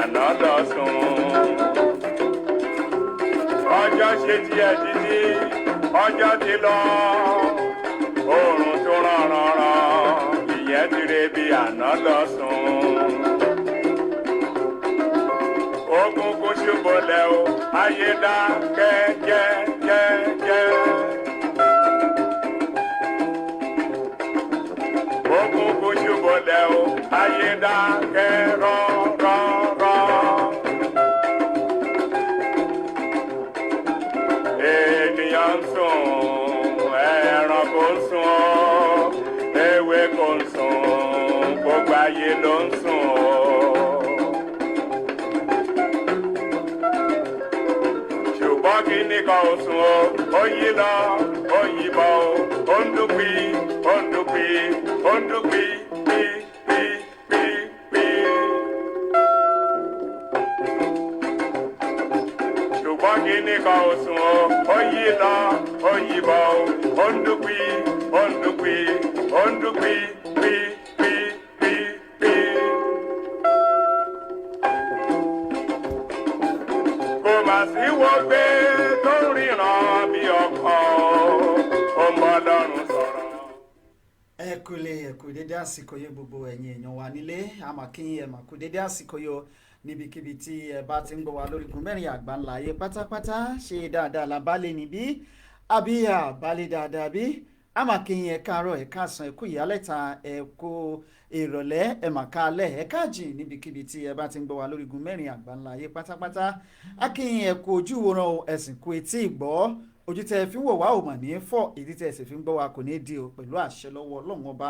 àná lọ sùn. Ọjọ́ ṣe tiẹ̀ títí, ọjọ́ ti lọ. Oòrùn tó ràn ràn ràn, ìyẹn ti re bí àná lọ sùn. Ogun kò ṣubọlẹ̀ o, ayé dákẹ́ jẹ́jẹ́jẹ́. Ogun kò ṣubọlẹ̀ o, ayé dákẹ́ rọ́rọ́rọ́. Ènìyàn ń sùn, ẹranko ń sùn o, ewéko ń sùn, gbogbo ayé ló ń sùn o. Ṣùgbọ́n kíní kan ò sùn o, ó yí lọ, ó yí bọ̀ o, ó ń dún pí, ó ń dún pí, ó ń dún pí, pí, pí, pí, pí. Ṣùgbọ́n kíní kan ò sùn o, ó yí lọ, ó yí bọ̀ o, ó ń dún pí, ó ń dún pí, ó ń dún pí, pí, pí, pí, pí. Kò mà sí wọgbé tó ń ríran bí ọkàn ó ń bọ́ lọ́rùn sọ̀rọ̀. Ẹ kúlé, ẹ kú dédé àsìkò yìí, gbogbo ẹ̀yin èèyàn wa nílé. Àmàkíyìn, ẹ mà kú dédé àsìkò yìí o, níbikíbi tí ẹ bá ti ń gbọ́ wa lórígun mẹ́rin àgbáńlá ayé pátápátá. Ṣe dáadáa la bá lè níbí, àbí àbálẹ̀ dáadáa bí? Àmàkíyìn, ẹ káàárọ̀, ẹ káàsán, ẹ kú ìyálẹ̀ta, ẹ kú ìrọ̀lẹ́, ẹ mà káalẹ́, ẹ káàjìn, níbikíbi tí ẹ bá ti ń gbọ́ wa lórígun mẹ́rin àgbáńlá ayé pátápátá. Akíyìn, ẹ kú ojú ìwòran o, ẹ sì kú etí ìgbọ́. Ojú tẹ fi ń wò wá ò mà ní fọ́, ìdí tẹ sì fi ń gbọ́ wa kò ní di o, pẹ̀lú àṣẹ lọ́wọ́ Ọlọ́run Ọba.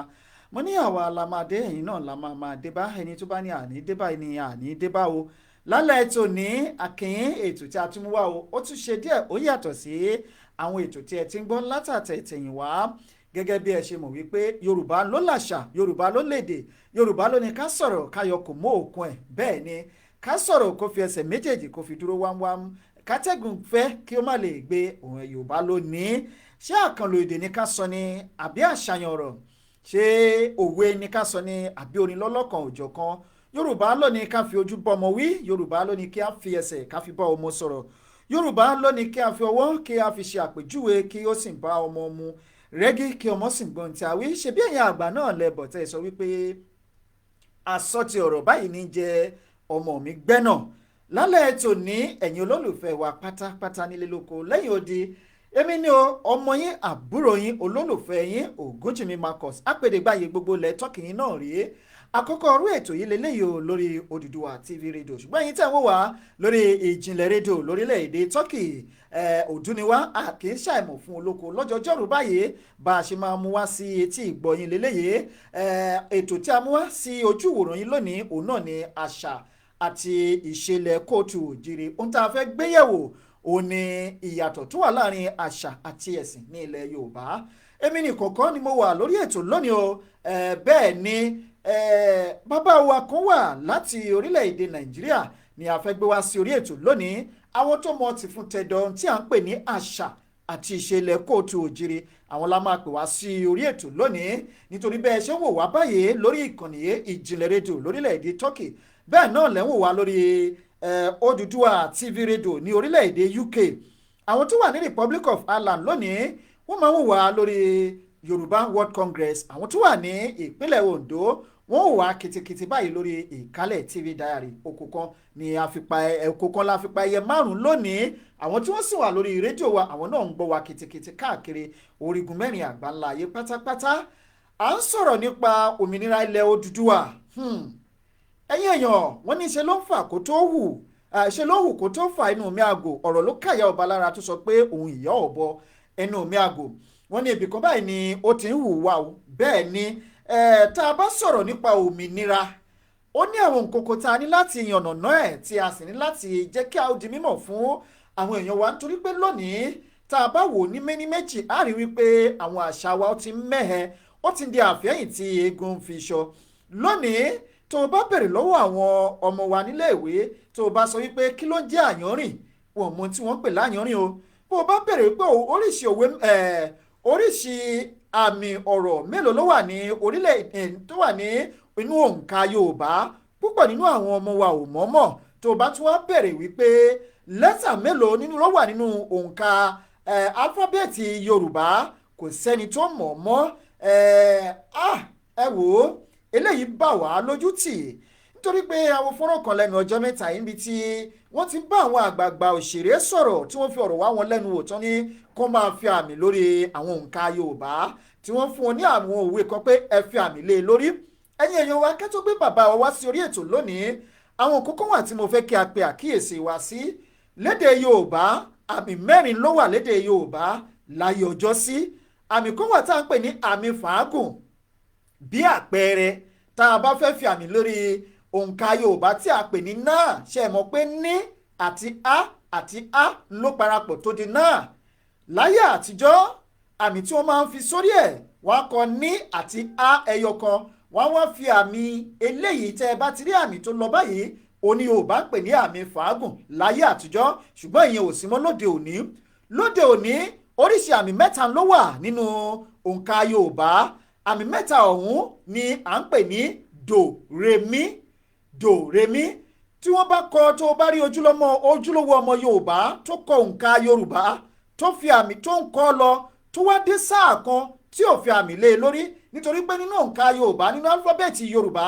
Mo ní àwa la máa dé, ẹ̀yin náà la máa máa dé bá. Ẹni tó bá ní àní dé bá ẹni àní dé bá o. Lálẹ́ ètò ní Àkìnyín, ètò tí a tún mú wá o, ó tún ṣe díẹ̀, ó yàtọ̀ sí àwọn ètò tí ẹ ti ń gbọ́ látàtẹ̀tẹ̀yìn wá. Gẹ́gẹ́ bí ẹ ṣe mọ̀ wípé Yorùbá ló làṣà, Yorùbá ló lédè, Yorùbá ló ní ká sọ̀rọ̀ káyọ̀ kò mọ́ òkun ẹ̀. Bẹ́ẹ̀ ni, ká sọ̀rọ̀ kó fi ẹsẹ̀ méjèèjì kó fi dúró wámwám, kátẹ́gùn fẹ́ kí ó má lè gbé òun. Yorùbá ló ní. Ṣé àkànlò èdè ní ká sọ ni, àbí àṣàyàn ọ̀rọ̀? Ṣé òwe ní ká sọ ni, àbí orin lọ́lọ́kan òjọ̀kan? Yorùbá ló ní ká fi ojú bọ́mọ wí. Yorùbá ló ní kí a fi ẹsẹ̀ ká fi bá ọmọ sọ̀rọ̀. Yorùbá ló ní kí a fi ọwọ́ kí a fi ṣe àpèjúwe, kí ó sì bá ọmọ mu rẹ́gí, kí ọmọ sì gbọ́n tí a wí. Ṣe bí ẹ̀yin àgbà náà lẹ́bọ̀ tẹ́ ẹ sọ wípé àsọtì ọ̀rọ̀ báyìí ní jẹ́ ọmọ mi gbẹ́nà. Lálẹ́ ètò ní, ẹ̀yin olólùfẹ́ wa pátápátá nílé lóko lẹ́yìn odi, èmi ni o, ọmọ yín, àbúrò yín, olólùfẹ́ yín, Ògúnjìmí Marcus apèdègbàyè gbogbo ilẹ̀ Tọ́kì yín náà rèé. Àkọ́kọ́ ọrú ètò yìí lélẹ́yìí o lórí Odùduwà TV rédíò, ṣùgbọ́n ẹ̀yin tẹ̀ ń wò wá lórí Ìjìnlẹ̀ rédíò lórílẹ̀‐èdè Turkey, òdúniwá a kì í ṣàìmọ̀ fún olóko. Lọ́jọ́jọ́rú báyìí, bá a ṣe máa mú wá sí etí ìgbọ̀yìn lélẹ́yìí. Ètò tí a mú wá sí ojú ìwòran yín lónìí, òun náà ni àṣà àti ìṣẹ̀lẹ̀ kóòtù òjìrì. Ohun tá a fẹ́ gbéyẹ̀wò òun ni ìyàtọ̀ tó wà láàrin àṣà àti ẹ̀sìn ní ilẹ̀ Yorùbá. Èmi nìkọ̀ọ̀kan ni mo wà lórí ètò lónìí o. Bẹ́ẹ̀ ni, bàbá wa kan wà láti orílẹ̀-èdè Nàìjíríà ni a fẹ́ gbé wá sí orí ètò lónìí. Àwọn tó mọ ti fún tẹ̀dọ̀ tí à ń pè ní àṣà àti ìṣẹ̀lẹ̀ kóòtù òjìrì, àwọn la máa pè wá sí orí ètò lónìí. Nítorí bẹ́ẹ̀ ṣe ń wò wá báyìí lórí ìkànnì Ìjìnlẹ̀ rédíò lórílẹ̀-èdè Turkey, bẹ́ẹ̀ náà lẹ́ ń wò wá lórí Odùduwà TV rédíò ní orílẹ̀-èdè UK. Àwọn tó wà ní Republic of Ireland lónìí, wọ́n máa ń wò wá lórí Yorùbá World Congress. Àwọn tó wà ní ìpínlẹ̀ Ondo, wọ́n wò wá kìtìkìtì báyìí lórí Ìkálẹ̀ TV Diary. Òkú kan ni a fi pa, ẹ̀kọ́ kan la fi pa ẹyẹ márùn lónìí. Àwọn tí wọ́n sì wà lórí rédíò wa, àwọn náà ń gbọ́ wa kìtìkìtì káàkiri orígun mẹ́rin àgbáńlá ayé pátápátá. À ń sọ̀rọ̀ nípa òmìnira ilẹ̀ Odùduwà. Ẹ̀yin èèyàn, wọ́n ní ṣe ló ń fà kó tó hù, ṣe ló hù kó tó fà. Inú mi àgò, ọ̀rọ̀ ló kàyà ọba lára tó sọ pé òun ìyá ọ̀bọ. Ẹnu mi àgò, wọ́n ní ibìkan báyìí ni ó ti ń hù wá o. Bẹ́ẹ̀ ni, tá a bá sọ̀rọ̀ nípa òmìnira, ó ní àwọn nǹkan kan tá a ní láti yànnàná ẹ̀, tí a sì ní láti jẹ́ kí a ó di mímọ̀ fún àwọn èèyàn wa, nítorí pé lónìí, tá a bá wò ní méní méjì, á rí wípé àwọn àṣà wa ó ti ń mẹ́hẹ, ó ti ń di àfẹ́yìn tí eégún fi ṣọ. Lónìí, tó o bá bèrè lọ́wọ́ àwọn ọmọ wa nílé ìwé, tó o bá sọ wípé kí ló ń jẹ́ àyànrìn, wọn mọ tí wọ́n ń pè láyànrìn o. Bó o bá bèrè pé oríṣi òwe, oríṣi àmì ọ̀rọ̀ mélòó ló wà ní orílẹ̀ tó wà ní inú òǹkà Yorùbá, Púpọ̀ nínú àwọn ọmọ wa ò mọ̀ọ́mọ̀. Tó o bá tún wá bẹ̀rẹ̀ wípé lẹ́tà mélòó nínú ló wà nínú òǹkà álífábẹ́ẹ̀tì Yorùbá, kò sẹ́ni tó mọ̀ mọ́. Ẹ wò ó, eléyìí bà wá lójú tì, nítorí pé àwọn fọ́nrán kan lẹ́nu ọjọ́ mẹ́ta yìí níbi tí wọ́n ti bá àwọn àgbààgbà òṣèré sọ̀rọ̀, tí wọ́n fi ọ̀rọ̀ wá wọn lẹ́nu wò tán ní kó máa fi àmì lórí àwọn òǹkà Yorùbá, tí wọ́n fún wọn ní àwọn òwe kan pé ẹ fi àmì lé e lórí. Ẹ̀yin èèyàn wa, kẹ́ tó gbé bàbá wa wá sí orí ètò lónìí, àwọn kókó wà tí mo fẹ́ kí a pe àkíyèsí wa sí. Lédè Yorùbá, àmì mẹ́rin ló wà lédè Yorùbá láyé ọjọ́ sí. Àmì kan wà tá à ń pè ní àmì fàágùn. Bí àpẹẹrẹ, tá a bá fẹ́ fi àmì lórí òǹkà Yorùbá tí a pè ní náà, ṣe mọ̀ pé ní àti a àti a ló parapọ̀ tó di náà. Láyé àtijọ́, àmì tí wọ́n máa ń fi sórí ẹ̀, wọ́n á kọ ní àti a ẹyọ kan, wọ́n á wá fi àmì eléyìí. Tẹ́ ẹ bá ti rí àmì tó lọ báyìí, òní Yorùbá ń pè ní àmì fàágùn láyé àtijọ́, ṣùgbọ́n ìyẹn ò sí mọ́ lóde òní. Lóde òní, oríṣi àmì mẹ́ta ló wà nínú òǹkà Yorùbá. Àmì mẹ́ta ọ̀hún ni à ń pè ní dò re mí, dò re mí. Tí wọ́n bá kọ, tó bá rí ojúlówó ọmọ Yorùbá tó kọ òǹkà Yorùbá, tó fi àmì tó ń kọ́ lọ, tó wá dé sáà kan tí ò fi àmì lé e lórí, nítorí pé nínú òǹkà Yorùbá, nínú álífábẹ́ẹ̀tì Yorùbá,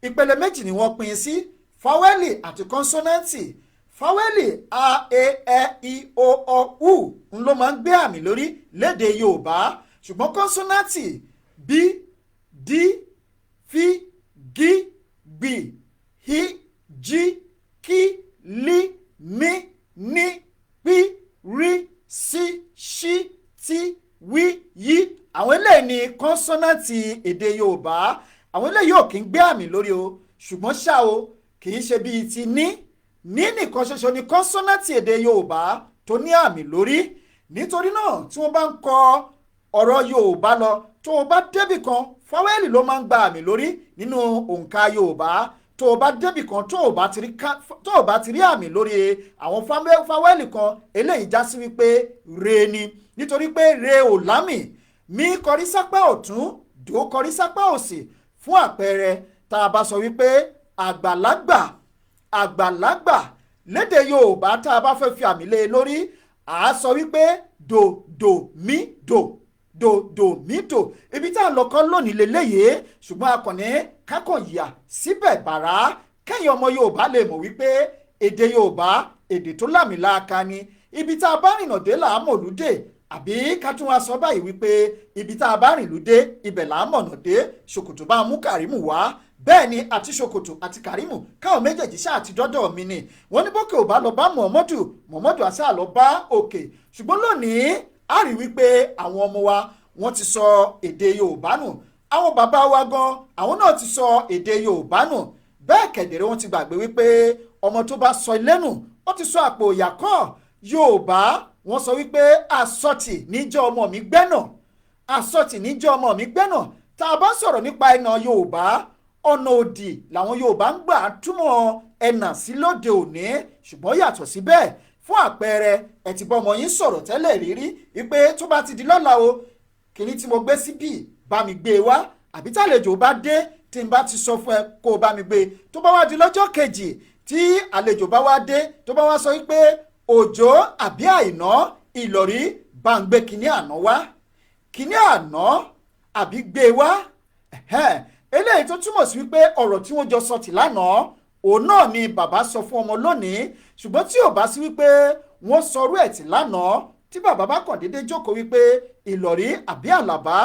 ìpele méjì ni wọ́n pín sí: fáwẹ́lì àti kọ́nsọ́nẹ́ǹtì. Fáwẹ́lì a, e, ẹ, i, o, ọ, u ń ló máa ń gbé àmì lórí lédè Yorùbá, ṣùgbọ́n kọ́nsọ́nẹ́ǹtì b, d, f, g, gb, h, j, k, l, m, n, p, r, s, ṣ, t, w, y, àwọn eléyìí ni kọ́nsọ́nẹ́ǹtì èdè Yorùbá. Àwọn eléyìí ò kí ń gbé àmì lórí o. Ṣùgbọ́n ṣá o, kì í ṣe bíi ti ní ní nìkan ṣoṣo ni kọ́nsọ́nẹ́ǹtì èdè Yorùbá tó ní àmì lórí. Nítorí náà, tí wọ́n bá ń kọ ọ̀rọ̀ Yorùbá lọ, tó o bá débì kan, fáwẹ́lì ló máa ń gba àmì lórí nínú òǹkà Yorùbá. Tó o bá débì kan, tó o bá ti rí àmì lórí àwọn fáwẹ́lì kan, eléyìí já sí wípé re ni, nítorí pé re ò lámì. Mí kọrí sápá ọ̀tún, dò kọrí sápá òsì. Fún àpẹẹrẹ, tá a bá sọ wípé àgbàlagbà, àgbàlagbà lédè Yorùbá, tá a bá fẹ́ fi àmì lé e lórí, à á sọ wípé dò dò mí dò, dò dò mí dò. Ibi tá a lọ kọ́ lónìí lélẹ́yìí, ṣùgbọ́n a kàn ní kákàn yà síbẹ̀ bàrá, kẹ́yìn ọmọ Yorùbá lè mọ̀ wípé èdè Yorùbá, èdè tó lámìlaaka ni. Ibi tá a bá rìnà dé là á mọ̀lúdè, àbí ká tún wá sọ báyìí wípé ibi tá a bá rìn lúdé, ibẹ̀ là á mọ̀nà dé. Ṣòkòtò bá mú Kàrímù wá, bẹ́ẹ̀ ni àti ṣòkòtò àti Kàrímù káwọn méjèèjì ṣáà ti dọ́dọ̀ mi ni. Wọ́n ní bókè ò bá lọ bá Mọ̀mọ́dù, Mọ̀mọ́dù àṣà lọ bá òkè. Ṣùgbọ́n lónìí, a rí wípé àwọn ọmọ wa, wọ́n ti sọ èdè Yorùbá nù. Àwọn bàbá wa gan, àwọn náà ti sọ èdè Yorùbá nù. Bẹ́ẹ̀ kẹ̀dẹ̀rẹ́, wọ́n ti gbàgbé wípé ọmọ tó bá sọ ilé nù, ó ti sọ àpò ìyàkọ́. Yorùbá, wọ́n sọ wípé àsọtì níjọ́ ọmọ mi gbẹ́nà, àsọtì níjọ́ ọmọ mi gbẹ́nà. Tá a bá sọ̀rọ̀ nípa ẹ̀nà Yorùbá, ọ̀nà òdì làwọn Yorùbá ń gbà túmọ̀ ẹ̀nà sí lóde òní, ṣùgbọ́n yàtọ̀ síbẹ̀. Fún àpẹẹrẹ, ẹ ti bọ́ ọmọ yín sọ̀rọ̀ tẹ́lẹ̀ rírí wípé tó bá ti di lọ́la o, kìíní tí mo gbé síbí, bá mi gbé e wá, àbí tàlejò bá dé, tí n bá ti sọ fún ẹ kó o bá mi gbé e. Tó bá wá di lọ́jọ́ kejì tí àlejò bá wá dé, tó bá wá sọ wípé Òjò àbí Àìná, Ìlọ̀rí, bá ń gbé kinní àná wá, kinní àná àbí gbé e wá, eléyìí tó túmọ̀ sí wípé ọ̀rọ̀ tí wọ́n jọ sọ tì lánàá, òun náà ni bàbá sọ fún ọmọ lónìí. Ṣùgbọ́n tí ò bá sí wípé wọ́n sọrú ẹ̀ tì lánàá, tí bàbá bá kàn déédéé jókòó wípé Ìlọ̀rí àbí Àlàbá,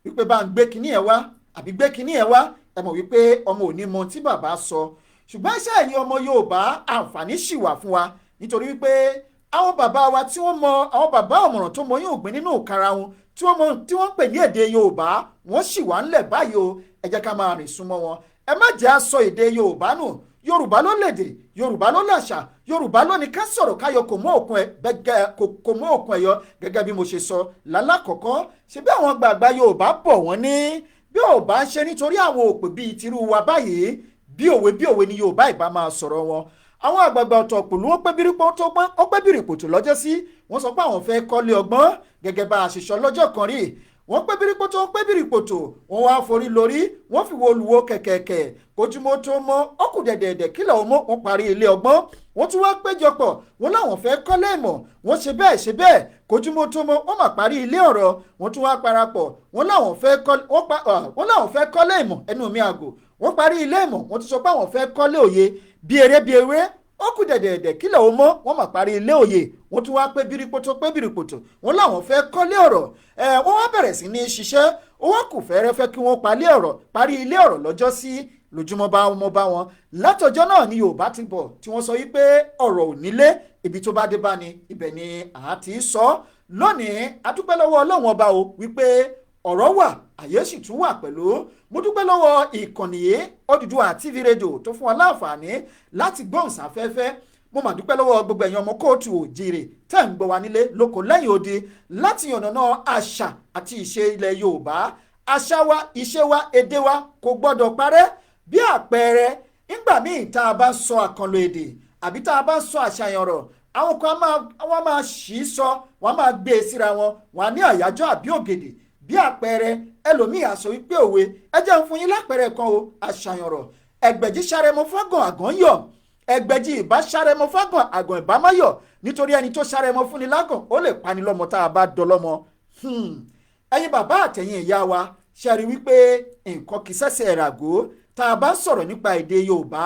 wípé bá ń gbé kinní ẹ̀ wá àbí gbé kinní ẹ̀ wá, ẹ mọ̀ wípé ọmọ ò ní mọ tí bàbá sọ. Ṣùgbọ́n iṣẹ́ ẹ̀yin ọmọ Yorùbá, àǹfààní ṣì wà fún wa, nítorí wípé àwọn bàbá wa tí wọ́n mọ, àwọn bàbá ọ̀mọ̀ràn tó mọ yóò gbé nínú òkàrà wọn, tí wọ́n mọ tí wọ́n ń pè ní èdè Yorùbá, wọ́n sì wà ńlẹ̀ báyìí o. Ẹ jẹ́ ká máa rìn súnmọ́ wọn. Ẹ má jẹ́ á sọ èdè Yorùbá nù. Yorùbá ló lèdè, Yorùbá ló làṣà, Yorùbá ló ní ká sọ̀rọ̀ káyọ kò mọ́ òkun ẹ̀ gẹ́gẹ́ kò mọ́ òkun ẹ̀yọ. Gẹ́gẹ́ bí mo ṣe sọ lálákọ̀ọ́kọ́, ṣe bí àwọn gbàgbà Yorùbá bọ̀, wọ́n ní bí ò bá ń ṣe nítorí àwọn òpè bíi tirú wa báyìí, bí òwe bí òwe ni Yorùbá ìbá máa sọ̀rọ̀ wọn. Àwọn àgbààgbà ọ̀tọ̀ pẹ̀lú ó pé bírípò tó pọ́n, ó pé bírípò tó lọ́jọ́ sí, wọ́n sọ pé àwọn fẹ́ kọ́lé ọgbọ́n gẹ́gẹ́ bá a ṣe sọ lọ́jọ́ kan rí. Wọ́n pé bírípótó, pé bírípótó, wọ́n wá forí lórí, wọ́n fi wo olùwò kẹ̀kẹ̀kẹ̀ kojúmọ́ tó mọ́ ọkù dẹ̀dẹ̀dẹ̀ kílẹ̀ ọmọ. Wọ́n parí ilé ọgbọ́n, wọ́n tún wá péjọpọ̀, wọ́n láwọn fẹ́ kọ́lé ìmọ̀. Wọ́n ṣe bẹ́ẹ̀ ṣe bẹ́ẹ̀, kojúmọ́ tó mọ́, wọ́n mà parí ilé ọ̀rọ̀. Wọ́n tún wá parapọ̀, wọ́n láwọn fẹ́ kọ́lé ìmọ̀. Ẹnu mi àgò, wọ́n parí ilé ìmọ̀, wọ́n tún sọ pé àwọn fẹ́ kọ́lé òye. Bí eré bí eré, ó kù dẹ̀dẹ̀dẹ̀ kílẹ̀ ó mọ́, wọ́n mà parí ilé òye. Wọ́n tún wá pé bírípótó pé bírípótó, wọ́n láwọn fẹ́ kọ́lé ọ̀rọ̀. Ẹ̀ wọ́n wá bẹ̀rẹ̀ sí ní ṣiṣẹ́. Ó wá kù fẹ́rẹ́fẹ́ kí wọ́n parí ilé ọ̀rọ̀ lọ́jọ́ sí lójúmọ́ bá wọn bá wọn. Látọjọ́ náà ni Yorùbá ti bọ̀ tí wọ́n sọ wípé ọ̀rọ̀ ò nílé, ibi tó bá dé bá ni ibẹ̀ ni à ti sọ. Lónìí a dúpẹ́ lọ́wọ́ Ọlọ́run ọba o wípé ọ̀rọ̀ wà, àyè sì tún wà pẹ̀lú. Mo dúpẹ́ lọ́wọ́ ìkànnì yìí Odùduwà TV rédíò tó fún wa láǹfààní láti gbóhùn sáfẹ́fẹ́. Mo mà dúpẹ́ lọ́wọ́ gbogbo ẹ̀yin ọmọ kóòtù òjìrè tẹ́ ń gbọ́ wa nílé lóko lẹ́yìn odi láti yànnàná àṣà àti ìṣe ilẹ̀ Yorùbá. Àṣà wa, ìṣe wa, èdè wa kò gbọ́dọ̀ parẹ́. Bí àpẹẹrẹ, nígbà míì tá a bá ń sọ àkànlò èdè àbí tá a bá ń sọ àṣàyàn ọ̀rọ̀, àwọn kan wọ́n máa ṣì í sọ, wọ́n máa gbé e síra wọn, wọ́n á ní àyájọ́ àbí ògèdè. Bí àpẹẹrẹ, ẹlòmíì á sọ wípé òwe. Ẹ jẹ́ ń fún yín lápẹẹrẹ kan o. Àṣàyàn ọ̀rọ̀: ẹgbẹ̀jì ṣàrẹ̀mọ fágàn àgàn yọ̀, ẹgbẹ̀jì ìbá ṣàrẹ̀mọ fágàn àgàn ìbá má yọ̀, nítorí ẹni tó ṣàrẹ̀mọ fúnni lágàn ó lè pani lọ́mọ tá a bá dọlọ́mọ. Ẹ̀yin bàbá àtẹ̀yin ìyá wa, ṣe rí wípé nǹkan kì í ṣẹ̀ṣẹ̀ ràgó tá a bá ń sọ̀rọ̀ nípa èdè Yorùbá.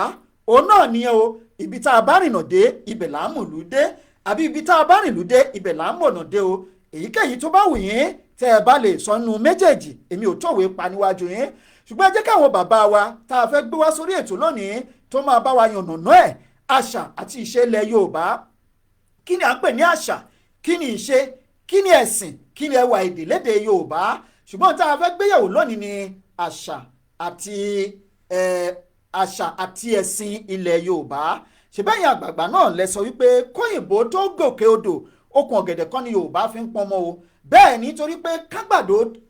Òun náà nìyẹn o. Ibi tá a bá rìnà dé ibẹ̀ là ń mọ̀lú dé, àbí ibi tá a bá rìnlú dé ibẹ̀ là ń mọ̀nà dé o. Èyíkéyìí tó bá wù yín tẹ́ ẹ bá lè sọ nínú méjèèjì, èmi ò tọ̀wé pa níwájú yín. Ṣùgbọ́n ẹ jẹ́ káwọn bàbá wa tá a fẹ́ gbé wá sórí ètò lónìí tó máa bá wa yànnàná ẹ̀, àṣà àti ìṣe ilẹ̀ Yorùbá. Kí ni à ń pè ní àṣà? Kí ni ìṣe? Kí ni ẹ̀sìn? Kí ni ẹwà èdè lédè Yorùbá? Ṣùgbọ́n tá a fẹ́ gbéyàwó lónìí ni àṣà àti àṣà àti ẹ̀sìn ilẹ̀ Yorùbá. Ṣèbẹ́yìn àgbààgbà náà lẹ sọ wípé kóyìnbó tó gòkè odò, okùn ọ̀gẹ̀dẹ̀ kan ni Yorùbá fi ń pọnmọ o. Bẹ́ẹ̀ nítorí pé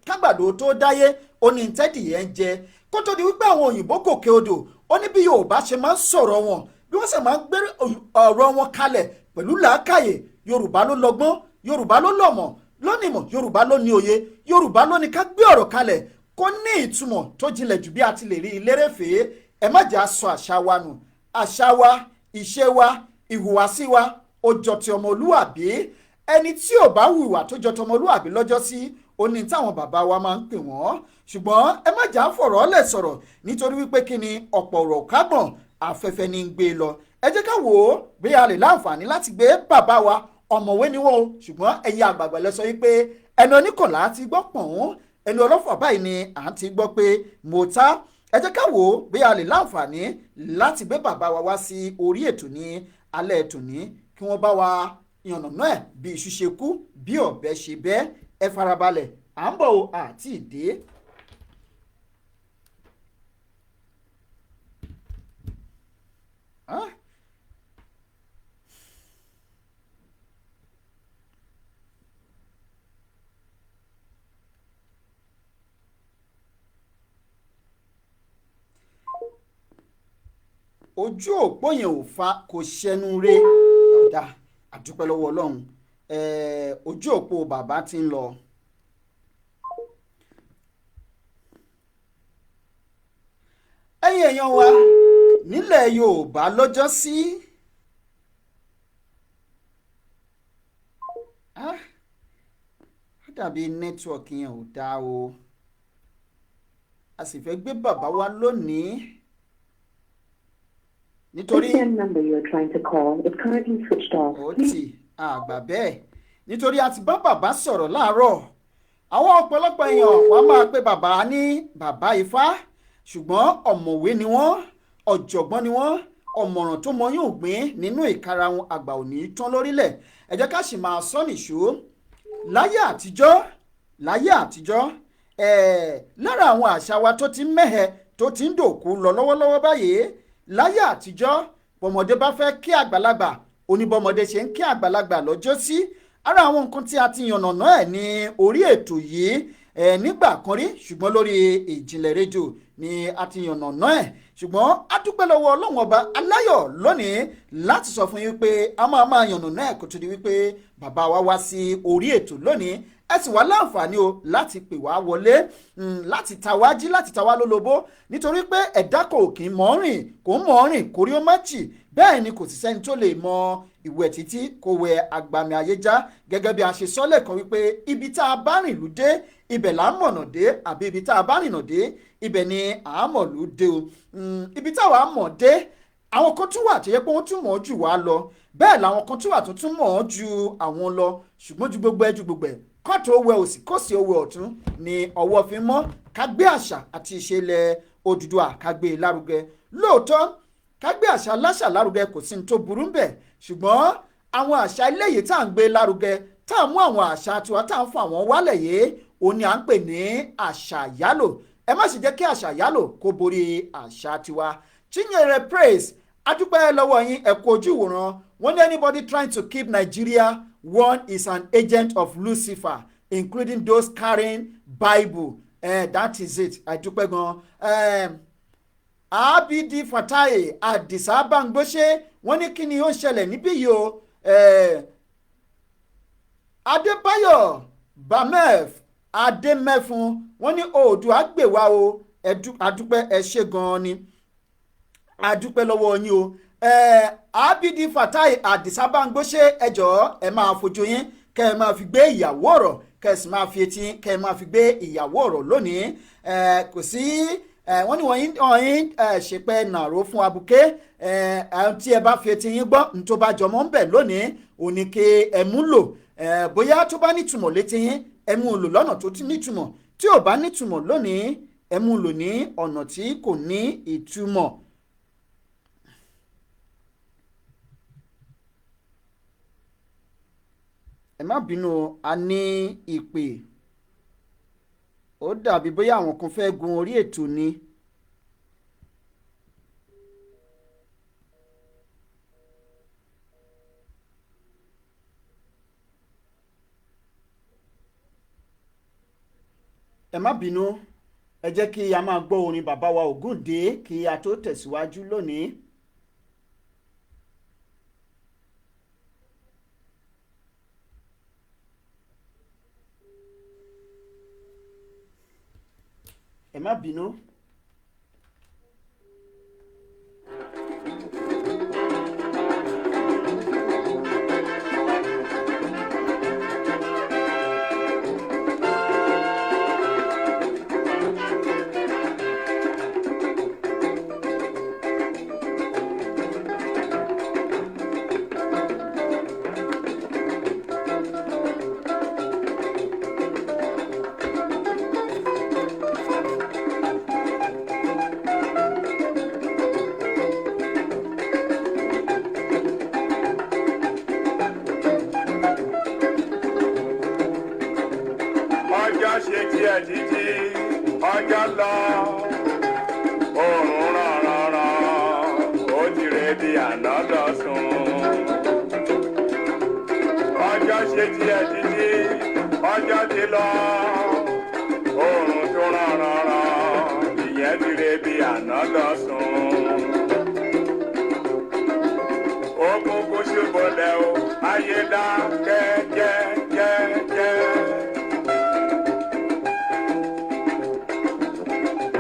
kágbàdo tó dáyé ó ní tẹ́dìyẹ ń jẹ. Kó tó di wípé àwọn òyìnbó gòkè odò, ó ní bí Yorùbá ṣe máa ń sọ̀rọ̀ wọn, bí wọ́n sì máa ń gbé ọ̀rọ̀ wọn kalẹ̀ pẹ̀lú làákàyè. Yorùbá ló lọ́gbọ́n, Yorùbá ló lọ́mọ̀ lónìmọ̀, Yorùbá ló ní òye, Yorùbá ló ní ká gbé ọ̀rọ̀ kalẹ̀ kó ní ìtumọ̀ tó jinlẹ̀ jù bí a ti lè rí lérèfé. Ẹ má jẹ́ á sọ àṣà wa nù. Àṣà wa, ìṣe wa, ìhùwàsí wa ó jọ ti ọmọlúwàbí. Ẹni tí ò bá hùwà tó jọ tọmọlúwàbí lọ́jọ́ sí, ó ní táwọn bàbá wa máa ń pè wọ́n. Ṣùgbọ́n ẹ má jà fọ̀rọ̀ lẹ̀ sọ̀rọ̀, nítorí wípé kí ni ọ̀pọ̀ ọ̀rọ̀ kágbọ̀n afẹ́fẹ́ ní ń gbé lọ. Ẹ jẹ́ ká wò ó bí a lè láǹfààní láti gbé bàbá wa. Ọ̀mọ̀wé ni wọ́n o, ṣùgbọ́n ẹ̀yin àgbààgbà lẹ sọ wípé ẹnu oníkànlá ti gbọ́ pọ̀n, ẹnu ọlọ́fà báyìí ni à ń ti gbọ́ pé mo ta. Ẹ jẹ́ ká wò ó bí a lè láǹfààní láti gbé bàbá wa wá sí orí ètò ní alẹ́ tòní kí wọ́n bá wa yànnàná ẹ̀ bí iṣu ṣe kú, bí ọ̀bẹ ṣe bẹ́. Ẹ farabalẹ̀, à ń bọ̀ o, àti ìdè. Ojú òpó yẹn ò fa kò ṣẹnu re ọ̀dà. Àdúpẹ́ lọ́wọ́ Ọlọ́run, ojú òpó bàbá ti ń lọ. Ẹ̀yin èèyàn wa nílẹ̀ Yorùbá lọ́jọ́ sí. Ó dàbí nẹ́tíwọ̀kì yẹn ò dáa o, a sì fẹ́ gbé bàbá wa lónìí nítorí. The number you are trying to call is currently switched off. Ó tì àgbà bẹ́ẹ̀, nítorí a ti bá bàbá sọ̀rọ̀ láàárọ̀. Àwọn ọ̀pọ̀lọpọ̀ èèyàn wọ́n máa pe bàbá ní bàbá Ifá, ṣùgbọ́n ọ̀mọ̀wé ni wọ́n, ọ̀jọ̀gbọ́n ni wọ́n, ọ̀mọ̀ràn tó mọyún ògbín nínú ìkarahun àgbà ò ní tán lórílẹ̀. Ẹ jẹ́ ká sì máa sọ nìṣó. Láyé àtijọ́, láyé àtijọ́, lára àwọn àṣà wa tó ti ń mẹ́hẹ, tó ti ń dòkú lọ lọ́wọ́lọ́wọ́ báyìí, láyé àtijọ́, bọ́mọdé bá fẹ́ kí àgbàlagbà, oníbọ́mọdé ṣe ń kí àgbàlagbà lọ́jọ́ sí. Ara àwọn nǹkan tí a ti yànnàná ẹ̀ ní orí ètò yìí nígbà kan rí, ṣùgbọ́n lórí Ìjìnlẹ̀ rédíò ni a ti yànnàná ẹ̀. Ṣùgbọ́n a dúpẹ́ lọ́wọ́ Ọlọ́run ọba aláyọ̀ lónìí láti sọ fún yín pé a máa yànnàná ẹ̀ kó tó di wípé bàbá wa wá sí orí ètò lónìí. Ẹ sì wá láǹfààní o láti pè wá wọlé, láti ta wá jí, láti ta wá lólobó, nítorí pé ẹ̀dá kò kì í mọ̀ rìn, kò mọ̀ rìn kórí ó má jì. Bẹ́ẹ̀ ni kò sì sẹ́ni tó lè mọ ìwẹ̀ títí kò wẹ agbami ayé já. Gẹ́gẹ́ bí a ṣe sọ lẹ́ẹ̀kan wípé ibi tá a bá rìn lù dé, ibẹ̀ là ń mọ̀nà dé, àbí ibi tá a bá rìnà dé, ibẹ̀ ni à ń mọ̀ lù dé o. Ibi táwa mọ̀ dé, àwọn kan tún wà tó yẹ pé wọ́n tún mọ̀ ọ́ jù wá lọ. Bẹ́ẹ̀ làwọn kan tún wà tó tún mọ̀ ọ́ ju àwọn lọ. Ṣùgbọ́n ju gbogbo ẹ ju gbogbo ẹ, kóòtù owó òsì kóòsì owó ọ̀tún ni ọwọ́ fi mọ́. Ká gbé àṣà àti ìṣe ilẹ̀ Odùduwà, ká gbé e lárugẹ. Lóòótọ́, ká gbé àṣà aláṣà lárugẹ, kò sí ní tó burú ń bẹ̀. Ṣùgbọ́n àwọn àṣà eléyìí tá à ń gbé lárugẹ, tá à ń mú àwọn àṣà tiwa, tá à ń fún àwọn wálẹ̀ yìí, òun ni à ń pè ní àṣà yálò. Ẹ má sì jẹ́ kí àṣà yálò kó borí àṣà tiwa. Chinyere Praise, adúpẹ́ lọ́wọ́ yín, ẹ kú ojú ìwòran. Wọ́n ní anybody trying to keep Nigeria one is an agent of Lucifer, including those carrying Bible. That is it. Adúpẹ́ gan. Abidi Fatai Adisa Bangbose, wọ́n ní kí ni ó ń ṣẹlẹ̀ níbí yìí o? Adébáyọ̀ Bamef Adémẹ́fun, wọ́n ní Oòduà gbè wá o. Adúpẹ́, ẹ ṣé gan-an ni, adúpẹ́ lọ́wọ́ yín o. Abidi Fatai Adisa Bangbose, ẹ jọ̀ọ́, ẹ máa fojú yín kẹ́ ẹ máa fi gbé ìyàwó ọ̀rọ̀, kẹ́ ẹ sì máa fi etí kẹ́ ẹ máa fi gbé ìyàwó ọ̀rọ̀ lónìí. Kò sí, wọ́n ní wọ́n yín ṣèpẹ́ nàró fún abuké. Tí ẹ bá fi etí yín gbọ́ ní tó bá jọmọ́ ń bẹ̀ lónìí, òní kí ẹ mú lò. Bóyá tó bá nítumọ̀ létí yín, ẹ mú lò lọ́nà tó nítumọ̀. Tí ò bá nítumọ̀ lónìí, ẹ mú lò ní ọ̀nà tí kò ní ìtumọ̀. Ẹ má bínú, a ní ìpè. Ó dàbí bóyá àwọn kan fẹ́ gun orí ètò ni. Ẹ má bínú, ẹ jẹ́ kí a máa gbọ́ orin bàbá wa Ògúndé kí a tó tẹ̀síwájú lónìí. Ẹ má bínú. Ọjọ́ ṣe tiẹ̀ títí, ọjọ́ lọ, òòrùn ràn ràn ràn, ó ti rẹ̀ bí àná lọ sùn. Ọjọ́ ṣe tiẹ̀ títí, ọjọ́ ti lọ, òòrùn tó ràn ràn ràn, ìyẹn ti rẹ̀ bí àná lọ sùn. Òkùnkùn ṣubọlẹ̀ o, ayé dá kẹ́kẹ́kẹ́kẹ́.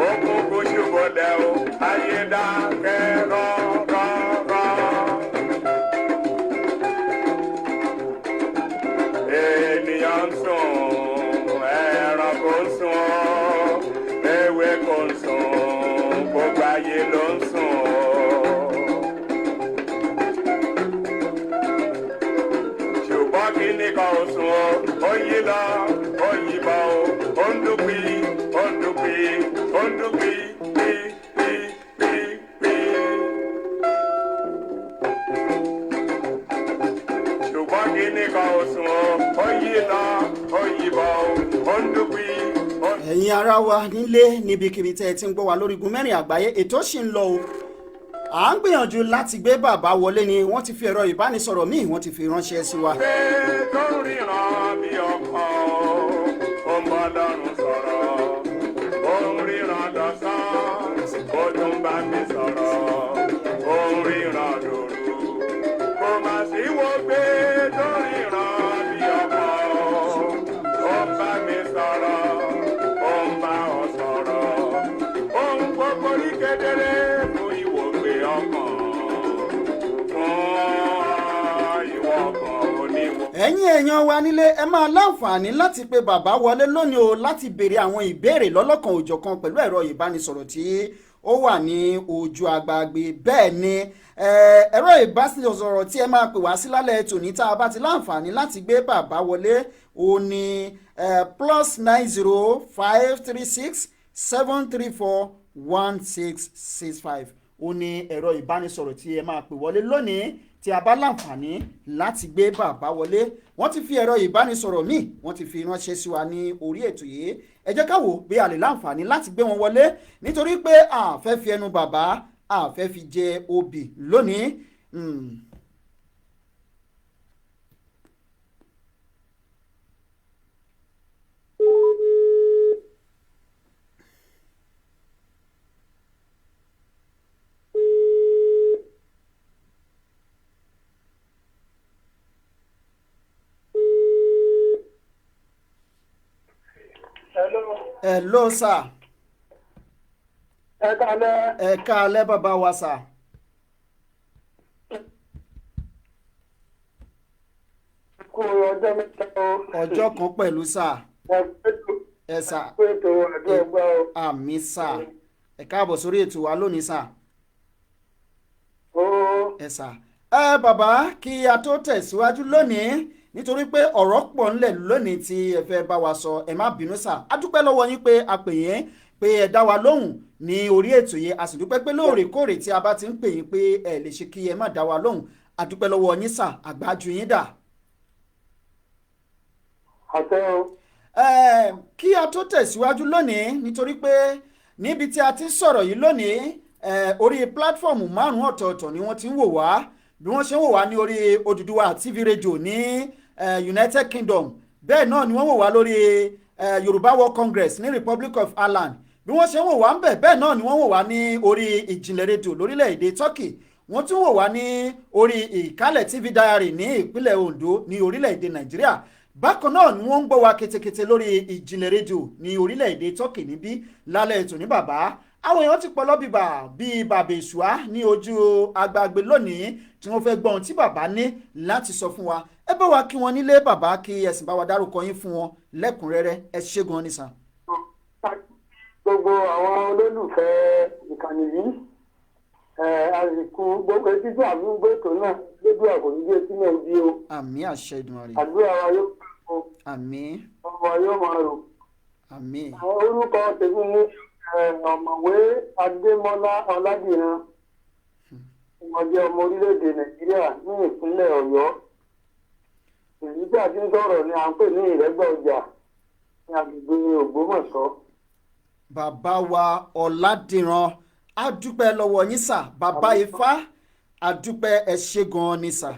Òkùnkùn ṣubọlẹ̀ o, ayé dákẹ́ rọ́rọ́rọ́. Ènìyàn ń sùn, ẹranko ń sùn, ewéko ń sùn, gbogbo ayé ló ń sùn o. Ṣùgbọ́n kíní kan ò sùn o, ó yí lọ, ó yí bọ̀ o, ó ń dún pí, ó ń dún pí, ó ń dún pí, pí, pí, pí, pí. Ṣùgbọ́n kíní kan ò sùn o, ó yí lọ, ó yí bọ̀ o, ó ń dún pí, ó ń Ẹ̀yin ará wa nílé, níbikíbi tẹ́ ẹ ti ń gbọ́ wa lórígun mẹ́rin àgbáyé, ètò ṣì ń lọ o. À ń gbìyànjú láti gbé bàbá wọlé ni. Wọ́n ti fi ẹ̀rọ ìbánisọ̀rọ̀ míì, wọ́n ti fi ránṣẹ́ sí wa. Pé tó ń ríran bí ọkàn ó ń bọ́ lọ́rùn sọ̀rọ̀, ó ń ríran lọ́sàn, ó tún bá mi sọ̀rọ̀, ó ń ríran lóru, kò má sí wo pé tó ń ríran bí ọkàn ó ń kedere fún ìwògbé ọkàn, fún ìwọ ọkàn oníwò. Ẹ̀yin èèyàn wa nílé, ẹ máa láǹfààní láti pe bàbá wọlé lónìí o láti béèrè àwọn ìbéèrè lọ́lọ́kan òjọ̀kan pẹ̀lú ẹ̀rọ ìbánisọ̀rọ̀ tí ó wà ní ojú agbágbé. Bẹ́ẹ̀ ni, ẹ̀rọ ìbánisọ̀rọ̀ tí ẹ máa pè wá sí lálẹ́ tòní tá a bá ti láǹfààní láti gbé bàbá wọlé ó ní +905367341665. Ó ní ẹ̀rọ ìbánisọ̀rọ̀ tí ẹ máa pè wọlé lónìí tí a bá láǹfààní láti gbé bàbá wọlé. Wọ́n ti fi ẹ̀rọ ìbánisọ̀rọ̀ míì, wọ́n ti fi ránṣẹ́ sí wa ní orí ètò yìí. Ẹ jẹ́ ká wò bí a lè láǹfààní láti gbé wọn wọlé, nítorí pé a fẹ́ fi ẹnu bàbá, a fẹ́ fi jẹ obì lónìí. Hello. Hello sir. Ẹ kálẹ́. Ẹ káalẹ́ bàbá wa sir. Kú ọjọ́ mẹ́ta o. Ọjọ́ kan pẹ̀lú sir. Ẹ kú ètò. Ẹ sir. Kú ètò àdúrà gbà o. Àmín sir. Ẹ káàbọ̀ sórí ètò wa lónìí sir. Ó. Ẹ sà. Ẹ bàbá, kí a tó tẹ̀síwájú lónìí, nítorí pé ọ̀rọ̀ pọ̀ ńlẹ̀ lónìí tí ẹ fẹ́ bá wa sọ, ẹ má bínú sà, a dúpẹ́ lọ́wọ́ yín pé a pè yín, pé ẹ dá wa lóhùn ní orí ètò yìí. A sì dúpẹ́ pé lóòrèkóòrè tí a bá ti ń pè yín pé ẹ lè ṣe kí ẹ má dá wa lóhùn. A dúpẹ́ lọ́wọ́ yín sà, àgbájú yín dà. Àṣẹ o. Kí a tó tẹ̀síwájú lónìí, nítorí pé níbi tí a ti ń sọ̀rọ̀ yìí lónìí, orí pílátífọ̀mù márùn-ún ọ̀tọ̀ọ̀tọ̀ ni wọ́n ti ń wò wá. Bí wọ́n ṣe ń wò wá ní orí Odùduwà TV radio ní United Kingdom, bẹ́ẹ̀ náà ni wọ́n wò wá lórí Yorùbá World Congress ní Republic of Ireland. Bí wọ́n ṣe ń wò wá ń bẹ̀, bẹ́ẹ̀ náà ni wọ́n wò wá ní orí Ìjìnlẹ̀ rédíò lórílẹ̀‐èdè Turkey. Wọ́n tún wò wá ní orí Ìkálẹ̀ TV Diary ní ìpínlẹ̀ Ondo ní orílẹ̀‐èdè Nàìjíríà. Bákan náà ni wọ́n ń gbọ́ wa ketekete lórí Ìjìnlẹ̀ rédíò ní orílẹ̀‐èdè Turkey níbí lálẹ́ ètò ní. Bàbá, àwọn èèyàn ti pọ̀ lọ́bìbà bíi bàbá ìṣùá ní ojú agbágbé lónìí tí wọ́n fẹ́ gbọ́ ohun tí bàbá ní láti sọ fún wa. Ẹ bá wa kí wọn nílé bàbá, kí ẹ sì bá wa dárúkọ yín fún wọn lẹ́kùnrẹ́rẹ́. Ẹ ṣé gan ni sàn. Gbogbo àwọn olólùfẹ́ ìkànnì yìí, àsìkò gbogbo etí tí àfi ń gbé ètò náà lójú àkòrí etí náà bí o. Àmín, àṣẹ Èdùmàrè. Àdúrà wa yóò gbà o. Àmín. Ọmọ yóò máa rò. Àmín. Orúkọ tèmi ní ọ̀mọ̀wé Adémọ́lá Ọládìran. Mo jẹ́ ọmọ orílẹ̀-èdè Nàìjíríà ní ìpínlẹ̀ Ọ̀yọ́. Ìlú tí a ti ń sọ̀rọ̀ ni à ń pè ní Ìrẹ́gbẹ́ Ọjà ní agbègbè Ògbómọ̀ṣọ́. Bàbá wa Ọ̀làdìran, a dúpẹ́ lọ́wọ́ yín sà. Bàbá Ifá, a dúpẹ́, ẹ ṣé gan-an ni sà.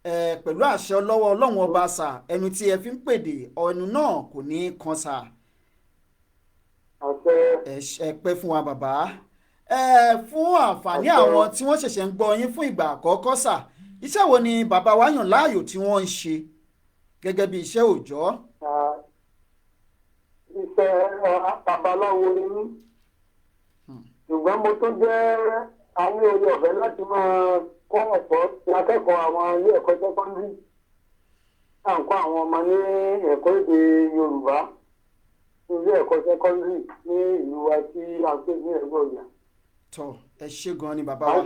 Ẹ pẹ̀lú àṣẹ ọlọ́wọ́ Ọlọ́run ọba sà, ẹnu tí ẹ fi ń pèdè, ẹnu náà kò ní í kan sà. Àṣẹ. Ẹ pẹ́ fún wa bàbá. Ẹ fún àǹfààní àwọn tí wọ́n ṣẹ̀ṣẹ̀ ń gbọ́ yín fún ìgbà àkọ́kọ́ sà, iṣẹ́ wo ni bàbá wa yàn láàyò tí wọ́n ń ṣe gẹ́gẹ́ bí iṣẹ́ òòjọ́? Iṣẹ́ babaláwo ni mí, ṣùgbọ́n mo tún jẹ́ àwọn oore ọ̀fẹ́ láti máa kọ́ ẹ̀kọ́ akẹ́kọ̀ọ́ àwọn ilé ẹ̀kọ́ sẹ́kọ́ndírì à ń kọ́ àwọn ọmọ ní ẹ̀kọ́ èdè Yorùbá ní ilé ẹ̀kọ́ sẹ́kọ́ndírì ní ìlú wa tí a ń pè ní Ẹ̀gbọ́n Ọjà. Tọ, ẹ ṣé gan ni bàbá wa.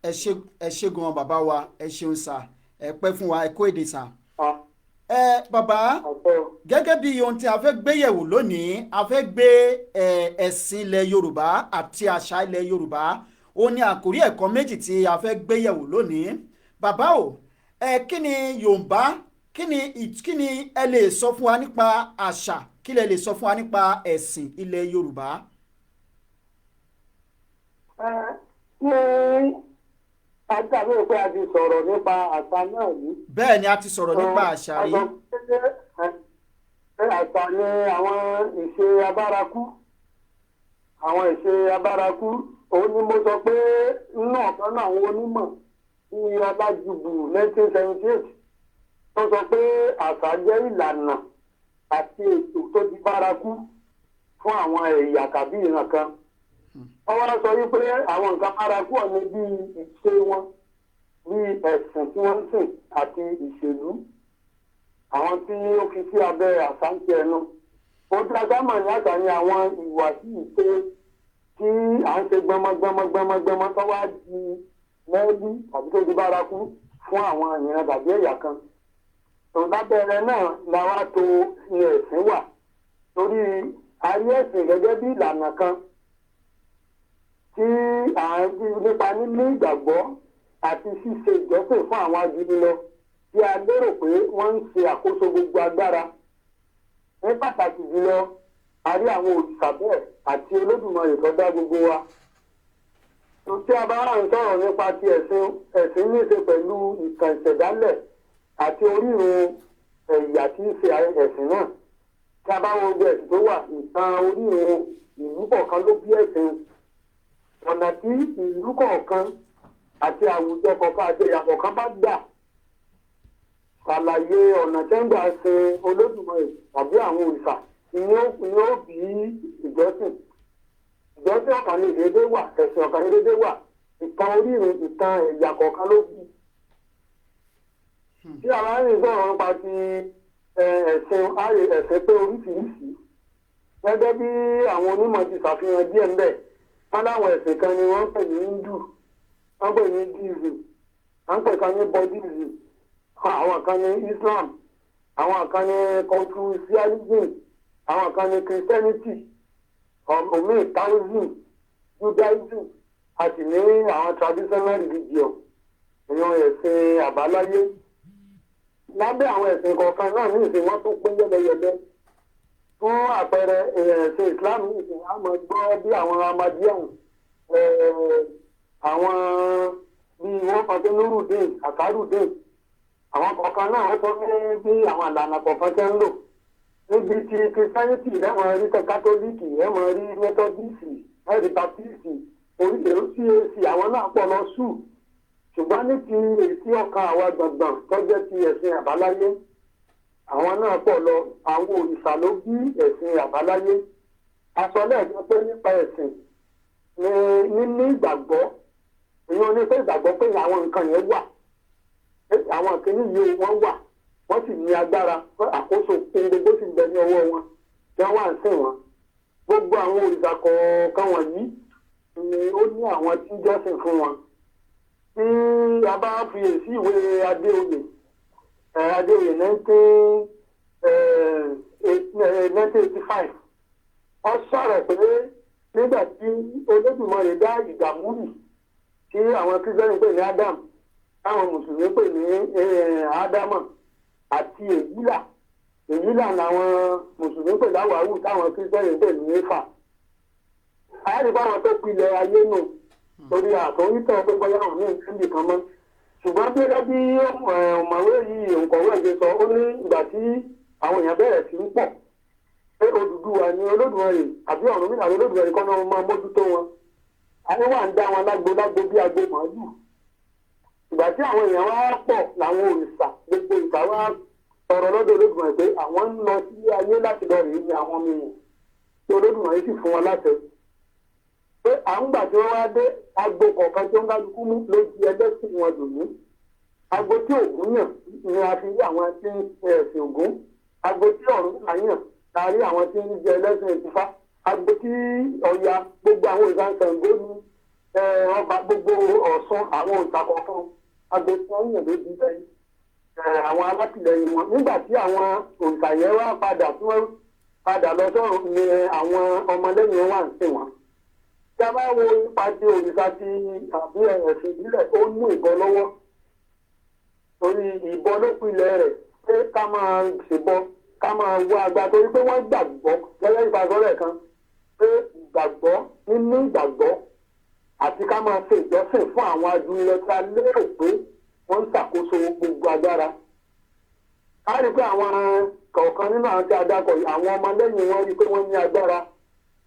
Ẹ ṣé gan bàbá wa, ẹ ṣeun sà, ẹ pẹ́ fún wa, ẹ kó èdè sà. Ẹ bàbá, gẹ́gẹ́ bí ohun tí a fẹ́ gbé yẹ̀wò lónìí, a fẹ́ gbé ẹ̀sìn ilẹ̀ Yorùbá àti àṣà ilẹ̀ Yorùbá. Ó ní àkórí ẹ̀kọ́ méjì tí a fẹ́ gbé yẹ̀wò lónìí. Bàbá o, kí ni Yorùbá, kí ni ẹ lè sọ fún wa nípa àṣà, kí lẹ lè sọ fún wa nípa ẹ̀sìn ilẹ̀ Yorùbá? Ní àgbàgbé pé a ti sọ̀rọ̀ nípa àṣà náà yìí. Bẹ́ẹ̀ ni, a ti sọ̀rọ̀ nípa àṣà rí. Àṣà ni àwọn ìṣe abárakú. Àwọn ìṣe abárakú, òun ni mo sọ pé nínú ọ̀kan náà àwọn onímọ̀ ní Ọlájúbù 1978 tó sọ pé àṣà jẹ́ ìlànà àti ètò tó di bárakú. fún àwọn ẹ̀yà tàbí ìran kan. Wọ́n wá sọ wípé àwọn nǹkan bárakú ọ̀nà bíi ìṣe wọn, bíi ẹ̀sìn tí wọ́n ń sìn àti ìṣèlú, àwọn tí ó fi sí abẹ́ àsáǹtì ẹnu. Ohun tí a gbá mọ̀ ní àṣà ni àwọn ìhùwàsí ìṣe tí à ń ṣe gbọmọgbọmọgbọmọgbọmọ tó wá di mẹ́lí tàbí tó di bárakú fún àwọn ìran tàbí ẹ̀yà kan. Tòun lábẹ́rẹ́ náà la wá to ní ẹ̀sìn wà, torí ayé ẹ̀sìn gẹ́gẹ́ bí ìlànà kan tí à ń fi nípa níní ìgbàgbọ́ àti ṣíṣe ìjọsìn fún àwọn ajínigbé tí a lérò pé wọ́n ń ṣe àkóso gbogbo agbára. Ní pàtàkì jùlọ, a rí àwọn òrìṣà bẹ́ẹ̀ àti Olódùmarè tó dá gbogbo wa. Tí a bá ń sọ̀rọ̀ nípa ti ẹ̀sìn, ẹ̀sìn ní í ṣe pẹ̀lú ìtàn ìṣẹ̀dálẹ̀ àti orírun ẹ̀yà tí ń ṣe ẹ̀sìn náà. Tí a bá wo gbogbo ẹ̀sìn tó wà, ìtàn orírun ìlú kọ̀ọ̀kan ló bí ẹ̀sìn. Ọ̀nà tí ìlú kọ̀ọ̀kan àti àwùjọ kọ̀ọ̀kan àti ẹ̀yà kọ̀ọ̀kan bá gbà ṣàlàyé ọ̀nà tí ń gbà sin Olódùmarè tàbí àwọn òrìṣà ni ó bí ìjọsìn. Ìjọsìn ọ̀kan ní déédéé wà, ẹ̀sìn ọ̀kan ní déédéé wà, ìtàn orírun, ìtàn ẹ̀yà kọ̀ọ̀kan ló bí. Tí a bá ń sọ̀rọ̀ nípa ti ẹ̀sìn, ààyè ẹ̀sìn pé oríṣiríṣi, gẹ́gẹ́ bí àwọn onímọ̀ ti ṣàfihàn díẹ̀ ńbẹ̀, wọ́n láwọn ẹ̀sìn kan ni wọ́n ń pè ní Hindu, wọ́n ń pè ní Judaism, wọ́n ń pè kan ní Buddhism, àwọn kan ní Islam, àwọn kan ní Confucianism, àwọn kan ní Christianity, omi Taoism, Judaism, a sì ní àwọn traditional religion, ìyẹn ẹ̀sìn àbáláyé. Lábẹ́ àwọn ẹ̀sìn kọ̀ọ̀kan náà ní ìsìn wọ́n tún pín yẹ́lẹyẹ̀lẹ. Fún àpẹẹrẹ, ẹ̀sìn Islam ní ìsìn a máa gbọ́ bí àwọn Ahmadiyyan, àwọn bíi wọ́n kan tó Nurudeen, Asarudeen, àwọn kọ̀ọ̀kan náà wọ́n tún ní bí àwọn ìlànà kọ̀ọ̀kan tẹ́ ń lò. Níbi tí Christianity, ẹ máa rí Kátólíìkì, ẹ máa rí Mẹ́tọ́díìsì, ẹ rí Baptist, orí CAC, àwọn náà pọ̀ lọ sùn. Ṣùgbọ́n ní ti èsì ọkàn àwa gbọ̀ngbọ̀n tó jẹ́ ti ẹ̀sìn àbáláyé, àwọn náà pọ̀ lọ. Àwọn òrìṣà ló bí ẹ̀sìn àbáláyé. A sọ lẹ́ẹ̀kan pé nípa ẹ̀sìn ní níní ìgbàgbọ́, ìyẹn ní pé ìgbàgbọ́ pé àwọn nǹkan yẹn wà, pé àwọn kìíní yìí wọ́n wà, wọ́n sì ní agbára pé àkóso ohun gbogbo sì ń bẹ ní ọwọ́ wọn tí wọ́n wà ń sìn wọ́n. Gbogbo àwọn òrìṣà kọ̀ọ̀kan wọ̀nyí ni ó ní àwọn tí ń jọ́sìn fún wọn. Tí a bá fi èsì ìwé Adéoyè, Adéoyè 1985, wọ́n sọ̀rọ̀ pé nígbà tí Olódùmarè dá ìdààmúrì, tí àwọn Kírísítẹ́nì pè ní Adam, táwọn Mùsùlùmí pè ní Ádámà, àti Èyílà, Èyílà làwọn Mùsùlùmí pè láwàáwù, táwọn Kírísítẹ́nì pè ní Éfà, àyàrí báwọn tó pilẹ̀ ayé nù, torí àtúntò pé bóyá òun ní ìpínlẹ̀ kan mọ́. Ṣùgbọ́n bí gẹ́gẹ́ bí ọ̀mọ̀wé yìí, òǹkọ̀wé ẹ̀ ṣe sọ, ó ní ìgbà tí àwọn èèyàn bẹ̀rẹ̀ sí ń pọ̀, pé Odùduwà ni Olódùmarè àbí Ọ̀rúnmìlà ni Olódùmarè kọ́ náà máa mójútó wọn, ayé wà ń dá wọn lágbo lágbo bí agbo màálù. Ìgbà tí àwọn èèyàn wá pọ̀, làwọn òrìṣà, gbogbo ìgbà wá tọrọ lọ́dọ̀ Olódùmarè pé àwọn ń lọ sí ayé láti lọ rèé ní àwọn ọmọ èèyàn, tí Olódùmarè sì fún wọn láṣẹ pé à ń gbà tí wọ́n wá dé, agbo kọ̀ọ̀kan tó ń kálukú mú ló di ẹlẹ́sìn wọn dùn ní. Agbo tí Ògún yàn ni a fi rí àwọn tí ń ṣe ẹ̀sìn Ògún, agbo tí Ọ̀rúnmìlà yàn la rí àwọn tí ń jẹ ẹlẹ́sìn Ìtìfá, agbo tí Ọya, gbogbo àwọn òrìṣà Ṣàngó ní ọba, gbogbo Ọ̀ṣun, àwọn òrìṣà kọ̀ọ̀kan, agbo tí wọ́n yàn ló di àwọn alátìlẹyìn wọn. Nígbà tí àwọn òrìṣà yẹn wá padà, tí wọ́n padà lọ sọ́run, ni àwọn ọmọlẹ́yìn wà ń sìn wọ́n. Tí a bá wo ipa tí òrìṣà ti àbí ẹ̀sìn ìbílẹ̀, ó mú ìbọn lọ́wọ́, torí ìbọn ló pilẹ̀ rẹ̀, pé ká máa ṣèbọ, ká máa wá agbára, torí pé wọ́n gbàgbọ́ gẹ́gẹ́ ìfàsọ́rẹ̀ kan pé ìgbàgbọ́, nínú ìgbàgbọ́ àti ká máa ṣe ìjọsìn fún àwọn adúlẹ̀ tí a lérò pé wọ́n ń ṣàkóso gbogbo agbára. A rí i pé àwọn kọ̀ọ̀kan nínú àwọn tí a dákọ̀ yìí, àwọn ọmọlẹ́yìn wọn rí i pé wọ́n ní agbára,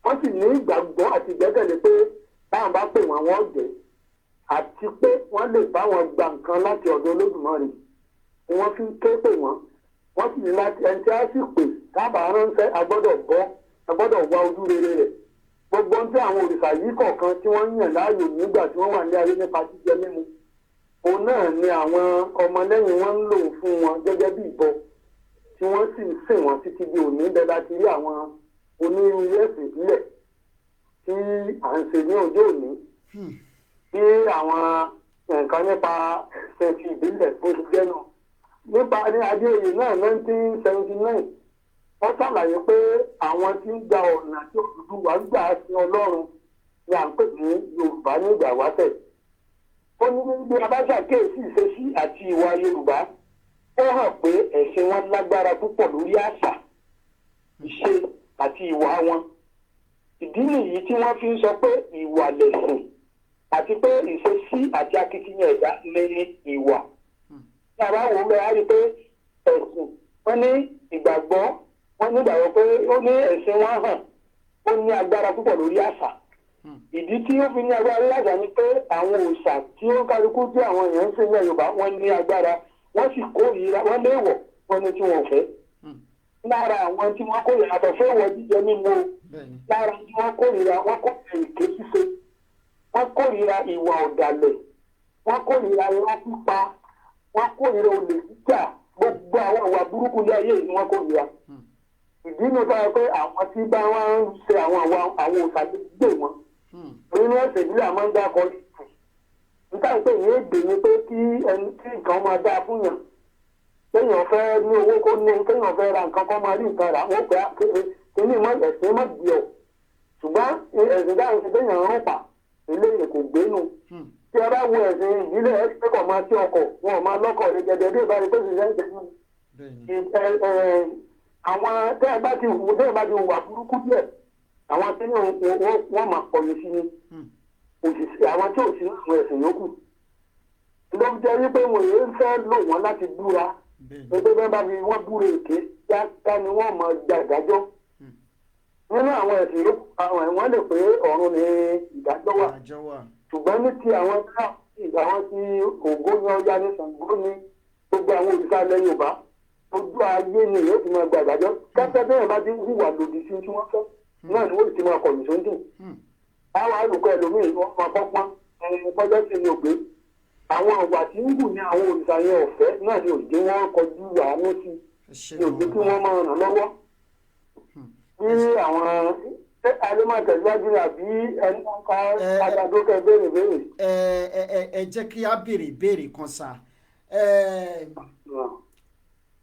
wọ́n sì ní ìgbàgbọ́ àti ìgbẹ́kẹ̀lé pé táwọn bá pè wọ́n, wọ́n jẹ́, àti pé wọ́n lè bá wọn gba nǹkan láti ọ̀dọ̀ Olódùmarè ni wọ́n fi ń ké pè wọ́n. Wọ́n sì ní láti ẹni tí a sì pè tábà ránṣẹ́, a gbọ́dọ̀ bọ́, a gbọ́dọ̀ gbọ́dọ̀ wá ojú rere rẹ̀. Gbogbo ohun tí àwọn òrìṣà yìí kọ̀ọ̀kan tí wọ́n ń yàn láàyò nígbà tí wọ́n wà ní ayé nípa jíjẹ mímu, òun náà ni àwọn ọmọlẹ́yìn wọn ń lò fún wọn gẹ́gẹ́ bí ìbọn tí wọ́n sì ń sìn wọ́n títí di òní. Bẹ́ẹ̀ láti rí àwọn onírúurú ẹ̀sìn ìbílẹ̀ tí à ń ṣe ní ọjọ́ òní, bí àwọn nǹkan nípa ẹ̀sìn ti ìbílẹ̀ bó ti jẹ́ náà. Nípa ní Adéoyè náà, 1979, wọ́n ṣàlàyé pé àwọn tí ń gba ọ̀nà tí Odùduwà ń gbà sin Ọlọ́run ni à ń pè ní Yorùbá ní ìgbà wáṣẹ̀. Ó ní bí a bá ṣàkíyèsí ìṣesí àti ìwà Yorùbá, ó hàn pé ẹ̀sìn wọn lágbára púpọ̀ lórí àṣà, ìṣe àti ìwà wọn. Ìdí nìyí tí wọ́n fi ń sọ pé ìwà lẹ̀sìn àti pé ìṣesí àti akitiyan ẹ̀dá ní ìwà. Ní a bá wò ó bẹ́ẹ̀, á rí i pé ẹ̀sìn wọ́n ní ìgbàgbọ́, wọ́n ní ìgbàgbọ́ pé ó ní ẹ̀sìn wọn hàn, ó ní agbára púpọ̀ lórí àṣà. Ìdí tí ó fi ní agbára lórí àṣà ni pé àwọn òòṣà tí ó kálukú tí àwọn èèyàn ń sìn ní Yorùbá, wọ́n ní agbára, wọ́n sì kórìíra, wọ́n léèwọ̀, wọ́n ní tí wọn ò fẹ́. Lára àwọn tí wọ́n kórìíra, àtọ̀ fẹ́ wọ jíjẹ mímu, lára tí wọ́n kórìíra, wọ́n kórìíra èké ṣíṣe, wọ́n kórìíra ìwà ọ̀dàlẹ̀, wọ́n kórìíra irọ́ pípa, wọ́n kórìíra olè jíjà. Gbogbo àwọn ìwà burúkú ní ayé yìí ni wọ́n kórìíra. Ìdí inú bá yẹ pé àwọn tí bá wọn ń ṣe àwọn àwọn òòṣà gbé wọn nínú ẹ̀sìn ìbílẹ̀ àmọ́ ń dákọ̀ níta pé ìyẹn èdè ni pé kí ẹni tí nǹkan máa dáa fún yàn, kéèyàn fẹ́ ní owó kó ní, kéèyàn fẹ́ ra nǹkan kó máa rí nǹkan rà, wọ́n pè á kíní mọ́ ẹ̀sìn mọ́ di ọ̀. Ṣùgbọ́n ẹ̀sìn dáhùn sí kéèyàn rún pa eléyìí kò gbénu. Tí a bá wo ẹ̀sìn ìbílẹ̀, ẹ̀ pé kò máa sí ọkọ̀ wọn ò máa lọ́kọ̀ rẹ̀ gẹ́gẹ́ bí ìbára pé ṣiṣẹ́ ń tẹ̀lé àwọn tẹ́ ẹ bá ti wù, tẹ́ ẹ bá ti wà burúkú díẹ̀, àwọn tí wọ́n máa kọ̀yìn sí ni òṣìṣẹ́ àwọn tí ò sí àwọn ẹ̀sìn yòókù ló ń jẹ́ wípé wọn èyí ń fẹ́ lò wọ́n láti búra pé bẹ́ẹ̀ bá fi wọ́n búra èké kíákíá ni wọ́n máa gba ìdájọ́. Nínú àwọn ẹ̀sìn yòókù, àwọn ẹ̀wọ̀n lè pé ọ̀run ni ìdájọ́ wà, ṣùgbọ́n ní ti àwọn àwọn tí Ògún ní Ọya ní Ṣàngó ní gbogbo àwọn òrìṣà ilẹ̀ Yorùbá, ojú ayé ni yóò ti máa gba ìdájọ́ kẹ́kẹ́. Bẹ́ẹ̀ bá ti hùwà lòdì sí tí wọ́n fẹ́ náà ni wọ́n ti máa kọ̀yìn sóńdì. Àwọn àlùkò ẹlòmíì wọ́n máa kọ́pọ́n ẹni kọjá sí ni ògbé àwọn àwà tí ń hù ní àwọn òrìṣà yẹn ọ̀fẹ́ náà ni òjé wọn kọjú àánú sí ni òjé kí wọ́n máa ràn lọ́wọ́. Bí àwọn alẹ́ máa tẹ̀síwájú àbí ẹni ká àgbàdo kẹ béèrè béèrè. Ẹ jẹ́ kí á béèrè ìbéèrè kan sá.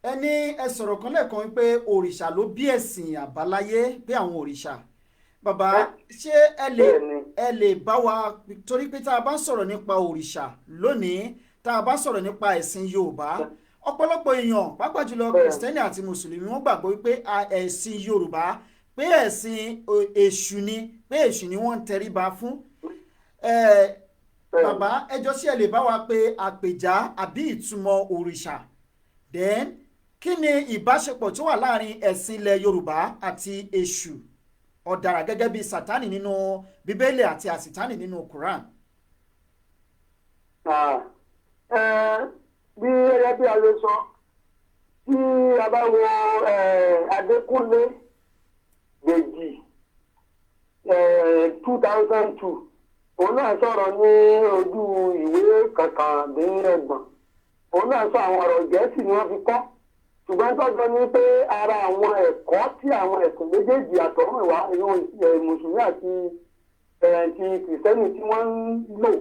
Ẹni ẹ sọ̀rọ̀ kan lẹ́ẹ̀kan wípé òrìṣà ló bí ẹ̀sìn àbáláyé, pé àwọn òrìṣà. Bàbá, ṣé ẹ lè bá wa, torí pé tá a bá ń sọ̀rọ̀ nípa òrìṣà lónìí, tá a bá sọ̀rọ̀ nípa ẹ̀sìn Yorùbá, ọ̀pọ̀lọpọ̀ èèyàn, pàápàá jùlọ kìrìsìtẹ́nì àti mùsùlùmí, wọ́n gbàgbọ́ wípé ẹ̀sìn Yorùbá, pé ẹ̀sìn èṣù ni, pé èṣù ni wọ́n ń tẹríba fún. Bàbá, ẹ jọ̀ọ́, ṣé ẹ lè bá wa pé àpèjá àbí ìtumọ̀ òrìṣà? Then kí ni ìbáṣepọ̀ tó wà láàrin ẹ̀sìn ilẹ̀ Yorùbá àti èṣù ọ̀dàrà gẹ́gẹ́ bí Sátánì nínú Bíbélì àti àsìtánì nínú Quran? Bí ẹyẹ bí a lè sọ, tí a bá wo Adékúnlé Dèjì 2002, òun náà sọ̀rọ̀ ní ojú ìwé 29, òun náà sọ àwọn ọ̀rọ̀ Gẹ̀ẹ́sì ni wọ́n fi kọ́, ṣùgbọ́n tọ́jọ́ ní pé ara àwọn ẹ̀kọ́ tí àwọn ẹ̀sìn méjèèjì àtọ̀húnrìnwá, ìyẹn mùsùlùmí àti ti kìrìsìtẹ́nì, tí wọ́n ń lò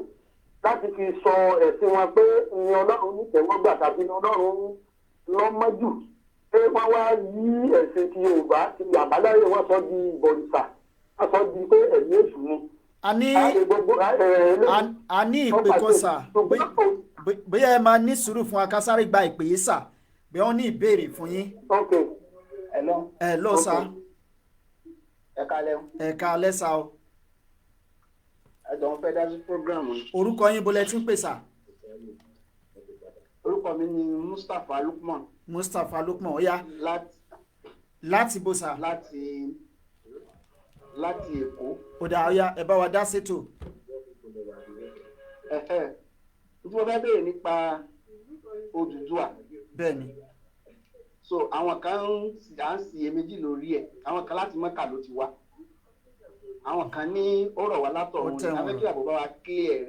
láti fi sọ ẹ̀sìn wọn pé ní Ọlọ́run nítẹ̀wọ́gbà tàbí ní Ọlọ́run lọ́mọ́jù, pé wọ́n wá yí ẹ̀sìn ti Yorùbá ti àbáláyé, wọ́n sọ di ìbọ̀rìṣà, wọ́n sọ di pé ẹ̀mí èṣù ni. A ní ìpè kan sà, bóyá ẹ máa ní sùúrù fún akásáré gba ìpè yìí sà, bí wọ́n ní ìbéèrè fún yín. Hello. Hello sà. Ẹ káalẹ́. Ẹ káalẹ́ sà o. Ẹ jọ̀ọ́, mo fẹ́ dá sí program. Orúkọ yín, bó lẹ ti ń pè sà? Orúkọ mi ni Mustapha Lukman. Mustapha Lukman, ó yá. Láti. Láti bó sà? Láti Èkó. Ó dà, ó yá, ẹ bá wa dá sétò. Ẹ̀hẹ́, tí mo fẹ́ béèrè nípa Odùduwà. Bẹ́ẹ̀ni. So àwọn kan à ń ṣiyèméjì lórí ẹ̀, àwọn kan láti Mọ́kà ló ti wá, àwọn kan ní ó rọ̀ wá látọ̀run Ó ni. tẹ̀wọ̀n A fẹ́ kí àbọ̀ bá wa clear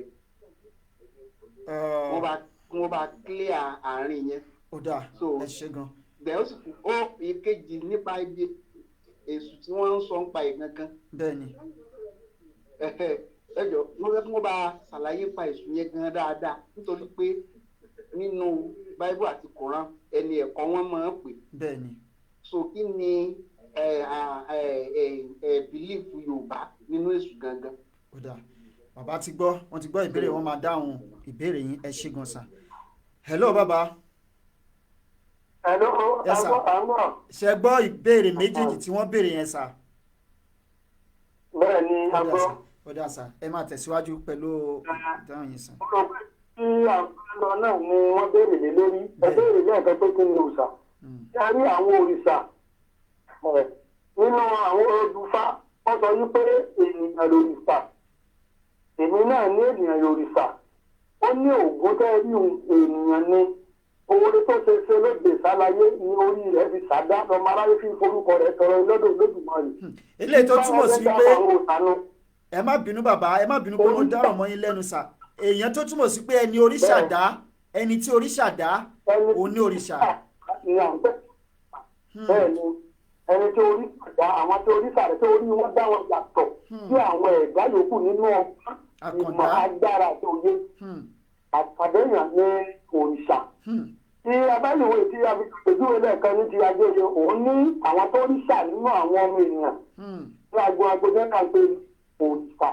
rẹ̀, wọ́n bá clear àárín yẹn. Ó dáa. So Ẹ ṣe gan. Bẹ́ẹ̀ ó sì kú ó ìkejì nípa ibi èṣù tí wọ́n ń sọ ń pa ẹ̀ gangan. Bẹ́ẹ̀ ni. Ẹ jọ, wọ́n fẹ́ kí wọ́n bá ṣàlàyé pa èṣù yẹn gan dáadáa, nítorí pé nínú Bible àti Quran, ẹni ẹ̀kọ́ wọn máa ń pè. Bẹ́ẹ̀ ni. So kí ni ẹ ẹ ẹ ẹ belief Yorùbá nínú èṣù gangan? Ó dáa, bàbá ti gbọ́, wọ́n ti gbọ́ ìbéèrè, wọ́n máa dáhùn ìbéèrè yín. Ẹ ṣe gan sir. Hello, bàbá. Hello. Yes, sir. Àgbọ̀. Ṣe gbọ́ ìbéèrè méjèèjì tí wọ́n béèrè yẹn, sir? Bẹ́ẹ̀ ni. Ó dáa. Àgbọ̀. Sir, ó dáa sir, ẹ máa tẹ̀síwájú pẹ̀lú ìdáhùn yín, sir. Mo rò pé tí à ń lọ náà ni wọ́n béèrè lé lórí. Ẹ béèrè lẹ́ẹ̀kan pé kí ni òòṣà. Ṣé a rí àwọn òrìṣà ẹ̀, nínú àwọn odùfá, wọ́n sọ wípé ènìyàn lòrìṣà. Èmi náà ní ènìyàn lòrìṣà. Ó ní Ògún tẹ́ rí òun, ènìyàn ni. Oore tó ṣe ṣe lóde ìsálayé ní orí rẹ̀ fi sàdá lọ́mọ aráyé fi forúkọ rẹ̀ tọrọ lọ́dọ̀ Olódùmarè. Eléyìí tó túmọ̀ sí pé Àwọn òòṣà nu. Ẹ má bínú, bàbá, ẹ má bínú pé mo dáràn mọ́ yín lẹ́nu, sir. Èèyàn tó túmọ̀ sí pé ẹni oríṣà dá, ẹni tí oríṣà dá, Ẹni òun ní òrìṣà. Ní à ń pẹ́. Bẹ́ẹ̀ ni, ẹni tí orí dá, àwọn tí orí sàrẹ̀, tí orí wọn dá wọn yàtọ̀ sí àwọn ẹ̀dá yòókù nínú ọgbọ́n, ìmọ̀, Àkàndá. agbára àti òye. Àtàdéyàn ní òrìṣà. Tí abáyòwé tí a fi ṣàpèjúwe lẹ́ẹ̀kan ní ti agbóye, òun ní àwọn tó ń ṣà nínú àwọn ọmọ ènìyàn ní agbo agbóye náà pé òrìṣà.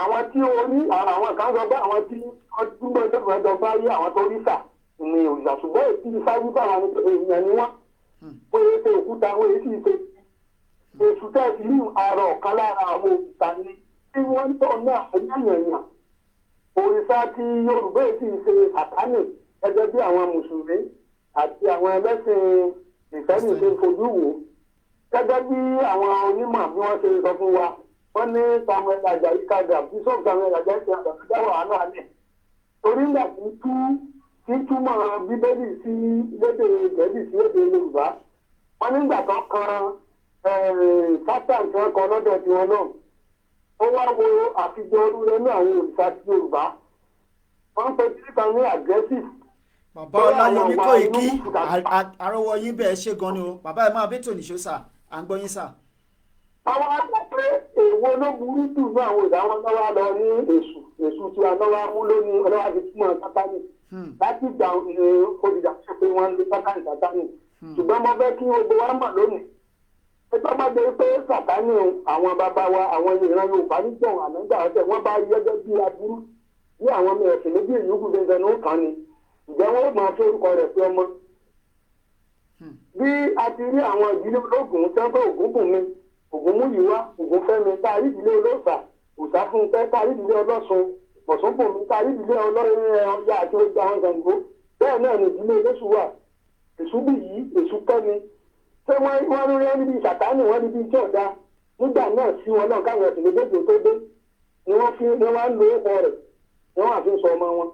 Àwọn tí orí àwọn kan sọ pé àwọn tí ọdún mẹ́jọ bá rí àwọn tó rí sà ní òrìṣà, ṣùgbọ́n èyí tí ifá wí báwọn ni pé èèyàn ni wọ́n. Wọ́n yé ṣe òkúta, wọ́n yé sì ṣe èṣù tẹ́sí ní àrò ọ̀kan lára àwọn òrìṣà ni tí wọ́n ń tọ́ náà yànyànyàn. Òrìṣà ti Yorùbá yìí sì ṣe Sàtánì gẹ́gẹ́ bí àwọn mùsùlùmí àti àwọn ẹlẹ́sìn ìfẹ́ni ṣe ń fojú wò. Gẹ́gẹ́ bí àwọn onímọ̀ bí wọ́n ṣe sọ fún wa, wọ́n ní Samuel Ajayi Crowther, Bishop Samuel Ajayi Crowther ló dá wàhálà lẹ̀, torí nígbà tí tú tí túmọ̀ Bíbélì sí lédè Gẹ̀ẹ́sì sí lédè Yorùbá, wọ́n nígbà tó kan Sátán tí wọ́n kọ lọ́dọ̀ tiwọn náà, ó wá wo àfijọ́ olúrẹ́ ní àwọn òrìṣà ti Yorùbá, wọ́n ń pe kíríkan ní aggressive. Bàbá Ọláyọmí Kóìkí, àrọwọ yín bẹ́ẹ̀ ṣe gan ni o. Bàbá, ẹ máa bẹ́tò nìṣó sir, à ń gbọ́ yín, sir. Àwọn àgbà pé èwo ló burú jù ní àwọn ìdá wọn lọ́wọ́ lọ ní èṣù, èṣù tí a lọ́wọ́ mú lónìí ọlọ́wọ́ fi túmọ̀ Sátánì. Láti ìgbà ní olùdá sọ pé wọ́n ń lo Sátánì, Sátánì. Ṣùgbọ́n mo fẹ́ kí gbogbo wa mọ̀ lónìí pé tó bá jẹ́ pé Sátánì, àwọn bàbá wa, àwọn ìran Yorùbá níjọ́ ànágbà ọ̀sẹ̀, wọ́n bá yẹ́gẹ́ bí aburú bí àwọn ọmọ ẹ̀sìn méjì yòókù gẹ́gẹ́ ní ó kàn ní, ǹjẹ́ wọ́n ó máa fi orúkọ rẹ̀ pé ọmọ? Bí a ti rí àwọn ìdílé ológun tẹ́ńpẹ́, Ògúnbùnmi, Ògúnmúyìwá, Ògúnfẹ́mi, tá a rí ìdílé olóòṣà, Òṣàfúnkẹ́, tá a rí ìdílé ọlọ́sùn, Ọ̀ṣunbùnmi, tá a rí ìdílé ọlọ́rin Ọya àti ojú àwọn Ṣàngó, bẹ́ẹ̀ náà ni ìdílé Eléṣù wà, Èṣùbìyí, Èṣùkẹ́mi. Ṣé wọ́n rí wọ́n níbi Sàtánì, wọ́n níbi tí ọ̀dà nígbà náà sí wọn náà káwọn ẹ̀sìn méjèèjì tó dé ni wọ́n fi ni wọ́n á lo orúkọ rẹ̀ ni wọ́n àfi ń sọ ọmọ wọn.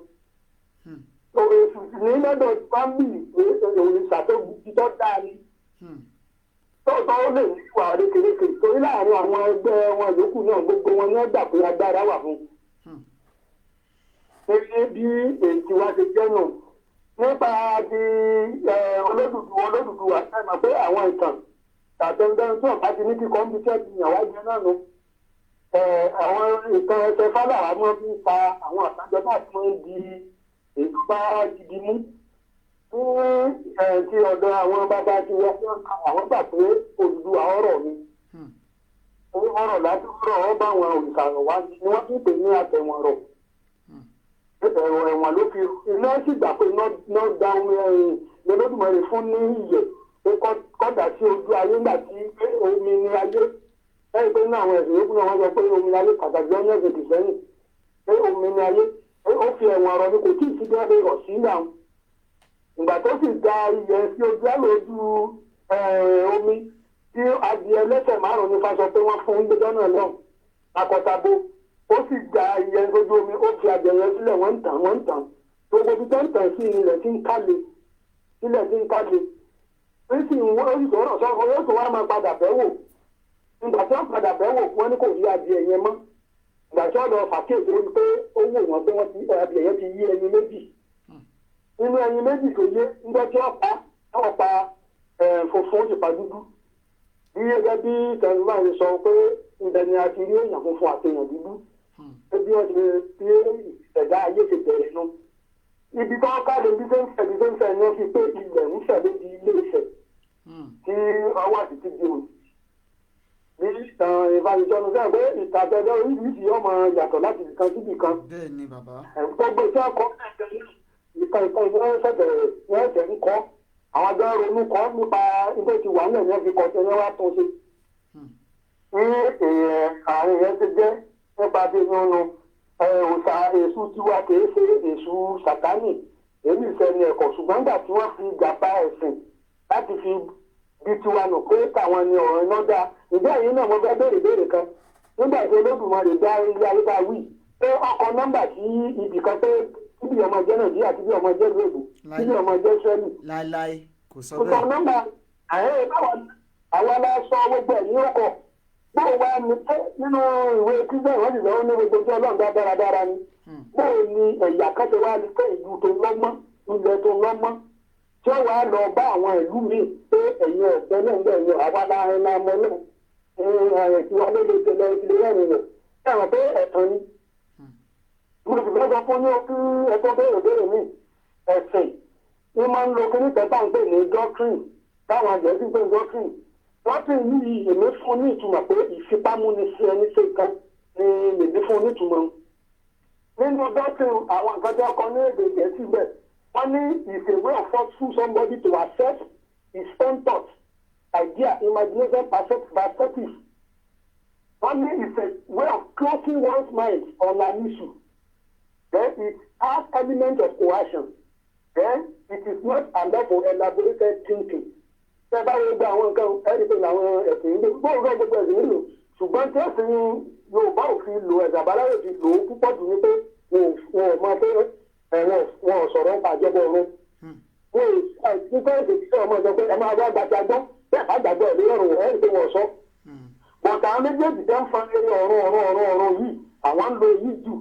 Èṣù ní lọ́dọ̀ bámbì òrìṣà tó tó dáa ni. Tóòtọ́ ó lè ní ìwà rékèrékè, torí láàrin àwọn ẹgbẹ́ wọn yòókù náà, gbogbo wọn ní wọ́n gbà pé agbára wà fún un. Gẹ́gẹ́ bí èyí wa ṣe jẹ́ nù nípa ti Olódùduwà, Olódùduwà, ẹ mọ̀ pé àwọn ìtàn tàtẹ̀ǹdẹ́n tí ọ̀gá ti ní kíkọ́ ń bí tẹ́ ti yàn wá jẹ náà nù. Àwọn ìtàn ẹsẹ̀ fálàwà máa fi ń fa àwọn àtàjọ náà tí wọ́n ń di èyí tó bá gidi mú. Ní ti ọ̀dọ̀ àwọn bàbá ti wá, àwọn gbà pé Odùduwà ọ̀rọ̀ ni. Ọ̀rọ̀ láti ọ̀rọ̀ ọ̀ bá àwọn òrìṣà rọ̀ wá ni wọ́n tún pè ní àtẹ̀wọ̀n rọ̀. Ẹ̀wọ̀n ẹ̀wọ̀n ló fi iná sì gbà pé iná gba omi ẹ̀yìn lọ́dọ̀dùmarè fún ní iyẹ̀ pé kọ́dà sí ojú ayé ńgbà tí pé omi ní ayé. Lẹ́yìn pé nínú àwọn ẹ̀sìn yòókù náà, wọ́n sọ pé omi ní ayé, pàtàkì ọ̀nà ẹ̀sìn kìsẹ́yìn pé omi ní ayé, pé ó fi ẹ̀wọ̀n ọ̀rọ̀ ni kò tí ì sí bí wọ́n ṣe rọ̀ sí náà. Ìgbà tó sì da iyẹ̀ sí ojú ayé ojú omi tí adìẹ lẹ́sẹ̀ márùn-ún ní fa sọ pé wọ́n fún un gbẹjọ́ náà náà akọ̀tàbó, ó sì gba iyẹ̀ sójú omi, ó fi adìẹ yẹn sílẹ̀, wọ́n ń tàn, wọ́n ń tàn. Gbogbo ibi tó ń tàn sí ilẹ̀ tí ń kále, ilẹ̀ tí ń kále. Ó sì ń wọ́n sì sọ̀rọ̀ sọ̀rọ̀ yóò tó wá máa padà bẹ́ wò. Ìgbà tí wọ́n padà bẹ́ wò, wọ́n ní kò rí adìẹ yẹn mọ́. Ìgbà tí wọ́n lọ fàkíyèsí rí pé ó wò wọ́n pé wọ́n ti adìẹ yẹn ti yí ẹyin méjì. Nínú ẹyin méjì tó yé, nígbà tí wọ́n pa, wọ́n pa funfun, ó sì pa dúdú. Bí gẹ́gẹ́ bí tẹnumọ́ ṣe sọ pé ibẹ̀ ni a ti rí èèyàn funfun àti èèyàn dúdú, pé bí wọ́n ṣe bí ẹ̀dá ayé ṣe bẹ̀rẹ̀ nu. Ibi tó ń káde bí tó ń fẹ̀ bí tó ń fẹ̀ ni wọ́n fi pé ilẹ̀ ń fẹ̀ ló di Ilé Ifẹ̀ tí ọwọ́ àti ti di òjì. Bí ìtàn ìbánisọ́nu sẹ́yìn pé ìtàgẹ́gẹ́ oríṣiríṣi ọmọ yàtọ̀ láti ibìkan síbì kan. Bẹ́ẹ̀ ni, bàbá. Gbogbo tí wọ́n kọ́ ìtàn ìtàn ìwọ́n ṣẹ̀ṣẹ̀ wọ́n ṣẹ̀ ń kọ́, àwọn agbẹ́ ronú kọ́ nípa ibi tí wà nílẹ̀ ní wọ́n fi kọ́ tí wọ́n wá tún ṣe. Ní èèyàn àárín yẹn ti jẹ́ nípa bí nínú òòṣà Èṣù tiwa kìí ṣe Èṣù Sàtánì, èyí ìfẹ́ni ẹ̀kọ́, ṣùgbọ́n nígbà tí wọ́n fi gàba ẹ̀sìn láti fi bí tiwa nù pé káwọn ni ọ̀rọ̀ iná dá ìjọ yìí náà, mo fẹ́ béèrè béèrè kan. Nígbà tí Olódùmarè dá ilé ayé bá wí pé ọkọ̀ nọ́mbà sí ibì kan pé kíbi ọmọ jẹ́ Nàìjíríà, kíbi ọmọ jẹ́ lóògùn, kíbi ọmọ jẹ́ Israẹli. Láéláé, kò sọ kò sọ bẹ́ẹ̀. Nọ́mbà àyẹ̀ báwa àwa la sọ gbogbo ẹ̀ ní ọkọ̀ bóò wá ní pé nínú ìwé Kírísítẹ́nì wọ́n sì sọ ní gbogbo tí Ọlọ́run dá dáradára ni. Bóò ni ẹ̀yà kan ṣe wá ní pé ìlú tó lọ́mọ́, ilẹ̀ tó lọ́mọ́, tí ó wàá lọ bá àwọn ìlú míì pé ẹ̀yin ọ̀gbẹ́ náà ń bẹ̀ yẹn, àwa láàrin náà mọ́ náà ẹ̀rìn tí wọ́n lè tẹ̀lé ilé rẹ̀ wọ̀ ẹ̀rọ pé ẹ̀tàn ni. Mo sì fẹ́ sọ fún yín kí ẹ tó béèrè béèrè mi, ẹ̀sìn ní máa ń lo kíní kan tá à ń pè ní doctrine, táwọn àjẹ́ sì ń pè ní doctrine. Doctrine yìí, èmi fún ní ìtumọ̀ pé ìfipámúni sí ẹni ṣe kan ni èmi fún ní ìtumọ̀. Nínú doctrine, àwọn nǹkan tí wọ́n kọ ní èdè Gẹ̀ẹ́sì bẹ́ẹ̀, wọ́n ní is a way of forcing somebody to accept his own thought, idea, imagination, perspective. Wọ́n ní is a way of closing one's mind on an issue. Then it has element of coercion. Then it is not allowed for elaborated thinking. Tẹ́ bá wo gba àwọn nǹkan ẹ̀rí pé làwọn ẹ̀sìn ń lò gbóòórùn gbogbo ẹ̀sìn ń lò, ṣùgbọ́n tí ẹ̀sìn Yorùbá ò fi lò, ẹ̀sìn àbáláyé fi lò ó púpọ̀ jù ní pé wọn ò mọ pé ẹ̀wọ̀n wọn ò sọ̀rọ̀ nípa àjọbọ̀ ọ̀run. Wọn ò nípa èdè tí ọmọ sọ pé ẹ máa wá gbàgbà gbọ́ bẹ́ẹ̀ bá gbàgbọ́ ẹ̀ lórí ọ̀run, ẹ̀ rí pé wọ́n sọ. Bọ̀dà àwọn méjèèjì tẹ́ ń fa eré ọ̀run ọ̀run ọ̀run ọ̀run yìí, àwọn ń lo èyí jù.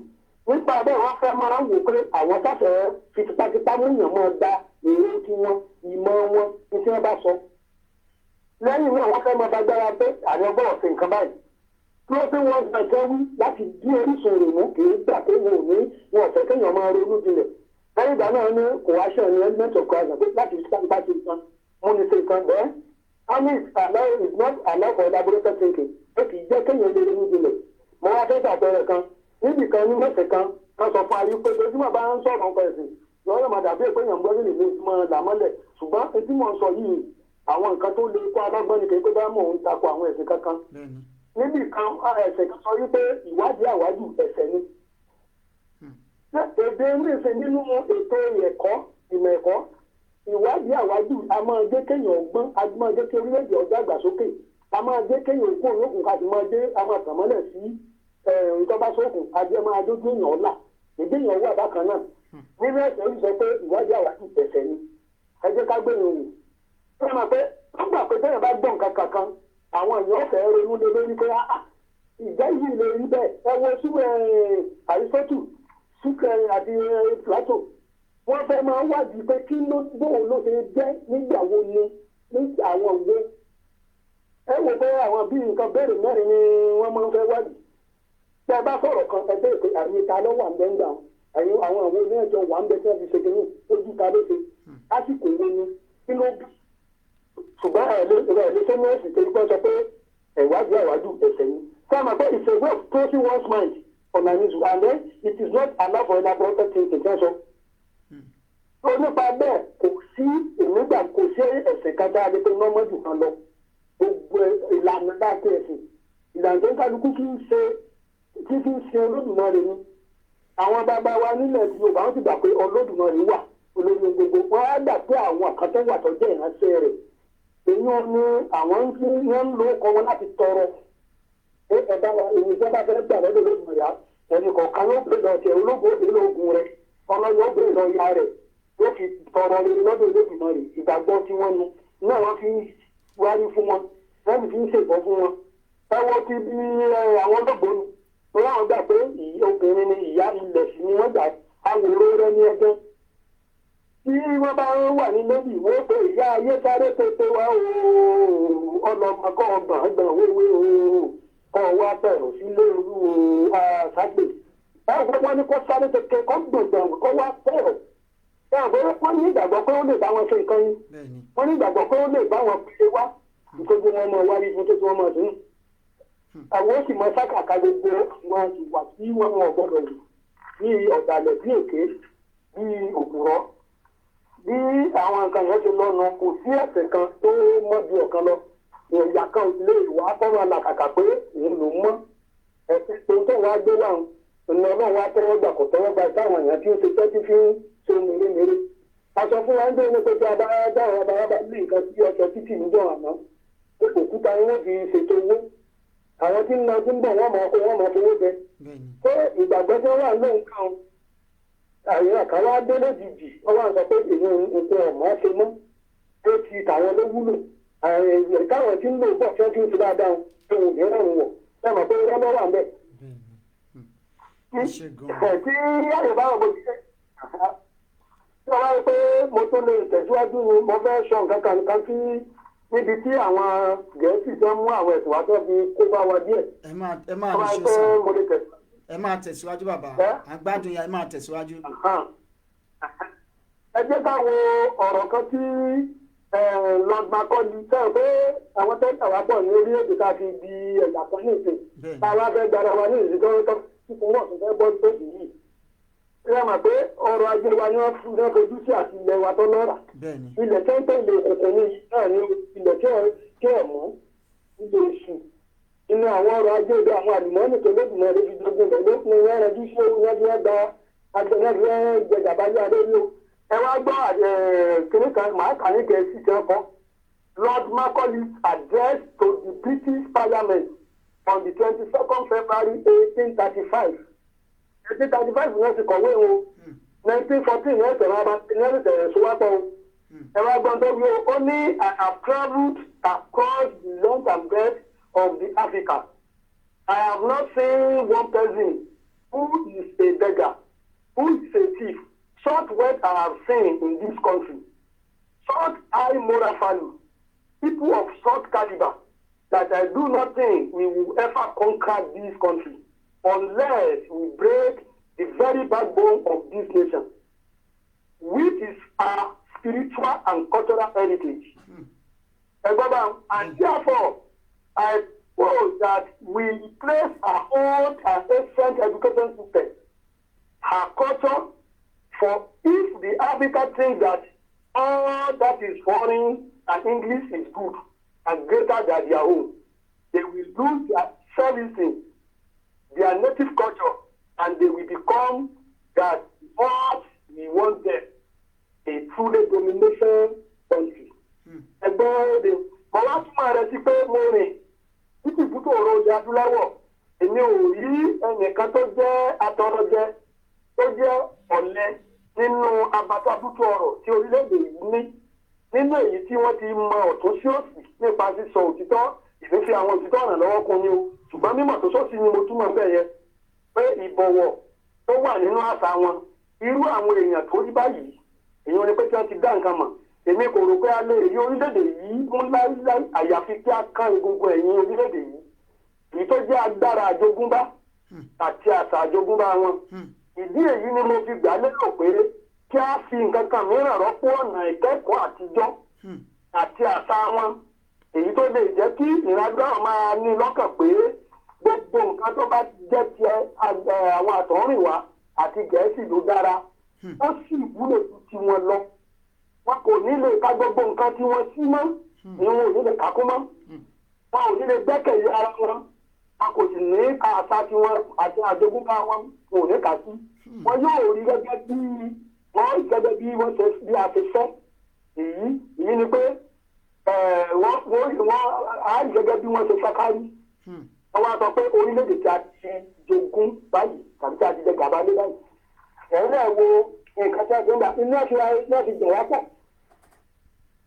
Nípa bẹ́ẹ̀, wọ́n fẹ́ máa ń wò pé àwọn sáfẹ́ fi tipátipá múyàn máa gba èrè tiwọn, ìmọ̀ wọn ní tí wọ́n bá sọ. Lẹ́yìn náà, wọ́n fẹ́ máa bá gbára pé àwọn ọgbọ́n ọ̀sìn nǹkan báyìí. Closing one's mind jẹ́ wí láti dí orísun ìrònú, kì í gbà pé wọn ò ní wọn ò fẹ́ kéèyàn máa ronú jinlẹ̀. Lẹ́yìn ìgbà náà ní coercion ní element of coercion pé láti fi tipátipá ṣe nǹkan, mú ní ṣe nǹkan bẹ́ẹ̀. Army is allow is not allow for elaborated thinking, pé kì í jẹ́ kéèyàn lè ronú jinlẹ̀. Mo wá fẹ́ ṣàpẹẹrẹ kan níbì kan ní mẹ́sẹ̀ kan kan sọ fún ayé pé ojúmọ̀ bá ń sọ̀rọ̀ nǹkan ẹ̀sìn lọ́yọ̀ máa dàbí pé èèyàn ń gbọ́ nílùú mi máa là mọ́lẹ̀, ṣùgbọ́n etí mò ń sọ yìí, àwọn nǹkan tó lè kó alágbọ́n ni, kì í pé bá mò ń takò àwọn ẹ̀sìn kankan. Níbì kan, ẹ̀sìn kan sọ wípé ìwádìí àwájú ẹ̀ṣẹ̀ ni. Èdè oríṣi nínú ètò ẹ̀kọ́, ìmọ̀ ẹ̀kọ́, ìwádìí àwájú a máa jẹ́ kéèyàn gbọ́n, a máa jẹ́ kí orílẹ̀-èdè ọjọ́ àgbàsókè, a máa jẹ́ kéèyàn kó olókùn ká sì máa dé, a máa tàn mọ́lẹ̀ sí ìjọba sókùn ajé, máa dójú èèyàn ọ̀la èdè èèyàn wà bákan náà. Nínú ẹ̀sẹ̀ yìí sọ pé ìwádìí àwájú ẹ̀ṣẹ̀ ni. Ẹ jẹ́ ká gbé yẹn wò. Ẹ máa pé wọ́n gbà pé bẹ́ẹ̀ bá gbọ́ nǹkan kankan, àwọn èèyàn fẹ́ ronú lé lórí pé ìjẹ́ yìí lè rí bẹ́ẹ̀. Ẹ wo súnmọ́ Àrísọ́tù súnkẹ àti Plato, wọ́n fẹ́ máa wádìí pé kí ló bóun ló ṣe jẹ́, nígbà wo ni, ní àwọn wo. Ẹ wò pé àwọn bíi nǹkan béèrè mẹ́rin ni wọ́n máa ń fẹ́ wádìí. Tí ẹ bá sọ̀rọ̀ kan, ẹ béèrè pé àyè ta ló wà ń bẹ́ ń gbà, ẹ̀yin àwọn àwọn oníẹ̀jọ wà ń bẹ tí wọ́n fi ṣe kínní, ojú ta ló ṣe, lásìkò wo ni, kí ló bí. Ṣùgbọ́n ẹ lè ṣe ní ẹ̀sìn torí pé sọ pé ìwádìí àwájú ẹ̀ṣẹ̀ ni. Sáà pé it's a way of closing one's mind on an issue and then it is not allowed for elaborated thinking tí wọ́n sọ. Tó nípa bẹ́ẹ̀, kò sí ìnígbà, kò sí ẹ̀sìn kan tá a lè pe nọ́mọ́ jù kan lọ. Gbogbo ìlànà láti ẹ̀sìn, ìlànà tó ń kálukú kí ń ṣe tí fi ń ṣe Olódùmarè ni. Àwọn bàbá wa nílẹ̀ tí Yorùbá, wọn ti gbà pé Olódùmarè wà, olórí gbogbo wọn. Á gbà pé àwọn kan tó wà tó jẹ́ ìránṣẹ́ rẹ̀, èyí wọn ni àwọn ń fi wọn ń lo ọkọ wọn láti tọrọ pé ẹ bá wa. Èyí tí wọn bá fẹ́ gbà lọ́dọ̀ Olódùmarè, ẹnì kọ̀ọ̀kan ló gbé lọ tiẹ̀, ológun ó dé lóògùn rẹ̀. Ọlọ́yọ̀ ó bèrè lọ ya rẹ̀, yóò fi tọrọ rere lọ́dọ̀ Olódùmarè. Ìgbàgbọ́ tí wọ́n nu náà wọ́n fi ń wárí fún wọn, wọ́n fi ń ṣèbọ̀ fún wọn. Ẹwọ́ ti bí àwọn olóògbé ni wọ́n gbà pé obìnrin ni ìyá ilẹ̀, sí ni wọ́n gbà àwòrán rẹ ní ẹgbẹ́. Tí wọ́n bá wà ní lóbì, wọ́n pé ìyá ayé sáré tètè wá ooo, ọlọ́mọkọ́ ọgbọ̀n ọgbọ̀n wéwé ooo, kọ́ wá bẹ̀rù sílé olú ooo àṣàgbè. Báwo pé wọ́n ní kó sáré tètè kọ́ gbọ̀ngbọ̀n kó wá bẹ̀rù. Báwo pé wọ́n ní ìgbàgbọ́ pé ó lè bá wọn ṣe nǹkan yín? Wọ́n ní ìgbàgbọ́ pé ó lè bá wọn pè wá nítorí wọn mọ wáyé fún tó tí wọ́n mọ̀ sí. Àwọn ó sì mọ sákàkà gbogbo àwọn ìwà tí wọ́n wọn gbọ́dọ̀ wù, bí ọ̀dàlẹ̀, bí èké, bí òpùrọ́. Bí àwọn nǹkan yẹn ti lọ́nu, kò sí ẹ̀sẹ̀ kan tó mọ́ ju ọ̀kan lọ. Ẹ̀yà kan lè wá fọ́nrán làkàkà pé òun ló mọ́ ẹ̀sìn tó tó wá gbé wà ní Ọlọ́run wá tẹ́wọ́ gbà, kò tẹ́wọ́ gbà táwọn èèyàn tí ó ṣe tẹ́tí fi ń ṣe mèremère. A sọ fún wa ń gbé ní pé tí a bá dáhùn abáwá bá ní nǹkan sí ọjọ́ títì níjọ́ àná, òkúta ni wọ́n fi ṣètò owó. Àwọn tí ń lọ tí ń bọ̀, wọ́n máa kó, wọ́n máa fowó jẹ. Pé ìgbàgbọ́ tí wọ́n wà lóhùn kan, àyè kan wá dé lójijì, wọ́n wá sọ pé èyí nǹkan ọ̀mọ́ ṣe mọ́ tó ti tàwọn ló wúlò, táwọn tí ń lò bọ̀ tí wọ́n ti ń ṣe dáadáa ohun mìíràn wọ̀ ẹ mọ̀ pé rọ́lọ́ wà ń bẹ̀. Tí àyè bá wọ̀ bó ti ṣe tí wọ́n wá rí pé mo tún lè tẹ̀síwájú ni, mo fẹ́ sọ nǹkan kan kan sí níbi tí àwọn Gẹ̀ẹ́sì tó ń mú àwọn ẹ̀sùn wá tó fi kó bá wa díẹ̀. Ẹ máa Wọ́n wá nìṣó rí pé sá. mo lè tẹ̀síwájú. Ẹ máa tẹ̀síwájú, bàbá. Ẹ? À ń gbádùn yín, ẹ máa tẹ̀síwájú. Ẹ jẹ́ ká wo ọ̀rọ̀ kan tí Lord Macaulay sọ pé àwọn tó ń tà wá pọ̀ ní orílẹ̀-èdè ká fi di ẹ̀yà kan ní ìsìn, tá a wá fẹ́ gbára wa ní ìsìn tó tó kíkún wọ̀ tó fẹ́ bọ́ sóòtù yìí. Ẹ mọ̀ pé ọrọ̀ ajé wa ni wọ́n fojú sí àti ilẹ̀ wa tó lọ́ràá. Ilẹ̀ tó ń pè ilẹ̀ òkùnkùn ní náà ní ilẹ̀ tí ò mú ilẹ̀ èṣù inú àwọn ọrọ̀ ajé ibi àwọn àlùmọ́ọ́nì tó lóògùn rẹ̀ fi dogun rẹ̀ ló ní wọ́n rẹ̀ sí wọ́n fi wọ́n gba agbẹ̀rẹ̀ fi wọ́n jẹ gàba lé adé ní o. Ẹ wá gbọ́ kínní kan, màá kà ní Gẹ̀ẹ́sì tí wọ́n kọ́. Lord Macaulay's address to the British Parliament on the 22nd February 1835. 1835 ní wọ́n ti kọ̀wé o. 1914 ní ẹ̀sẹ̀ wọn ní ẹ̀sẹ̀ sowápọ̀ o. Ẹ wá gbọ́n tó wí o. Ó ní, "I have travelled across the length and breadth of the Africa. I have not seen one person who is a beggar, who is a thief. Such wealth I have seen in this country, such high moral value, people of such caliber, that I do not think we will ever conquer this country unless we break the very backbone of this nation, which is our spiritual and cultural heritage." Ẹgbọ́n bá, "And therefore, I propose that we replace our old and ancient education system, our culture, for if the Africa think that all that is foreign and English is good and greater than their own, they will lose their servicing, their native culture, and they will become that what we want them, a truly domination country." Ẹgbọ́n èdè mo wá túmọ̀ rẹ̀ sí pé mo rìn títí ibùdó ọ̀rọ̀ ilẹ̀ adúláwọ̀, èmi ò rí ẹnìkan tó jẹ́ atọrọjẹ, tó jẹ́ ọ̀lẹ nínú abatabútú ọ̀rọ̀ tí orílẹ̀-èdè yìí ní, nínú èyí tí wọ́n ti mọ ọ̀tún sí òsì nípa sísọ òtítọ́. Ìfífi àwọn òtítọ́ ràn lọ́wọ́ kún ni o, ṣùgbọ́n mímọ̀ tó sọ́sì ni mo túmọ̀ bẹ́ẹ̀ yẹn pé ìbọ̀wọ̀ tó wà nínú àṣà wọn. Irú àwọn èèyàn tó rí báyìí, èèyàn ni pé tí wọ́n ti dá nǹkan mọ̀, èmi kò rò pé a lè rí orílẹ̀-èdè yìí mú láíláí àyàfi kí a kán egungun ẹ̀yìn orílẹ̀-èdè yìí, èyí tó jẹ́ agbára àjogúnbá àti àṣà àjogúnbá wọn. Ìdí èyí ni mo fi gbà lérò pé kí a fi nǹkan kan mìíràn rọ́pò ọ̀nà ìkẹ́kọ̀ọ́ àtijọ́ àti àṣà wọn, èyí tó lè jẹ́ kí ìrìnàjò máa ní lọ́kàn pé gbogbo nǹkan tó bá jẹ́ ti àwọn àtọ̀húnrìnwá àti Gẹ̀ẹ́sì ló dára, ó sì wúlò ju tiwọn lọ. Wọn kò ní lè ka gbogbo nǹkan tí wọ́n sí mọ́ ni wọn ò ní lè kàkún mọ́, wọn ò ní lè gbẹ́kẹ̀lé ara wọn, wọn kò sì ní ka àṣà tiwọn àti àjogúnbá wọn, wọn ò ní kà sí. Wọn yóò rí gẹ́gẹ́ bí wọ́n ṣe bí a ṣe fẹ́. Èyí ni pé wọ́n á rí gẹ́gẹ́ bí wọ́n ṣe fẹ́ kárí. Wọ́n wá sọ pé orílẹ̀-èdè tí a ti jogún báyìí tàbí tí a ti jẹ gàba lé báyìí. Ẹ̀yin náà wo nǹkan tí a ti ń gbà iná ti wá ti jẹ̀ wá pọ̀.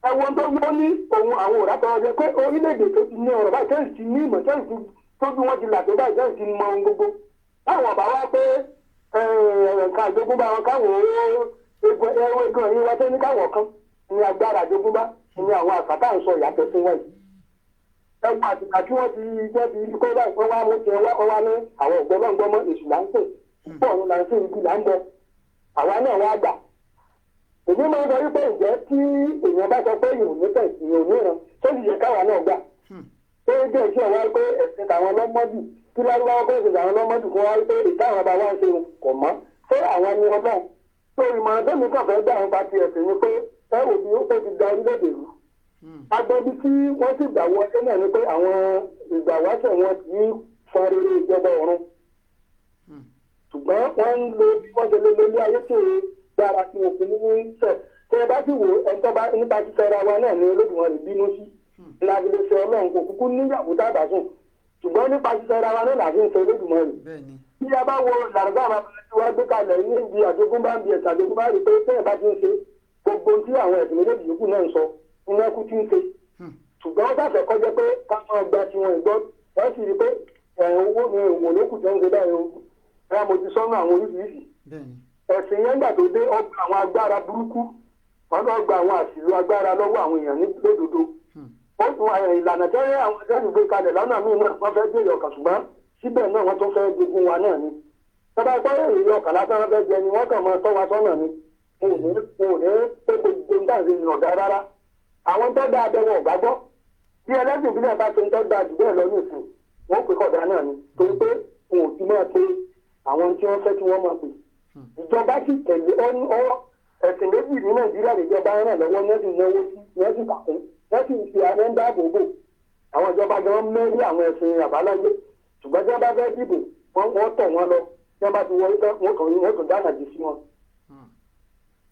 Ẹ̀wọ̀n tó wọ́n ní òun àwọn òrà tọrọ jẹ pé orílẹ̀-èdè tó ti ní ọ̀rọ̀ báyìí tẹ́sí ti ní ìmọ̀ tẹ́sí ti tó bí wọ́n ti là tó báyìí tẹ́sí ti mọ ohun gbogbo. Táwọn ọ̀bá wá pé nǹkan àjogúnbá wọn káwọn owó egun ẹ̀yìn wa tó ní káwọn kan ní agbára àjogúnbá ní àwọn àṣà tá à ń sọ ìyàtọ̀ sí wọ̀nyí. Ẹ̀wọ̀n àtìgbà tí wọ́n ti kó báyìí wọ́n wá mú tiẹ̀ wọ́n wá ní àwọn ògbọ́ngbọ́mọ èṣù là ń pè púpọ̀ ọ̀run là ń sìn ibi là ń bọ àwa náà wá gbà. Èmi máa ń sọ wípé ǹjẹ́ tí èèyàn bá sọ pé èèyàn ò ní tẹ̀ èèyàn ò níran tó sì yẹ káwa náà gbà. Tó jẹ́ ìṣe wá pé ẹ̀sìn tàwọn lọ́mọdù kí lárúbáwá pé ẹ̀sìn tàwọn lọ́mọdù kó wá pé ìta àwọn bàbá wa ń ṣe kò mọ́ ṣé àwọn ni ọlọ́run. Tó ìmọ̀ràn tẹ́mi kàn fẹ́ gbà nípa ti ẹ̀sìn ni pé ẹ wò bí ó ti da orílẹ̀-èdè rú. Agbẹ́bí tí wọ́n sì gbà wọlé náà ni pé àwọn ìgbà wáṣẹ̀ wọn kì í fọn rere ìjọba ọ̀run. Ṣùgbọ́n wọ́n ń lo bí wọ́n ṣe lé lórí ayé tí ó dára tí òfin ní sẹ̀. Tí ẹ bá sì wò ẹ̀ńtọ́ bá nípa ṣíṣẹ́ra wa náà ni Olódùmarè bínú sí. Láti lè ṣe Ọlọ́run kò kúkú níyàwó tábà sùn. Ṣùgbọ́n nípa ṣíṣẹ́ra wa náà làfi ń ṣe Olódùmarè. Bí a bá wo làrúbá àwọn tí wọ́n gbé kalẹ̀ ní ibi àjogúnbá ń bi ẹ̀sìn àjogúnbá rí pé tẹ́yìn bá ti ń ṣe gbogbo tí àwọn ẹ̀sìn méjèèjì yòókù náà ń sọ iná kú ti ń ṣe. Ṣùgbọ́n wọ́n sàfẹ́ kọjá pé ká máa gba tiwọn ìgbọ́ wọ́n sì rí pé owó ni òwò lókù tó ń ṣe báyìí o. Ẹ̀rọ mo ti sọ́nà àwọn oríṣiríṣi. Ẹ̀sìn yẹn gbà tó dé ọgbà àwọn agbára burúkú wọn lọ gba àwọn àṣìlò agbára lọ́wọ́ àwọn èèyàn ní lódodo. Ó tún ìlànà tẹ́lẹ̀ àwọn ẹgbẹ́ ìgbé kalẹ̀ lọ́nà míì náà wọ́n fẹ́ jèrè ọkàn ṣùgbọ́n síbẹ̀ náà wọ́n tún fẹ́ jogún wa náà ni. Tọ́ba pé èrè ọkàn lásán wọ́n fẹ́ jẹ ni wọ́n kàn máa tọ́ wa sọ́nà ni. Wọn ò ní pé gbogbo ń tàbí ìrọ̀dá rárá. Àwọn tó dáa bẹ wọn ò gbàgbọ́. Bí ẹlẹ́sìn ìbílẹ̀ bá ṣe ń tọ́ da jù bẹ́ẹ̀ lọ ní ìsìn, wọ́n pè kọ̀dá náà ni. Torí pé wọn ò ti máa pe àwọn tí wọ́n fẹ́ kí wọ́n máa pè. Ìjọba sì tẹ̀lé ẹ̀sìn méjì ní Nàìjíríà níjọba ràn lọ́wọ́ ní ẹ̀sìn náwó sí ní ẹ̀sìn kàkún wọ́n sì fi àwọn ń dáàbò bò. Àwọn ìjọba gan mẹ́rí àwọn ẹ̀sìn àbáláyé. Ṣùgbọ́n tí wọ́n bá fẹ́ dìbò wọ́n tọ̀ wọ́n lọ. Tí wọ́n bá ti wọlé tán wọ́n kàn dáná jù sí wọn.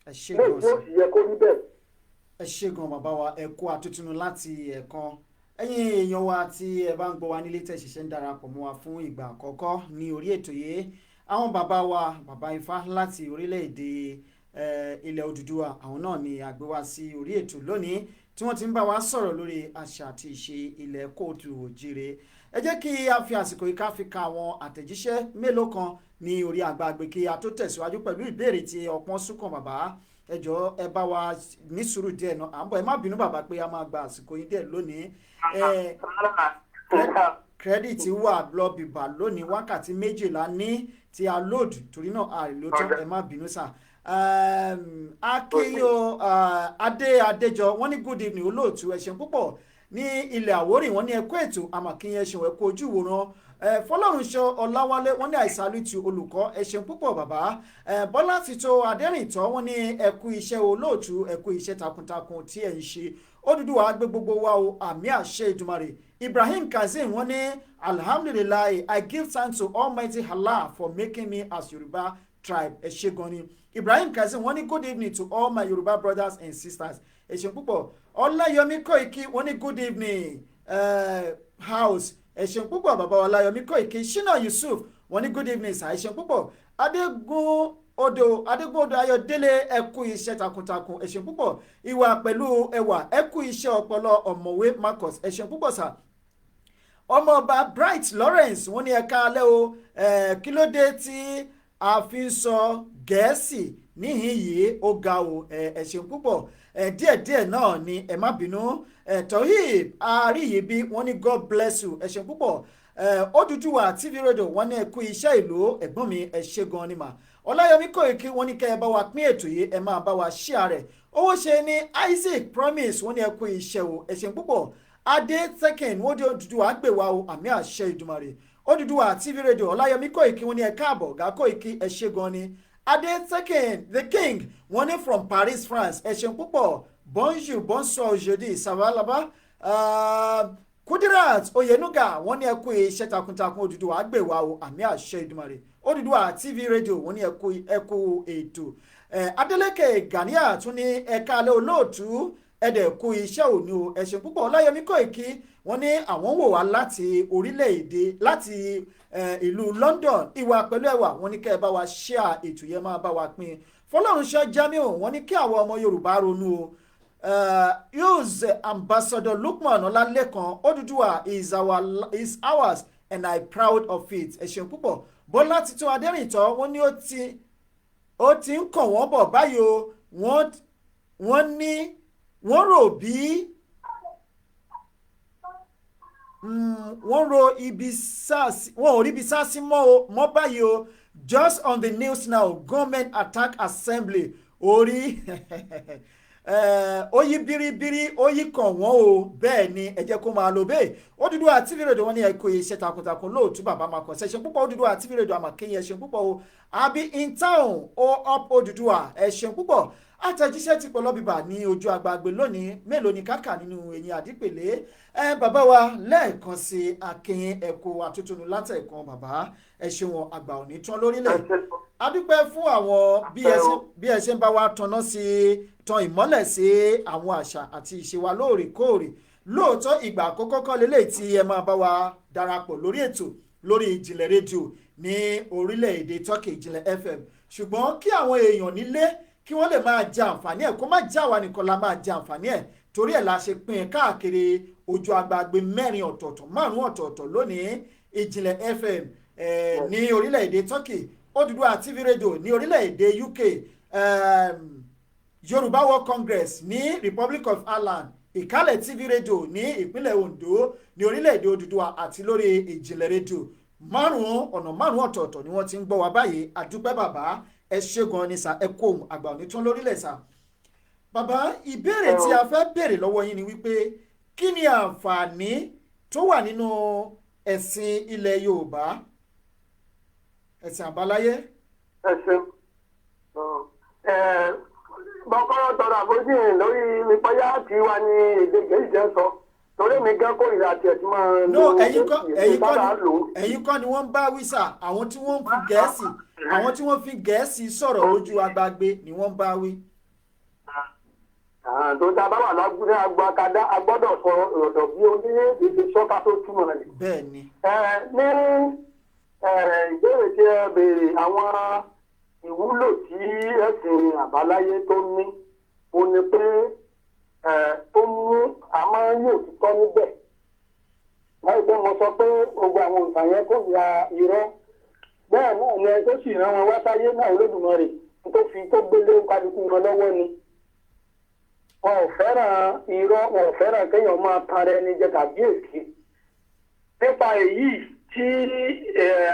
Ẹ ṣé gan sir. Yẹ kó rí bẹ́ẹ̀. Ẹ ṣé gan bàbá wa, ẹ kú àtúntúnú láti ẹ̀kan. Ẹ̀yin èèyàn wa tí ẹ bá ń gbọ́ wa nílé tẹ́ ṣẹ̀ṣẹ̀ ń darapọ̀ mọ́ wa fún ìgbà àkọ́kọ́ ní orí ètò yìí, àwọn bàbá wa bàbá Ifá láti orílẹ̀-èdè ilẹ̀ Odùduwà àwọn náà ni a gbé wá sí orí ètò lónìí tí wọ́n ti ń bá wa sọ̀rọ̀ lórí àṣà àti ìṣe ilẹ̀ kóòtù òjìrè. Ẹ jẹ́ kí a fi àsìkò yìí ká fi ka àwọn àtẹ̀jíṣẹ́ mélòó kan ní orí àgbàgbé kí a tó tẹ̀síwájú pẹ̀lú ìbéèrè tí ọpọ́n súnkàn bàbá. Ẹ jọ̀ọ́ ẹ bá wa ní sùúrù díẹ̀ náà, à ń bọ̀, ẹ má bínú bàbá pé a máa gba àsìkò yín díẹ̀ lónìí. Kírẹ́dìtì wà lọ́bìbà lónìí, wákàtí 12 ní tí a lòdù, torí náà a lò tán, ẹ má bínú sà. Akínyó Adé Adéjọ wọ́n ní good evening olóòtú, ẹ ṣeun púpọ̀. Ní ilẹ̀ Àwórì wọ́n ní ẹ kú ètò àmàkínyẹn ṣeun, ẹ kú ojú ìwòran. Fọlọ́runṣọ Ọláwálé wọ́n ní àìsàlùtì olùkọ́, ẹ ṣeun púpọ̀ bàbá. Bọ́lá Tító Adẹ́rìntọ́ wọ́n ní ẹ kú iṣẹ́ olóòtú, ẹ kú iṣẹ́ takuntakun tí ẹ ń ṣe. Odùduwà gbé gbogbo wa o, àmì àṣẹ Èdùmàrè. Ibrahim Kazeem wọ́n ní alhamdulilayi, I give thanks to Almighty Allah for making me as Yoruba tribe. Ẹ ṣé gan ni. Ibrahim Kazeem wọ́n ní good evening to all my Yoruba brothers and sisters. Ẹ ṣeun púpọ̀. Ọláyọmí Kóìkí wọ́n ní good evening house. Ẹ ṣeun púpọ̀ bàbá Ọláyọmí Kóìkí. Shina Yusuf wọ́n ní good evening sir. Ẹ ṣeun púpọ̀. Adégún Odò Ayọ̀délé, ẹ kú iṣẹ́ takuntakun, ẹ ṣeun púpọ̀. Ìwà pẹ̀lú ẹwà, ẹ kú iṣẹ́ ọpọlọ ọ̀mọ̀wé Marcus, ẹ ṣeun púpọ̀ sir. Ọmọọba Bright Lawrence wọ́n ní ẹ káalẹ́ o, kí ló dé tí a fi ń sọ Gẹ̀ẹ́sì níhìn yìí, ó ga o, ẹ ṣeun púpọ̀. Díẹ̀díẹ̀ náà ni, ẹ má bínú. Tohib Àríyìbí wọ́n ní God bless you, ẹ ṣeun púpọ̀. Odùduwà TV radio wọ́n ní ẹ kú iṣẹ́ ìlú, ẹ̀gbọ́n mi ẹ ṣé gan ni mà. Ọláyọmí Kóìkí wọ́n ní kẹ́ ẹ bá wa pín ètò yìí, ẹ máa bá wa share rẹ̀. Owó ṣe ní Isaac Promise wọ́n ní ẹ kú iṣẹ́ o, ẹ ṣeun púpọ̀. Adé Tekin wọ́n ní Odùduwà gbè wá o, àmì àṣẹ Ìdùmarè. Odùduwà TV radio Ọláyọmí Kóìkí wọ́n ní ẹ káàbọ̀, ọ̀gá Kóìkí ẹ ṣé gan ni. Adé Tekin the King wọ́n ní from Paris, France, ẹ ṣeun púpọ̀. Bonjour, bonsoir, aujourd'hui ça va là-bas. Kudirat Oyenuga wọ́n ní ẹ kú iṣẹ́ takuntakun, Odùduwà gbè wá o, àmì àṣẹ Ìdùmarè. Odùduwà TV radio wọ́n ní ẹ kú ètò. Adeleke Gania tún ní ẹ káalẹ́ olóòtú, ẹ̀dẹ̀ kú iṣẹ́ òní o, ẹ ṣeun púpọ̀. Ọláyọmí Kóìkí wọ́n ní Wọ́n ní àwọn wò wá láti orílẹ̀-èdè, láti ìlú London. Ìwà pẹ̀lú ẹwà, wọ́n ní kẹ́ ẹ bá wa share ètò yẹn, máa bá wa pín. Fọlọ́runṣọ́ Jamiu, wọ́n ní kí àwọn ọmọ Yorùbá ronú o. Use Ambassador Lukman Ọlálékan, Odùduwà is ours and I proud of it. Ẹ ṣeun púpọ̀. Bọ́lá Titun Adẹ́rìntọ́, wọ́n ní ó ti ń kàn wọ́n bọ̀ báyìí o. Wọ́n ní wọ́n rò bí wọ́n ro ibi sars, wọ́n ò rí ibi sá sí mọ́ o mọ́ báyìí o. Just on the news now, government attack assembly. Orí ó yí biribiri, ó yí kàn wọ́n o. Bẹ́ẹ̀ ni, ẹ jẹ́ kó máa lò bẹ́ẹ̀. Odùduwà TV Radio, wọ́n ní ẹ kú iṣẹ́ takuntakun lóòtú, bàbá máa kọ̀ ṣẹ̀ṣẹ̀ púpọ̀. Odùduwà TV Radio, àmàkéyìn, ẹ ṣeun púpọ̀ o. Abi in town o, up Odùduwà, ẹ ṣeun púpọ̀. Àtẹ̀jíṣẹ́ ti pọ̀ lọ́bìbà ní ojú agbágbé lónìí. Mélòó ni kákà nínú eyín àdípèlé? Ẹ bàbá wa, lẹ́ẹ̀kan sí, akínyìn ẹ̀kọ́ àtúntún látẹ̀kan. Bàbá, ẹ ṣeun, àgbà òní tán lórílẹ̀. Adúpẹ́ fún àwọn bí ẹ ṣe ń bá wa tanná sí, tan ìmọ́lẹ̀ sí àwọn àṣà àti ìṣe wa lóòrèkóòrè. Lóòótọ́, ìgbà àkọ́kọ́ kọ́ lélẹ̀ tí ẹ máa bá wa darapọ̀ lórí ètò lórí Ìjìnlẹ̀ Rédíò ní orílẹ̀-èdè Turkey, Ìjìnlẹ̀ FM, ṣùgbọ́n kí àwọn èèyàn nílé kí wọ́n lè máa jẹ àǹfààní ẹ̀, kó má jẹ́ àwa nìkan la máa jẹ àǹfààní ẹ̀, torí ẹ̀ la ṣe pín in káàkiri ojú agbègbè mẹ́rin ọ̀tọ̀ọ̀tọ̀, márùn-ún ọ̀tọ̀ọ̀tọ̀ lónìí: Ìjìnlẹ̀ FM ní orílẹ̀-èdè Turkey, Odùduwà TV Radio ní orílẹ̀-èdè UK, Yorùbá World Congress ní Republic of Ireland, Ìkálẹ̀ TV Radio ní ìpínlẹ̀ Ondo ní orílẹ̀-èdè Odùduwà, àti lórí Ìjìnlẹ̀ Rédíò. Márùn-ún, ọ̀nà márùn-ún ọ̀tọ̀ọ̀tọ̀ ni wọ́n ti ń gbọ́ wa báyìí. Àdúpẹ́ bàbá, ẹ ṣé gan ni sà, ẹ kó ohun àgbà òní tán lórílẹ̀ sà. Bàbá, ìbéèrè tí a fẹ́ béèrè lọ́wọ́ yín ni wípé, kí ni àǹfààní tó wà nínú ẹ̀sìn ilẹ̀ Yorùbá, ẹ̀sìn àbáláyé? Ẹ ṣeun. Bọ́kọ́rọ́ tọrọ àforíjì lórí ìpọ́yà tí wà ní èdè Gẹ̀ẹ́sì jẹ́ sọ, torí mi gán kórìíra tiẹ̀ tí máa No, ẹ̀yin kọ́ ni wọ́n ń bá wí sà. Àwọn tí wọ́n fi Gẹ̀ẹ́sì sọ̀rọ̀ lójú agbágbé ni wọ́n ń bá wí. Tó tá a bá wà lágbóná agbo akadá, a gbọ́dọ̀ sọ ọ̀dọ̀ bí onílé-èdè ti sọ́ka tó túmọ̀ rẹ̀. Bẹ́ẹ̀ ni. Ní ìbéèrè tí ẹ béèrè, àwọn ìwúlò tí ẹ̀sìn àbáláyé tó ní, ó ní pé ó mú a máa ń ní òtítọ́ níbẹ̀. Láì pé mo sọ pé gbogbo àwọn nǹkan yẹn kò ya irọ́, bẹ́ẹ̀ náà ni ẹni tó sì rán wọn wá sáyé náà, Olódùmarè, tó fi tó gbélé kálukú wọn lọ́wọ́ ni. Wọn ò fẹ́ràn irọ́, wọn ò fẹ́ràn kéèyàn máa tan ẹni jẹ tàbí èké. Nípa èyí tí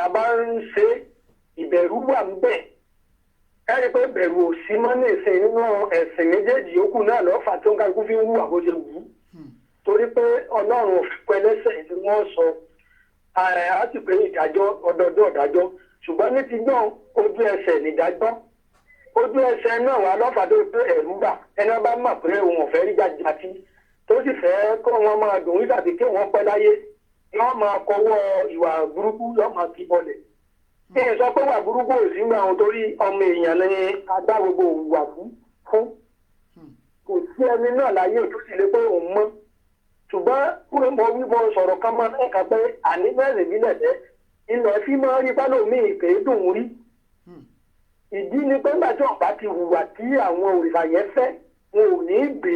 a bá ń ṣe, ìbẹ̀rù wà ń bẹ̀. Ẹ rí i pé ìbẹ̀rù ò sí mọ́ ní ìsìn nínú ẹ̀sìn méjèèjì yòókù náà lọ́fà tó ń kálukú fi ń hùwà bó ṣe wù ú, torí pé Ọlọ́run ò fi pẹ́ lẹ́sẹ̀ tí wọ́n sọ á sì pé ìdájọ́ ọdọọdún ọ̀dájọ́, ṣùgbọ́n ní ti gbọ́n, ojú ẹsẹ̀ nìdájọ́, ojú ẹsẹ̀ náà wà lọ́fà tó pé ẹ̀rú gbà. Ẹni bá mọ̀ pé òun ò fẹ́ rí jàjàtì, tó sì fẹ́ kó wọn máa dùn ún tàbí kí wọ́n pẹ́ láyé, yóò máa kọwọ́ ìwà burúkú, yóò máa fi bọlẹ̀. Kí n sọ pé wà burúkú ò sí gbà wọn, torí ọmọ èèyàn ni a dá gbogbo ìwà fún. Kò sí ẹni náà láyé tó sì lè pé òun mọ́, ṣùgbọ́n mo wí, mo sọ̀rọ̀ kan máa ń kà pé àní mẹ́rin ìbílẹ̀ tẹ́ ilẹ̀ fi máa rí pálọ̀mí ìpè dùn rí. Ìdí ni pé nígbà tí ọ̀pá ti hùwà tí àwọn òrìṣà yẹn fẹ́, wọn ò ní í gbé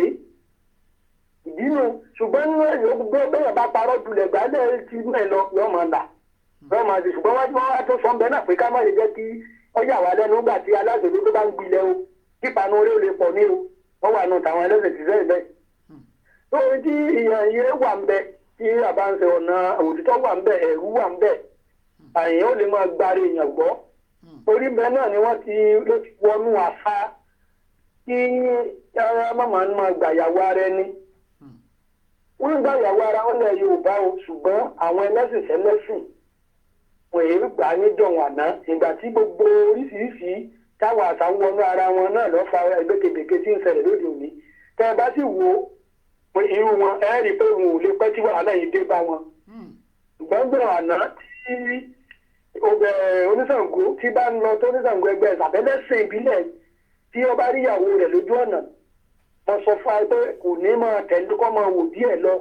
ìdí nu. Ṣùgbọ́n nínú ẹ̀yìn gbogbo bẹ́ẹ̀ bá parọ́ julẹ̀ gbálẹ̀ ti mẹ́ lọ, yọ máa là, yọ máa ṣe. Ṣùgbọ́n wájú wọn wá tó sọ bẹ́ẹ̀ náà pé ká má lè jẹ́ kí ọjà wà lẹ́nu nígbà tí aláṣẹ tó bá ń gbilẹ̀ o, kípanu orí ò lè pọ̀ ní o. Wọ́n wà nù tàwọn ẹlẹ́sìn ti sẹ́yìn bẹ́ẹ̀. Lórí tí ìyẹn ire wà ń bẹ tí a bá ń ṣe, ọ̀nà òtítọ́ wà ń bẹ, ẹ̀rú wà ń bẹ, àyàn ò lè máa gbárí èèyàn gbọ́. Orí bẹ́ẹ̀ náà ni wọ́n ti ló ti wọnú àfa kí ara màmá máa gbàyàwó ara ẹni. Wọ́n ń gbàyàwó ara wọn lẹ̀ Yorùbá o, ṣùgbọ́n àwọn ẹlẹ́sìn sẹ́lẹ́sìn wọ́n èyí gbà á níjọ̀wọ̀n àná. Ìgbà tí gbogbo oríṣiríṣi táwọn àṣà ń wọnú ara wọn náà lọ́ fa ẹgbẹ́kebèke tí ń ṣẹlẹ̀ lóde òní. Tẹ́ ẹ bá sì wo irú wọn, ẹ rí i pé wọn ò lè pẹ́ tí wàhálà yìí dé bá wọn. Ṣùgbọ́n gbọ́n àná tí Oníṣàngó tí bá ń lọ, tó Oníṣàngó ẹgbẹ́ ìsàbẹ́lẹ́sìn ìbílẹ̀, tí ó bá rí ìyàwó rẹ̀ lójú ọ̀nà, mo sọ fún wa pé kò ní máa tẹ̀lé, kọ́ máa wò díẹ̀ lọ.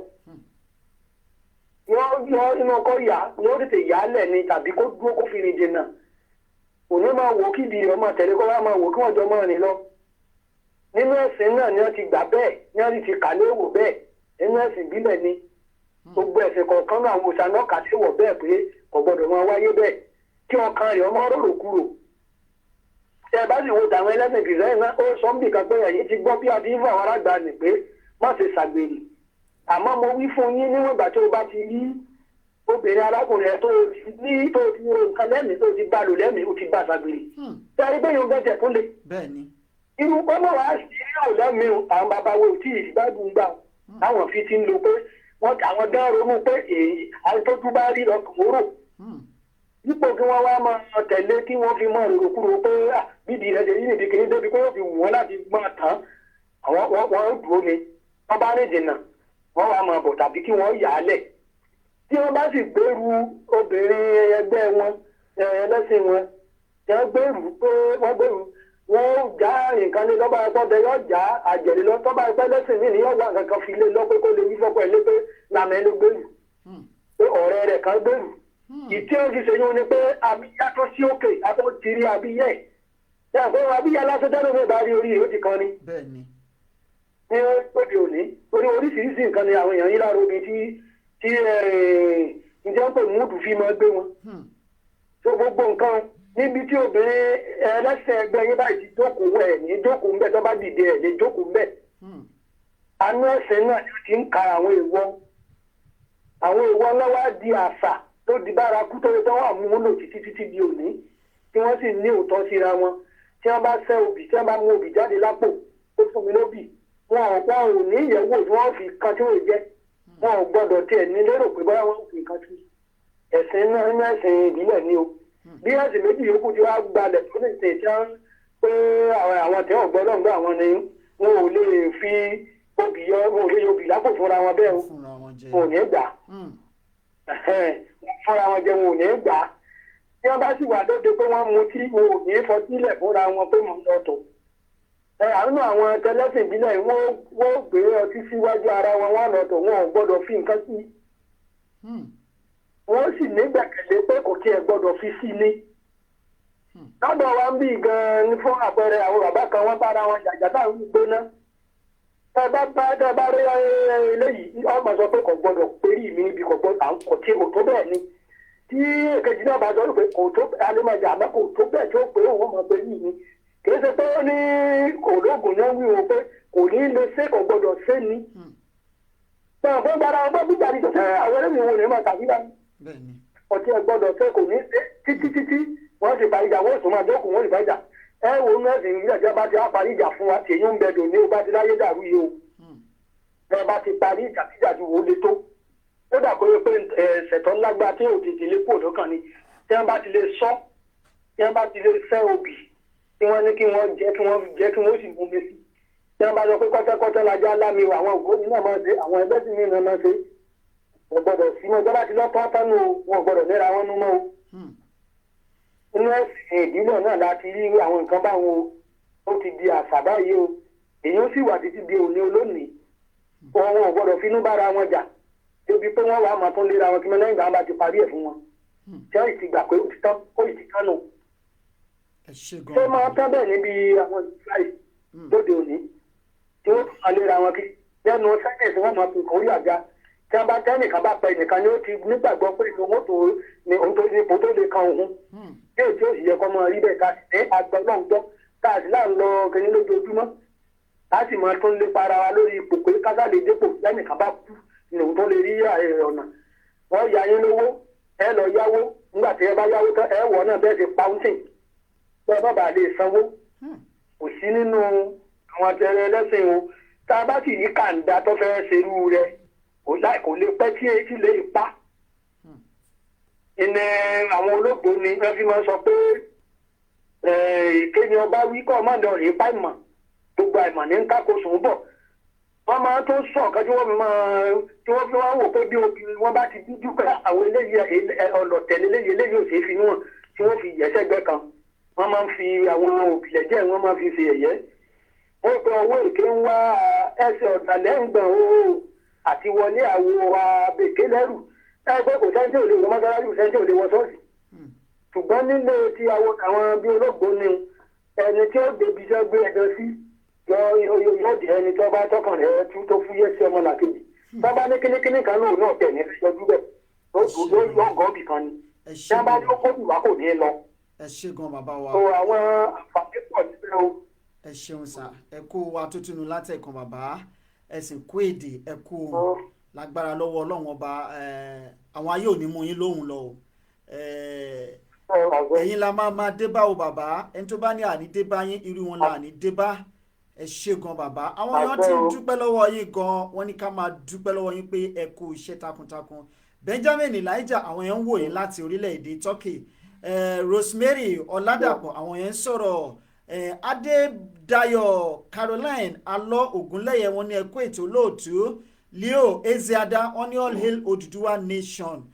yọ inú ọkọ yá yóò tètè yá lẹ̀ ni tàbí kó dúró kó fi rìn jìnnà. Òní máa wò kí ìdí rẹ̀ máa tẹ̀lé kó wá máa wò kí wọ́n jọ máa rìn lọ. Nínú ẹ̀sìn náà ni wọ́n ti gbà bẹ́ẹ̀, ni wọ́n ti kà léèwọ̀ bẹ́ẹ̀. Nínú ẹ̀sìn ìbílẹ̀ ni gbogbo ẹ̀sìn kọ̀ọ̀kan náà àwọn òòṣà náà kà léèwọ̀ bẹ́ẹ̀ pé kò gbọ́dọ̀ máa wáyé bẹ́ẹ̀ kí ọkàn rẹ̀ ọmọ rorò kúrò. Tẹ bá sì wo tàwọn ẹlẹ́sìn kìrìsìtẹ́nì náà, ó sọ níbì kan pé ẹ̀yin ti gbọ́ bí a ti ń fún àwọn alágbà nì pé má ṣe ṣàgbèrè, àmọ́ mo wí fún yín níwọ̀n ìgbà tó o bá ti rí obìnrin arákùnrin ẹ̀ tó o ti ní tó o ti ro nǹkan lẹ́mìí tó o ti bá lò lẹ́mìí, o ti bá ṣàgbèrè. Tẹ ẹ rí pé yóò gbẹ́jẹ̀ tó le Bẹ́ẹ̀ ni. Irú ọmọ wa sí yóò lẹ́mìí o. Àwọn bàbá wo tí ìgbádùn gbà táwọn fi ti ń lo pé wọ́n àwọn gán ronú pé èyí àwọn tó tún bá rí ọkàn rò dípò kí wọ́n wá máa tẹ̀lé kí wọ́n fi máa rorò kúrò pé ah, bídìí rẹ̀ ṣe yí nìdí kìíní débi pé wọ́n fi wù wọ́n láti máa tán àwọn wọ́n ó dúró ni wọ́n bá rìn jìnnà wọ́n wá máa bọ̀ tàbí kí wọ́n yà á lẹ̀. Tí wọ́n bá sì gbèrú obìnrin ẹgbẹ́ wọn, ẹlẹ́sìn wọn tí wọ́n gbèrú pé wọ́n gbèrú, wọ́n ó já nǹkan lé lọ́ba ẹ̀kọ́ bẹ yóò já àjẹ̀lé lọ tọ́ba ẹ̀kọ́ lẹ́sìn mí ni yóò wá nǹkan kan fi lé lọ pé kó lè wí fọ́pọ̀ ẹ̀ lé pé làmẹ́ ló gbèrú pé ọ̀rẹ́ rẹ̀ kan gbèrú. Ìtí ó fi ṣèyún ni pé abíyá tó sí òkè ató ti rí abíyá ẹ̀ ṣe àpé abíyá lásán tẹ́lẹ̀ mi bá rí orí rẹ̀ ó ti kan ni bẹ́ẹ̀ ni ní òde òní orí oríṣiríṣi nǹkan ni àwọn èèyàn yín lára obì tí ǹjẹ́ ń pè múdù fi máa gbé wọn. Tó gbogbo nǹkan níbi tí obìnrin ẹlẹ́sẹ̀ ẹgbẹ́ yín báyìí ti jókòó, ẹ̀ ní jókòó ńbẹ̀, tó bá dìde ẹ̀ ní jókòó ńbẹ̀. Àánú ẹ̀sìn náà ni ó ti ń ka àwọn èèwọ̀. Àwọn èèwọ̀ lọ́wọ́ di àṣà tó di bárakú tó yẹ tó wà múlò títí títí di òní, tí wọ́n sì ní òótọ́ síra wọn. Tí wọ́n bá ṣẹ́ obì, tí wọ́n bá mú obì jáde lápò ó fún mi lóbì, wọn ò ní ìyẹ̀wò tí wọ́n fi kan tí wọ́n jẹ́. Wọn ò gbọ́dọ̀ tiẹ̀ ní lérò pé bóyá wọ́n fi nǹkan sí ẹ̀sìn náà. Nínú ẹ̀sìn ìbílẹ̀ ni o. Bí ẹ̀sìn méjì yòókù tí wàá gbalẹ̀ tó lè ṣe tí wọ́n pé àwọn tí wọ́n gbọ́dọ̀ ń gbọ́ àwọn ni wọn ò lè fi obì yọ, wọn ò lè yọ obì lápò fúnra wọn bẹ́ẹ̀ o. Fúnra wọn jẹ. Wọn ò ní gbà fúnra wọn jẹ, wọn ò ní gbà. Tí wọ́n bá sì wà lóde pé wọ́n mutí, wọn ò ní fọtílẹ̀ fúnra wọn pé mò ń lọ tò ẹ. Àánú àwọn tẹlẹsìn ìbílẹ̀ yìí, wọ́n gbé ọtí síwájú ara wọn, wọ́n lọ tò, wọn ò gbọ́dọ̀ fi nǹkan sí i. Wọ́n sì nígbàkẹ̀lé pé kò tiẹ̀ gbọ́dọ̀ fi sí ni. Lọ́dọ̀ wa ń bí gan-an ní fún àpẹẹrẹ àwọn bàbá kan, wọ́n bára wọn jàjà táwọn ń gbóná. Tẹ bá rí eléyìí, ọmọ sọ pé kò gbọ́dọ̀ pérí mi níbi kò gbọ́dọ̀ àwọn kò tí kò tó bẹ́ẹ̀ ni. Tí èkejì náà bá sọ pé kò tó alẹ́mọ̀jà àmọ́ kò tó bẹ́ẹ̀ tí ó pé òun ọmọ pérí mi. Kì í ṣe pé ó ní kò lóògùn náà wí o pé kò ní lè ṣe, kò gbọ́dọ̀ ṣe ni. Bẹ́ẹ̀ fún gbára wọn bá gbígbà ní sọ àwọn ẹlẹ́mìí wo ni mà tàbí bá bẹ́ẹ̀ ni ọtí ẹ gbọ́dọ̀ fẹ́ kò ní ṣe títí títí wọ́n sì parí ìjà, wọ́n sì máa jókòó, wọ́n sì parí ìjà. Ẹ wo nọ́ọ̀sì ìgbà tí wọ́n bá ti wá parí ìjà fún wa, tèyí ń bẹ dòní o bá ti láyé dàrú yìí o. Ẹ bá ti parí ìjà tíjà ju wo le tó ó dà kó yẹ pé ẹsẹ̀ tó lágbára tí yóò tètè lé kúrò lọ́kàn ni. Tí wọ́n bá ti lè sọ, tí wọ́n bá ti lè fẹ́ obì tí wọ́n ní kí wọ́n jẹ́, kí wọ́n jẹ́, kí wọ́n sì mú mi sí. Tí wọ́n bá sọ pé kọ́tẹ́kọ́tẹ́ lajá lámi o, àwọn ògbóni náà máa ń ṣe, àwọn ẹgbẹ́ sì ní náà máa ń ṣe, wọ́n gbọ́dọ̀ sí wọn gbọ́dọ̀ ti lọ́tọ́ tánú o, wọn gbọ́dọ̀ níra wọn nú mọ́ o. Inú ẹ̀sìn ìbílẹ̀ náà la ti rí àwọn nǹkan báwọn o. Ó ti di àṣà báyìí o. Èyí ó sì wà títí di òní olónìí. Wọn ò gbọ́dọ̀ finú bára wọn jà débi pé wọ́n wàá máa tún léra wọn kí lẹ́yìn ìgbà wọn bá ti parí ẹ̀ fún wọn tí wọ́n sì ti gbà pé ó ti tán, ó sì ti tán nù. Ẹ ṣe Ṣé gan-an. máa tán bẹ́ẹ̀ níbi àwọn ìgbà yìí lóde òní tí wọ́n tún máa léra wọn kí lẹ́nu sẹ́yìn wọ́n máa fi nǹkan orí àga tí wọ́n bá tẹ́nìkan bá pa ẹnìkan ni ó ti nígbàgbọ́ pé inú mọ́tò ni òun tó ní ipò tó lè kan òun bí èyí tí ó sì yẹ kọ́ máa rí bẹ́ẹ̀. Ká sì ní agbọ́ náà gbọ́, ká sì láà ń lọ kínní lójoojúmọ́, ká sì máa tún lépa ara wa lórí ipò pé ká sá lè dépò. Lẹ́nìkan bá kú ni òun tó lè rí ọ̀nà wọ́n ya yín lówó, ẹ lọ yáwó. Nígbà tí ẹ bá yáwó tán, ẹ wọ̀ náà bẹ́ẹ̀ ṣe pàùntìn bẹ́ẹ̀ bá bàa lè sanwó. Kò sí nínú àwọn atẹrẹ ẹlẹ́sìn o. Tá a bá sì ní kàńdá tó fẹ́ ṣerú rẹ̀, kò láì kò lè pẹ́ tí etí lè pa ìní. Àwọn olóògbé ni wọ́n fi máa ń sọ pé ìkéde ọba wí kọ́ ọmọdé rèé pa ìmọ̀ gbogbo àìmọ̀ ní kákó sùn bọ̀. Wọ́n máa tó sọ ọ̀kan tí wọ́n fi máa tí wọ́n fi máa ń wò pé bí obìnrin wọn bá ti dúdú pé àwọn eléyìí ọlọ̀tẹ̀ eléyìí eléyìí ò ṣeé fi níwọ̀n tí wọ́n fi yẹ̀sẹ̀gbẹ́ kan. Wọ́n máa ń fi àwọn òbílẹ̀ jẹ́, wọ́n máa fi ṣe ẹ̀yẹ́. Wọ́n pe ọwọ́ èké ń wá ẹsẹ̀ ọ̀dàlẹ̀ ń gbọ̀n o àti wọlé àwo abèké lẹ́rù. Ẹ pé kò sẹ́ni tí ò lè wọ mọ́sálásí, kò sẹ́ni tí ò lè wọ ṣọ́ọ̀ṣì. Ṣùgbọ́n nílé ti àwọn bí olóògbé ni ẹni tí ó débi iṣẹ́ gbé ẹjọ́ sí yóò jẹ́ ẹni tó bá tọkàn rẹ̀ tú tó fúyẹ́ sí ọmọ làkejì. Tó bá ní kínníkínní kan lóun náà tẹ̀ ní yọjú bẹ́ẹ̀ yóò gọ́ọ̀bì kan ni. Ẹ Tí ṣé wọ́n bá ní gan. ó kó ìwà kò ní lọ. Ẹ ṣé gan bàbá wa. So àwọn àǹfààní pọ̀ níbẹ̀ o. Ẹ ṣeun sà, ẹ kó wa tútùnú látẹ̀kan bàbá, ẹ sì kó èdè, ẹ kó ohùn lágbára lọ́wọ́ Ọlọ́run ọba. Àwọn ayé ò ní mú yín lóhùn lọ o. Ẹ̀yin la máa máa dé bá o bàbá. Ẹni tó bá ní àní dé bá yín, irú wọn la àní dé bá. Ẹ ṣé gan bàbá. Àwọn èèyàn ti ń dúpẹ́ lọ́wọ́ yín gan, wọ́n ní ká máa dúpẹ́ lọ́wọ́ yín pé ẹ kú iṣẹ́ takuntakun. Benjamin Elijah, àwọn èèyàn ń wò yín láti orílẹ̀-èdè Turkey. Rosemary Ọládàpọ̀, àwọn èèyàn ń sọ̀rọ̀. Adédayọ̀ Caroline Alọ́ Ògúnlẹ̀yẹ, wọ́n ní ẹ kú ètò lóòtú. Leo Ezeada, wọ́n ní all hail Odùduwà nation.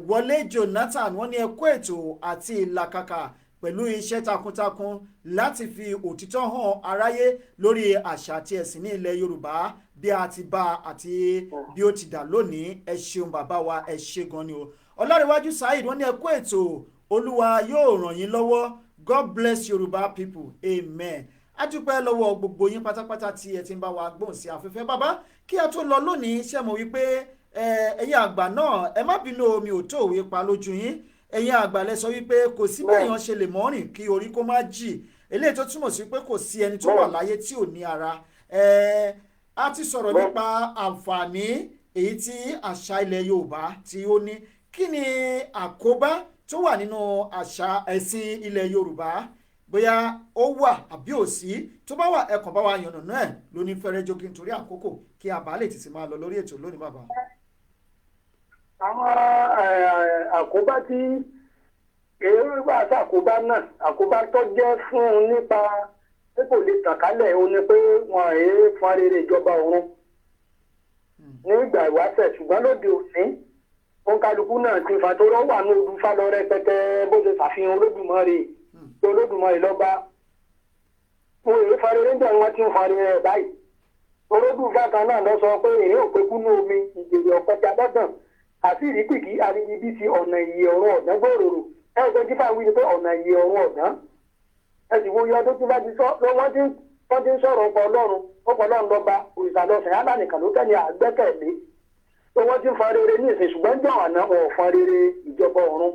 Wọlé Jonathan, wọ́n ní ẹ kú ètò àti ìlàkàkà pẹ̀lú iṣẹ́ takuntakun láti fi òtítọ́ hàn aráyé lórí àṣà àti ẹ̀sìn ní ilẹ̀ Yorùbá bí a ti bá àti bí ó ti dà lónìí. Ẹ ṣeun bàbá wa, ẹ ṣe gan ni o. Ọlárẹ̀wájú Saheed, wọ́n ní ẹ kú ètò, Olúwa yóò ràn yín lọ́wọ́. God bless Yorùbá people, amen. A dúpẹ́ lọ́wọ́ gbogbo yín pátápátá tí ẹ ti ń bá wa gbóhùn sí afẹ́fẹ́. Bàbá, kí a tó lọ lónìí, ṣe mọ̀ wípé ẹ̀yin àgbà náà, ẹ má bínú, omi ò tó òwe pa lójú yín. Ẹ̀yin àgbà lẹ sọ wípé kò sí bí èèyàn ṣe lè mọ́rìn kí orí kó má jì, eléyìí tó túmọ̀ sí pé kò sí ẹni tó wà láyé tí ò ní ara. A ti sọ̀rọ̀ nípa àǹfààní èyí tí àṣà ilẹ̀ Yorùbá tí ó ní. Kí ni àkóbá tó wà nínú àṣà ẹ̀sìn ilẹ̀ Yorùbá, bóyá ó wà àbí ò sí? Tó bá wà, ẹ kàn bá wa yànnàná ẹ̀ lóní fẹ́rẹ́ jókè nítorí àkókò, kí a bá lè tètè máa lọ lórí ètò lónìí, bàbá. Àwọn àkóbá tí èrò wà sàkóbá náà, àkóbá tó jẹ́ fún un nípa pé kò lè tàn kálẹ̀, ó ní pé wọn èé fún rere ìjọba ọ̀run ní ìgbà ìwáṣẹ̀. Ṣùgbọ́n lóde òní, òǹkàlùkù náà ti fàtórọ́ wà ní odù fálọ rẹpẹtẹ bó ṣe ṣàfihàn Olódùmarè tí Olódùmarè lọ́ba. Wọn èé fa rere ń bẹ̀, wọ́n ti ń fa rere ẹ̀ báyìí. Olódù fákan náà lọ sọ pé èrè òpè kúnú omi ìjèrè ọ̀pẹ̀jà lọ́gbọ̀n àti ìrípìkì àríyíbí ti ọ̀nà ìyè ọ̀run ọ̀dán gbòòrò. Ẹ gbọ́n tí fáwọn wí ni pé ọ̀nà ìyè ọ̀run ọ̀dán. Ẹ sì wo iye ọdún tí wọ́n ti sọ wọ́n ti ń sọ̀rọ̀ ọkọ̀ Ọlọ́run, ọkọ̀ Ọlọ́run lọ́ba òrìṣà lọ́sẹ̀ alánìkan ló kẹ́ni àgbẹ́kẹ̀lé tó wọ́n ti ń fa rere ní ìsìn. Ṣùgbọ́n jọ̀ àná wọn ò fa rere ìjọba ọ̀run.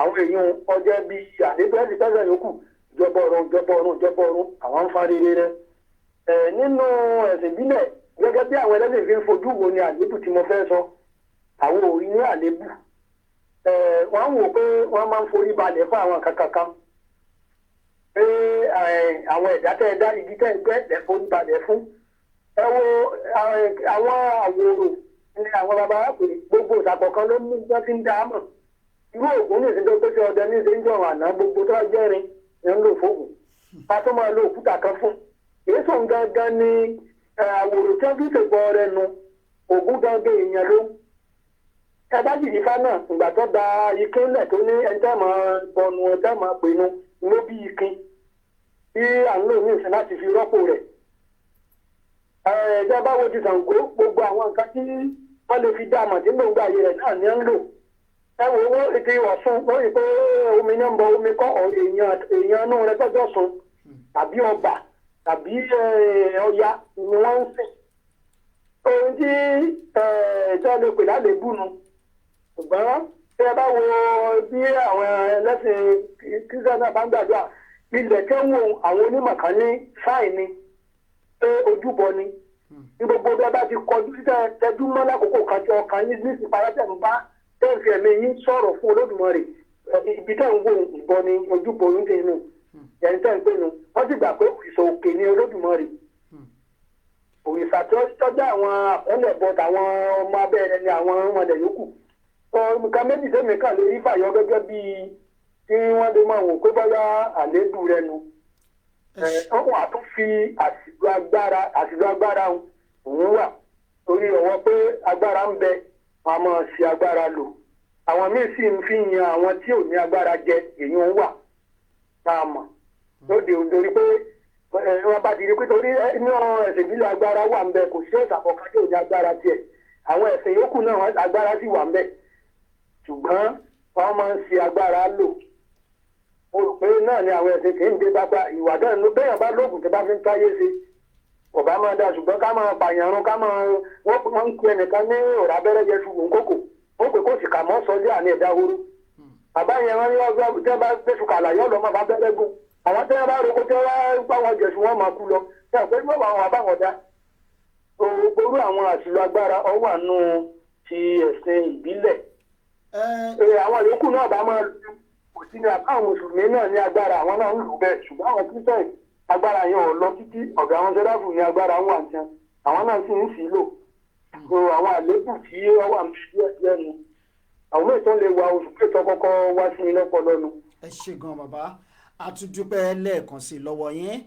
Àwọn èèyàn ọjọ́ bíi àdébẹ́sì tẹ́sán yòókù, ìjọba ọ̀run, ìjọba ọ̀run, ìjọba ọ̀run, àwọn ń fa rere rẹ. Ẹ nínú ẹ̀sìn ìbílẹ̀, gẹ́gẹ́ bí àwọn ẹlẹ́sìn fi ń fojú wo ni àlébù tí mo fẹ́ sọ, àwọn ò rí ní àlébù. Ẹ wọ́n wò pé wọ́n máa ń forí balẹ̀ fún àwọn kankan kan pé àwọn ẹ̀dá tẹ́ ẹ dá, igi tẹ́ ẹ gbẹ́ lẹ́ forí balẹ̀ fún. Ẹ wo àwọn àwòrò ní àwọn bàbá wa pè gbogbo ìsàkọ̀kan ló mú wọ́n ti ń dá a mọ̀. Irú ògùn ní ìsìnkú pé ṣé ọdẹ ní ìsìn ń jọ̀rọ̀ àná, gbogbo tó bá jẹ́rin ní ń lò fóògùn, ká tó máa lo òkúta kan fún èyí tó ń gangan ní àwòrò tí wọ́n fi ṣègbọ́ rẹ nu ògùn gangan èèyàn ló ẹ bá jìjì fá náà. Ìgbà tó da ikin lẹ̀ tó ní ẹni tẹ́ máa bọnu, ẹni tẹ́ máa pinnu ló bí ikin tí à ń lò ní ìsìn láti fi rọ́pò rẹ̀. Ìjọba wo ti Ṣàngó, gbogbo àwọn nǹkan tí wọ́n lè fi dá àmọ̀ tí gbòǹgbò ayé rẹ̀ náà ní ń lò. Ẹ wo owó ti Ọ̀ṣun, wọ́n rí i pé omi náà ń bọ omi kọ́ èèyàn, èèyàn inú rẹ̀ gbọ́dọ̀ sun tàbí ọba tàbí Ọya ni wọ́n ń sìn. Ohun tí ìjọ lè pè lálébù nu. Ṣùgbọ́n tí ẹ bá wo bí àwọn ẹlẹ́sìn Kírísítẹ́nì náà bá ń gbàdúrà, ilẹ̀ tẹ́ ń wo àwọn onímọ̀ kan ní sáì ni pé ojúbọ ni ní gbogbo bí ẹ bá ti kọjú tẹjú mọ́ lákòókò kan tí ọkàn yín ní ìsìnpayá tẹ̀ ń bá tẹ̀ ń fi ẹ̀mí yín sọ̀rọ̀ fún Olódùmarè, ibi tẹ̀ ń wo ìbọn ni ojúbọ yín ti nù ẹni tẹ̀ ń pè nù. Wọ́n sì gbà pé òrìṣà òkè ni Olódùmarè, òrìṣà tó tọ́jú àwọn àkọọ́lẹ̀ bọ tàwọn ọmọ abẹ́rẹ́ ni àwọn ọmọdé yòókù. Nǹkan méjì sẹ́mi kàn lè rí fàyọ gẹ́gẹ́ bíi tí wọ́n lè máa wò pé bóyá àléébù rẹ nu, wọ́n wà tún fi àṣìlò agbára. Àṣìlò agbára òun wà torí ọ̀wọ́ pé agbára ń bẹ, wọn a máa ṣe agbára lò. Àwọn míì sì ń fi yan àwọn tí ò ní agbára jẹ. Èyí ń wà tá a mọ̀ lóde òní torí pé wọ́n bá ti rí pé torí ní ẹ̀sìn ìbílẹ̀ agbára wà ń bẹ. Kò sí ẹ̀sà kọ̀ọ̀kan tí ò ní agbára tiẹ̀. Àwọn ẹ̀sìn yòókù náà agbára sì wà ń bẹ. Ṣùgbọ́n wọ́n máa ń ṣe agbára lò. Mo rò pé náà ni àwọn ẹ̀sìn kì í dé bàbá ìwà náà ló bẹ́yàn bá lóògùn tó bá fi ń táyé ṣe. Ọ̀bá máa da, ṣùgbọ́n ká máa pààyàn run, ká máa wọ́n ń pe ẹnìkan ní ọ̀rọ̀ abẹ́rẹ́ yẹn ṣùgbọ́n kókò. Wọ́n pè kó sì kà mọ́ sọ́jà ní ẹ̀dá horo. Bàbá yẹn wọ́n ní ọjọ́ tí wọ́n bá gbé ṣùkàlà yọ̀ lọ́mọ bá bẹ́rẹ́ gùn. Àwọn tí wọ́n bá roko tí wọ́n bá wọn jẹ̀sùn wọn máa kú lọ. Ṣé àpé wọ́n wà wọn bá wọn dá? Gbogbo àwọn àṣìlò agbára ọwọ́ àánú ti ẹ̀sìn ìbílẹ̀. Àwọn yòókù náà bá máa lu kò sí ní àbá àwọn mùsùlùmí náà ní agbára, àwọn náà ń lù bẹ́ẹ̀, ṣùgbọ́n àwọn kírísítẹ́nì agbára yẹn ò lọ títí. Ọ̀gá àwọn sẹ́dáfù ní agbára ń wà jẹun, àwọn náà sì ń sì lò. So àwọn àléébù tí ó wà ń bí díẹ̀ díẹ̀ nu àwọn mẹ́tọ́ tó lè wa oṣù pẹ̀tọ́ kọ́kọ́ wá sí mi lọ́pọlọ nu. Ẹ ṣe gan bàbá, a tún dúpẹ́ lẹ́ẹ̀kan sí i lọ́wọ́ yín.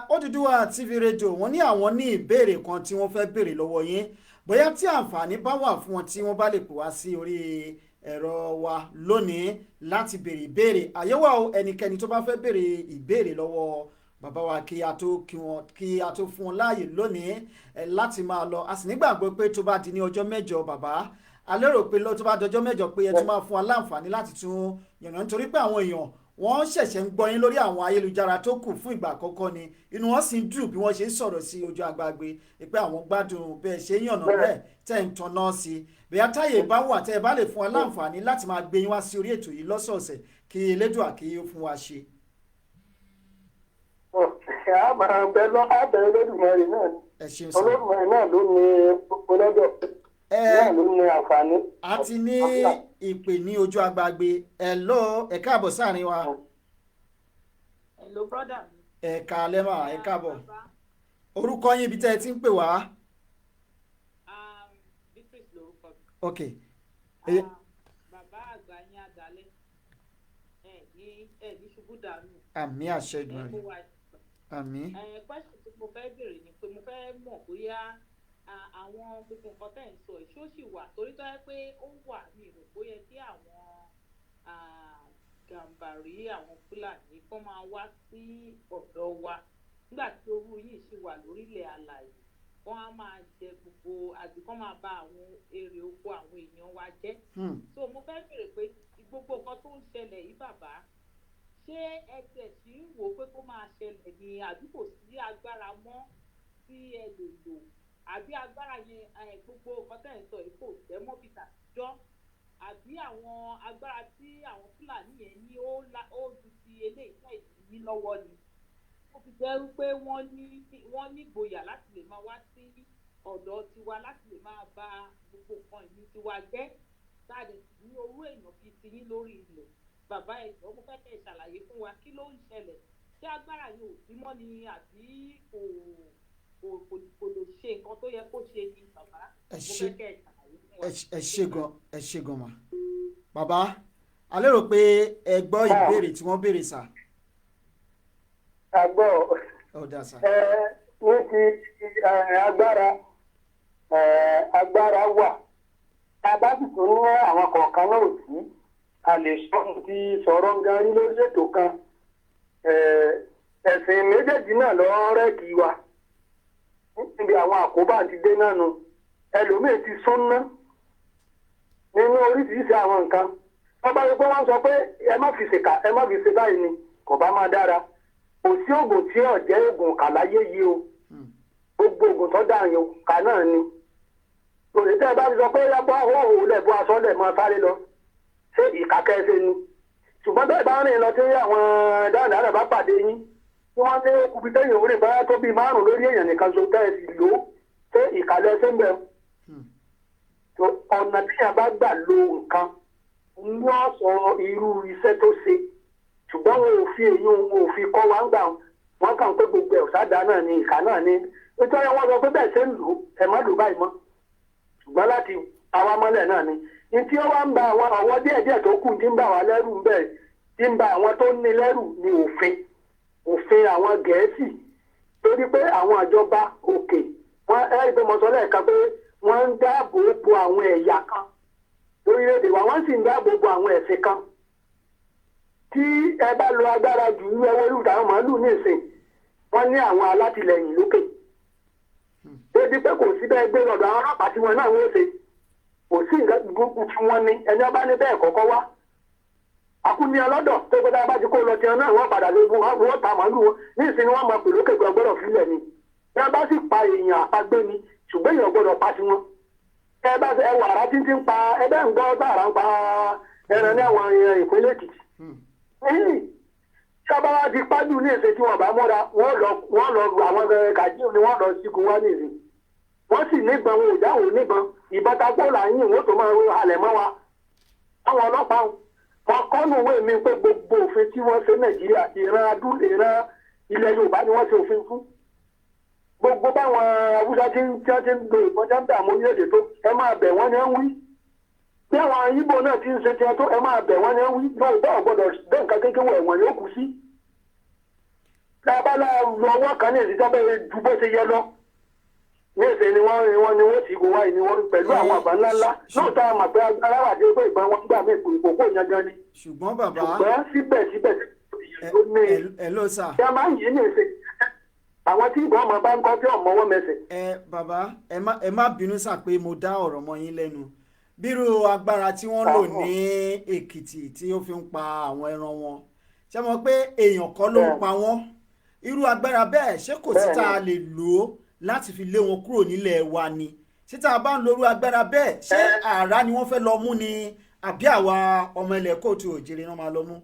Odùduwà TV rédíò, wọ́n ní àwọn ní ìbéèrè kan tí wọ́n fẹ́ béèrè lọ́wọ́ yín, bóyá tí àǹfààní bá wà fún wọn tí wọ́n bá lè pè wá sí orí ẹ̀rọ wa lónìí láti béèrè ìbéèrè. Àyẹ̀wò ẹnikẹ́ni tó bá fẹ́ béèrè ìbéèrè lọ́wọ́ bàbá wa kí a tó kí wọn, kí a tó fún wọn láàyè lónìí láti máa lọ. A sì nígbàgbọ́ pé tó bá di ní ọjọ́ 8, bàbá, a lérò pé tó bá dọjọ́ 8 pé ẹ tún máa fún wa láǹfààní láti tún yànnà, nítorí pé àwọn èèyàn wọ́n ṣẹ̀ṣẹ̀ ń gbọ́ yín lórí àwọn ayélujára tó kù fún ìgbà àkọ́kọ́ ni. Inú wọn sì ń dùn bí wọ́n ṣe ń sọ̀rọ̀ sí ojú agbágbé pé àwọn gbádùn bẹ́ẹ̀ ṣe ń yànnà bẹ́ẹ̀ tẹ̀ ń tanná sí i. Bóyá táyè bá wà tẹ́ ẹ bá lè fún wa láǹfààní láti máa gbé yín wá sí orí ètò yìí lọ́sọ̀ọ̀sẹ̀, kí Elédùà kí ó fún wa ṣe. A máa bẹ lọ abẹ Olódùmarè náà ni. Ẹ ṣeun sir. Olódùmarè náà ló ní gbogbo lọ́dọ̀ náà ló ní àǹfààní. A ti ní ìpè ní ojú agbágbé. Ẹ lọ, ẹ káàbọ̀ sáàrin wa. Hello, brother mi. Ẹ káalẹ́ mà, ẹ káàbọ̀. Bàbá, Orúkọ yín, ibi tẹ́ ẹ ti ń pè wá? Beatrice lorúkọ mi. Ok. Bàbá àgbà yín àdálẹ́. Ẹ ní ṣubú dànù. Àmín, àṣẹ Ẹ Èdùmàrè. kó wa. Àmín. Question tí mo fẹ́ béèrè ni pé mo fẹ́ mọ̀ bóyá àwọn gbogbo nǹkan tẹ̀ ń sọ yìí ṣó sì wà, torí tó yẹ pé ó wà ní ìrò bóyá kí àwọn Gàǹbàrí, àwọn Fúlàní kó máa wá sí ọ̀dọ̀ wa nígbà tí owó yìí ṣì wà lórílẹ̀ alàyè, wọ́n á máa jẹ gbogbo àti kó máa bà àwọn èrè oko àwọn èèyàn wa jẹ́. So mo fẹ́ béèrè pé gbogbo nǹkan tó ń ṣẹlẹ̀ yìí, bàbá, ṣé ẹ tẹ̀ sí ń wò ó pé kó máa ṣẹlẹ̀ ni, àbí kò sí agbára mọ́ tí ẹ lè lò, àbí agbára yẹn gbogbo nǹkan tẹ̀ ń sọ yìí kò jẹ́ mọ́ bíi tàtijọ́, àbí àwọn agbára tí àwọn Fúlàní yẹn ní ó ju ti eléyìí tẹ̀ ní lọ́wọ́ ni ó fi jẹ́ wípé wọ́n ní ìgboyà láti lè máa wá sí ọ̀dọ̀ tiwa láti lè máa bà gbogbo nǹkan ìní tiwa jẹ́, táàdì ní orú èèyàn bíi tiyín lórí ilẹ̀? Bàbá, ẹ jọ̀ọ́, mo fẹ́ kẹ́ ẹ ṣàlàyé fún wa kí ló ń ṣẹlẹ̀. Ṣé agbára yẹn ò sí mọ́ ni, àbí kò lè ṣe nǹkan tó yẹ kó ṣe ni, bàbá? Ẹ Mo ṣé. fẹ́ kẹ́ ẹ ṣàlàyé fún wa. Ẹ ṣé gan, ẹ ṣé gan mà. Bàbá, a lérò pé ẹ gbọ́ ìbéèrè tí wọ́n béèrè sà. Àgbọ̀. Ó dáa sà. Ní ti agbára, agbára wà. A bá sì tún ní àwọn kọ̀ọ̀kan náà sí, a lè sọ ti sọ̀rọ̀ gan rí lórí ètò kan. Ẹ̀sìn méjèèjì náà lọ rẹ́ẹ̀kì wa níbi àwọn àkóbá àti dé náà nu. Ẹlòmíì ti súnná nínú oríṣiríṣi àwọn nǹkan. Wọ́n bá rí pé wọ́n sọ pé ẹ má fi ṣèkà, ẹ má fi ṣe báyìí ni kò bá máa dára. Kò sí oògùn tí ò jẹ́ oògùn kà láyé yìí o. Gbogbo oògùn tó dà yín kà náà ni. Òní tẹ́ ẹ bá ti sọ pé yàgbọ́ òhòhò lẹ̀ bọ́ aṣọ lẹ̀ máa sáré lọ, ṣé ìkà kẹsẹ̀ ni? Ṣùgbọ́n bẹ́ẹ̀ bá rìn lọ tí àwọn dáadáa bá pàdé yín tí wọ́n ní okùnbi tẹ́yìn òun rìn bá tó bíi márùn lórí èèyàn nìkan so tẹ́ ẹ sì lò ó, ṣé ìkàlẹ̀ ṣe ń bẹ̀? Tó ọ̀nà téèyàn bá gbà lo nǹkan ní ọ̀sọ̀ irú iṣẹ́ tó ṣe, ṣùgbọ́n wọn ò fi èyí, wọn ò fi kọ́ wa ń gbà. Wọn kàn pé gbogbo ẹ̀ ọ̀sádà náà ni, ìkà náà ni. Nítorí wọn sọ pé bẹ́ẹ̀ ṣe ń lò ó, ẹ má lò báyìí mọ́, ṣùgbọ́n láti àwa mọ́lẹ̀ náà ni. Ní tí ó wá ń ba àwọn ọwọ́ díẹ̀díẹ̀ tó kù tí ń bà wá lẹ́rù ń bẹ̀, tí ń ba àwọn tó ní lẹ́rù ní òfin àwọn Gẹ̀ẹ́sì, torí pé àwọn ìjọba òkè wọ́n ẹ́ rí pé mo sọ lẹ́ẹ̀kan pé wọ́n ń dáàbò bo àwọn ẹ̀yà kan lórílẹ̀‐èdè wa, wọ́n sì ń dáàbò bo àwọn ẹ̀sìn kan. Tí ẹ bá lo agbára jù ní ẹwọ́ irú àwọn màálù ní ìsìn, wọ́n ní àwọn alátìlẹyìn lókè débi pé kò sí bẹ́ẹ̀ gbé lọ́dọ̀ àwọn ọlọ́pàá tí wọn náà wọ́n ṣe. Kò sí nǹkan gbogbo tí wọ́n ní ẹni ọba ní bẹ́ẹ̀ kọ́kọ́ wá. Àkúnni ọlọ́dọ̀ tó gbọ́dọ̀ bá ti kó lọ tiẹ̀ náà wọ́n padà lé wọ́n ta màálù wọn ní ìsinmi wọ́n máa pè lókè pé ọgbọ́dọ̀ fílẹ̀ ni. Bí wọ́n bá sì pa èèyàn àpagbé ni, ṣùgbọ́n èèyàn gbọ́dọ̀ pa tiwọn. Ẹ bá ẹ wà àrà títí ń pa ẹbẹ́ ń gbọ́ bá àrà ń pa ẹran ní àwọn ìpínlẹ̀ Èkìtì. Sábà wá ti pájú ní èsè tí wọ́n bá mọ́ra, wọ́n lọ àwọn kàjíù ni wọ́n lọ sígun wá ní ìsìn. Wọ́n sì níbọn, wọn ò dáhùn níbọn, ìbọn ta kó là ń yìn wọ́n tó máa ń halẹ̀ mọ́ wa. Àwọn ọlọ́pàá wọn kọ́nù ìwé mi pé gbogbo òfin tí wọ́n ṣe Nàìjíríà, ìran ilẹ̀ Yorùbá ni wọ́n ṣe òfin fún. Gbogbo báwọn Haúsá tí ń lo ìbọn tí ń dààmú orílẹ̀-èdè tó, ẹ máa bẹ̀ wọ́n ní ẹ ń wí. Bí àwọn Ìgbò náà ti ń ṣe tiẹ̀ tó, ẹ máa bẹ̀ wọ́n ní ẹ ń wí. Yorùbá ò gbọ́dọ̀ bẹ́ẹ̀ nǹkan kékeré wọ̀, ẹ̀wọ̀n yóò kú sí. Tábàlà ọwọ́ kan ní èsì tó bẹ́ẹ̀ ju bó ṣe yẹ lọ. Ní èsì ni wọ́n ti gùn wáyé ni wọ́n pẹ̀lú àwọn àbá ńláńlá. Lóòótọ́ àmọ̀ pé agbára wà dé pé ìbọn wọn gbà mí ìkòkò yangan ni. Ṣùgbọ́n bàbá. Ṣùgbọ́n síbẹ̀síbẹ̀ ẹ ló sà. Ṣé a máa ń yí ní èsì? Àwọn tí ìbọn ọmọ bá ń kọ́ tí ọmọ ọwọ́ mẹsẹ̀. Ẹ bàbá, ẹ má bínú sà pé mo dá ọ̀rọ̀ mọ́ yín lẹ́nu. Bírú agbára tí wọ́n lò ní Èkìtì tí ó fi ń pa àwọn ẹran wọn, ṣé mọ̀ pé èèyàn kọ́ ló ń pa wọ́n? Irú agbára bẹ́ẹ̀ ṣé kò sí tá a lè lò ó láti fi lé wọn kúrò nílẹ̀ wa ni? Ṣé tá a bá ń lo irú agbára bẹ́ẹ̀, ṣé àrá ni wọ́n fẹ́ lọ mú ni àbí àwa ọmọ ilẹ̀ kóòtù òjìrì náà máa lọ mú?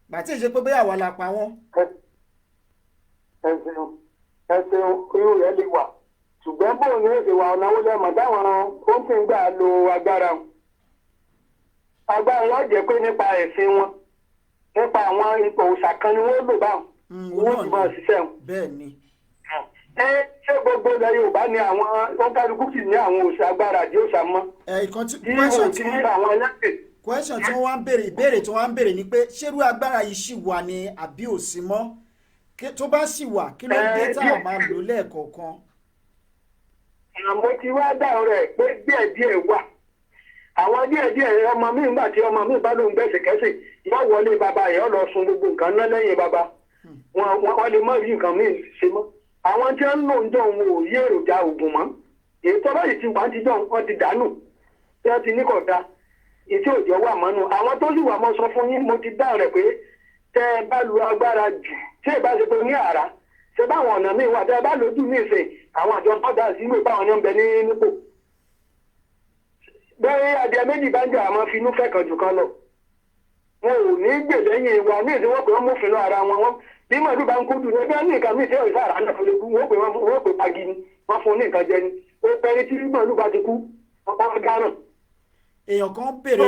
Gbàtí ìṣe pé bóyá àwa la pa wọ́n. Ẹ ṣeun, ẹ ṣeun, irú rẹ̀ lè wà, ṣùgbọ́n bóun ní èsì wa ọ̀nà owó lẹ́mọ̀ táwọn ó ń fi gbà lo agbára wọn. Agbára yóò jẹ́ pé nípa ẹ̀sìn wọn, nípa àwọn ipò òòṣà kan ni wọ́n lò báwọn, wọ́n ti máa ṣiṣẹ́ wọn. Bẹ́ẹ̀ ni. Ẹ ṣé gbogbo ilẹ̀ Yorùbá ni àwọn ọ̀nkálukú sì ní àwọn òòṣà agbára àdí òòṣà mọ́. Question tí wọ́n wá ń béèrè, ìbéèrè tí wọ́n wá ń béèrè ni pé ṣérú agbára yìí ṣì wà ní àbí ò sí mọ́? Tó bá sì wà, kí ló dé tá a máa lò lẹ́ẹ̀kọ̀ọ̀kan? Àmọ́ tí wàá dáhùn rẹ̀ pé díẹ̀díẹ̀ wà. Àwọn díẹ̀díẹ̀ ọmọ mi nígbà tí ọmọ mi bá lóun gbẹ̀sẹ̀kẹsẹ̀ yóò wọlé bàbá yẹn lọ sun gbogbo nǹkan ná lẹ́yìn bàbá. Wọ́n lè má rí nǹkan míì ṣe mọ́. Àwọn tí wọ́n ń lò ń jọ òun ò yí èròjà oògùn mọ́. Èyí tó báyìí ti wà ń tijọ́ wọn ti dànù. Tí wọ́n ti ní kọ̀dá. Èyí tí òjò wà mọ́nu. Àwọn tó sì wà mọ́ sọ fún yín, mo ti dáhùn rẹ̀ pé tẹ́ ẹ bá lu agbára jù, tí ẹ bá ṣe pé ní àrá, ṣe báwọn ọ̀nà míì wà, tẹ́ ẹ bá lójú ní ìsìn àwọn àjọ bọ́dà sí ìlú ìbáwọn ní ń bẹ ní nípò. Bẹ́ẹ̀ adìẹ méjì bá ń jà, àmọ́ finú fẹ́ kan jù kan lọ. Wọn ò ní gbè lẹ́yìn wa ní ìsìn, wọ́n pè wọ́n mófin lọ ara wọn. Bí màálù bá ń kú dùn ẹgbẹ́ ní nǹkan míì tí ò sára náà lè kú, wọ́n pè wọ́n pè pagi ni, wọ́n fún ní nǹkan jẹ ni. Ó pẹ́ ní tí màálù bá ti kú, wọ́n dáràn. Èèyàn kan béèrè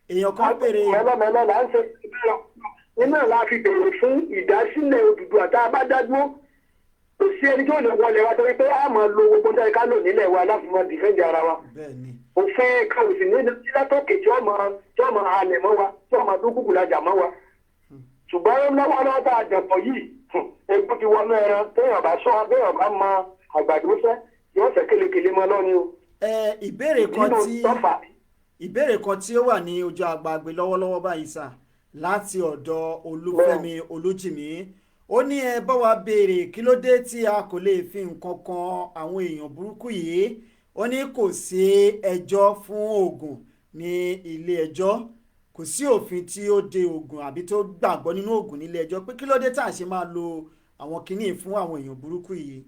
èèyàn kan béèrè mẹ́lọ́mẹ́lọ́ là ń ṣe iná la fi béèrè fún ìdásílẹ̀ Odùduwà. Tá a bá dádúró, kò sí ẹni tí ó lè wọlé wa torí pé a máa lo gbogbo dáa ká lò nílẹ̀ wa láti máa dìfẹ́ǹdì ara wa. Òfin kan ò sì ní látòkè tí ó máa halẹ̀ mọ́ wa, tí ó máa dúnkùkù lajà mọ́ wa. Ṣùgbọ́n lọ́wọ́lọ́wọ́ tá a jẹ̀pọ̀ yìí, egbò ti wọnú ẹran, téèyàn bá sọ, téèyàn bá mọ àgbàdo fẹ́, yóò fẹ́ kélekèlé mọ́ lọ́ni o. Ìbéèrè kan tí ó wà ní ojú àgbàgbé lọ́wọ́lọ́wọ́ báyìí sà láti ọ̀dọ̀ Olúfẹ́mi Olújìmí, ó ní ẹ bá wa béèrè kí ló dé tí a kò lè fi nǹkan kan àwọn èèyàn burúkú yìí. Ó ní kò sí ẹjọ́ fún oògùn ní ilé ẹjọ́, kò sí òfin tí ó de oògùn àbí tó gbàgbọ́ nínú oògùn nílé ẹjọ́, pé kí ló dé tá a ṣe máa lo àwọn kinní fún àwọn èèyàn burúkú yìí.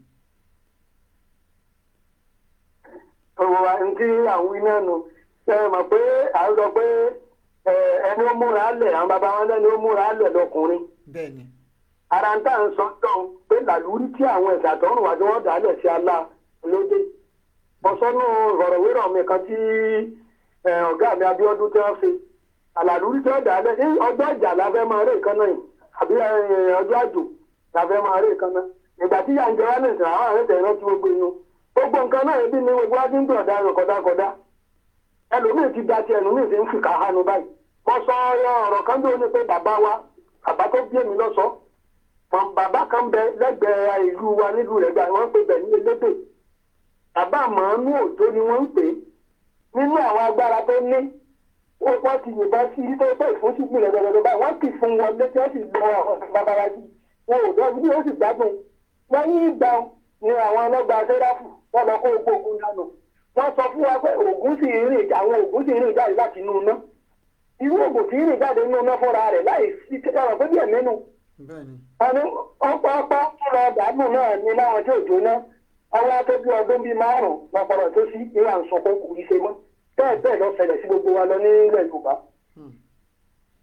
Ọ̀rọ̀ wa ní tí àwọn iná nu ẹ mọ̀ pé à ń sọ pé ẹni ó múra lẹ̀, àwọn bàbá wọn lẹ́ni ó múra lẹ̀ lọkùnrin. Bẹ́ẹ̀ni. Ara ń tà ń sọ dán pé làlúrí tí àwọn ẹ̀sà tọrùn wá tí wọ́n dà á lẹ̀ sí alá lóde. Ọ̀sọ́nù ìfọ̀rọ̀wérọ̀ mi kan tí ọ̀gá mi Abíọ́dún tí wọ́n ṣe. Àlàlúrí tí wọ́n dà á lẹ̀ ní ọjọ́ ìjà la fẹ́ máa rí nǹkan náà yìí àbí ọjọ́ àjò la fẹ́ máa rí nǹkan náà. Ìgbà tí yà ń jẹ wá ní ìsìn àwọn àrẹ́tẹ̀ rántí gbogbo inú. Gbogbo nǹkan náà ebi ni gbogbo wájú ń gbọ̀n dáhùn kọ̀dákọ̀dá. Ẹlòmíì ti da ti ẹlòmíì ti ń fìkà hánu báyìí. Mo sọ ọ̀rọ̀ kan tó ní pé bàbá wa, bàbá tó bí èmi lọ́sọ. Bàbá kan bẹ lẹ́gbẹ̀ẹ́ ìlú wa nílùú rẹ̀ gbà wọ́n pè bẹ̀ ní Elébè. Bàbá Màánú Òjó ni wọ́n ń pè é. Nínú àwọn agbára tó ní, wọ́n ti yìnbọn sí tó pé fún sígbìn rẹ̀ gbẹgbẹgbẹ báyìí. Wọ́n kì fún wọn létí wọ́n sì lọ àwọn babaláji. Wọn ò dọ́jú bí wọ́n sì gbádùn. Lẹ́yìn ìgbà ni àwọn ọlọ́gba sẹ́ráfù wọ́n lọ kó gbogbo ogun dànù. Wọ́n sọ fún wa pé Ògún sì ń rìn, àwọn Ògún sì ń rìn jáde láti inú iná. Irú Ògún tí ń rìn jáde nínú iná fúnra rẹ̀ láì sí ẹ̀rọ pé bí ẹ̀mí nu. Bẹ́ẹ̀ni. Àní ọ̀pọ̀ ọ̀pọ̀ tó lọ dànù náà ní láwọn tí ò jóná. Àwọn akẹ́bí ọdún bíi 5 lọ́pọ̀lọ́ tó sí ìwà ń sọkún kò ní ṣe mọ́. Bẹ́ẹ̀ bẹ́ẹ̀ lọ ṣẹlẹ̀ sí gbogbo wa lọ nílẹ̀ Yorùbá.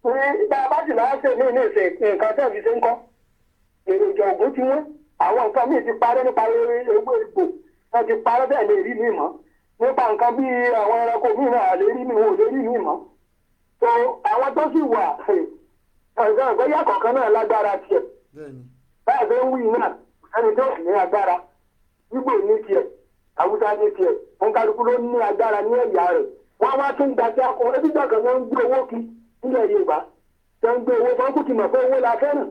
Ní bá a bá sì láá ṣe ní ìṣe nǹkan tẹ́ fi ṣe ń kọ́. Èròjà Ògún ti wọ́n. Àwọn nǹkan míì ti parẹ́ nípa ewé egbò. Wọ́n ti parẹ́ bẹ́ẹ̀ lè rí mi mọ́. Nípa nǹkan bíi àwọn ẹranko míì náà lè rí mi, wọn ò lè rí mi mọ́. So àwọn tó sì wà ọ̀gá ìgbéyà kọ̀ọ̀kan náà lágbára tiẹ̀. Bẹ́ẹ̀ni. Báyìí tó ń wí náà, ẹni tó ní agbára, Ìgbò ní tiẹ̀, Haúsá ní tiẹ̀, òǹkàlùkù ló ní agbára ní ẹ̀yà rẹ̀. Wọ́n wá tún gba sí akọ, ẹbí gbàgbọ́ wọn ń gbé owó kí nílẹ̀ Yorùbá. Tẹ́ ń gbé owó fún kùtì mọ̀ pé owó la fẹ́ràn.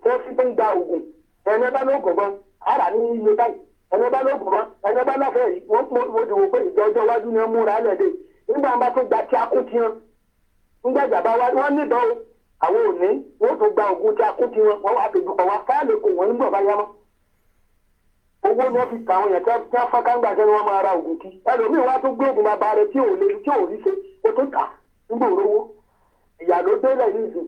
Wọ́n fi tó ń gba ògùn. Ẹni bá lóògùn gan, ara ní iye báyìí. Ẹni bá lóògùn gan, ẹni bá láfẹ̀ẹ́ yìí, wọ́n ti wò pé ìjọ ọjọ́ iwájú ni wọ́n múra lẹ́dẹ̀. Nígbà wọn bá tún gba tí akó tiwọn. Nígbà ìjàmbá wa, wọ́n níbọn o. Àwọn òní wọ́n tún gba ògùn tí a kún tiwọn, wọ́n wá dojú kọ wá fáàlì kò wọ́n nígbà bá yá mọ́. Owó ni wọ́n fi tà àwọn èèyàn tí wọ́n fọ́n káńgbà sẹ́ni wọ́n máa ra ògùn kí. Ẹlòmíì wá tún gbé ògùn bàbá rẹ̀ tí ò lè tí ò rí ṣe ó tún tà nígbà òrówó. Ìyà ló délẹ̀ yìí sìn.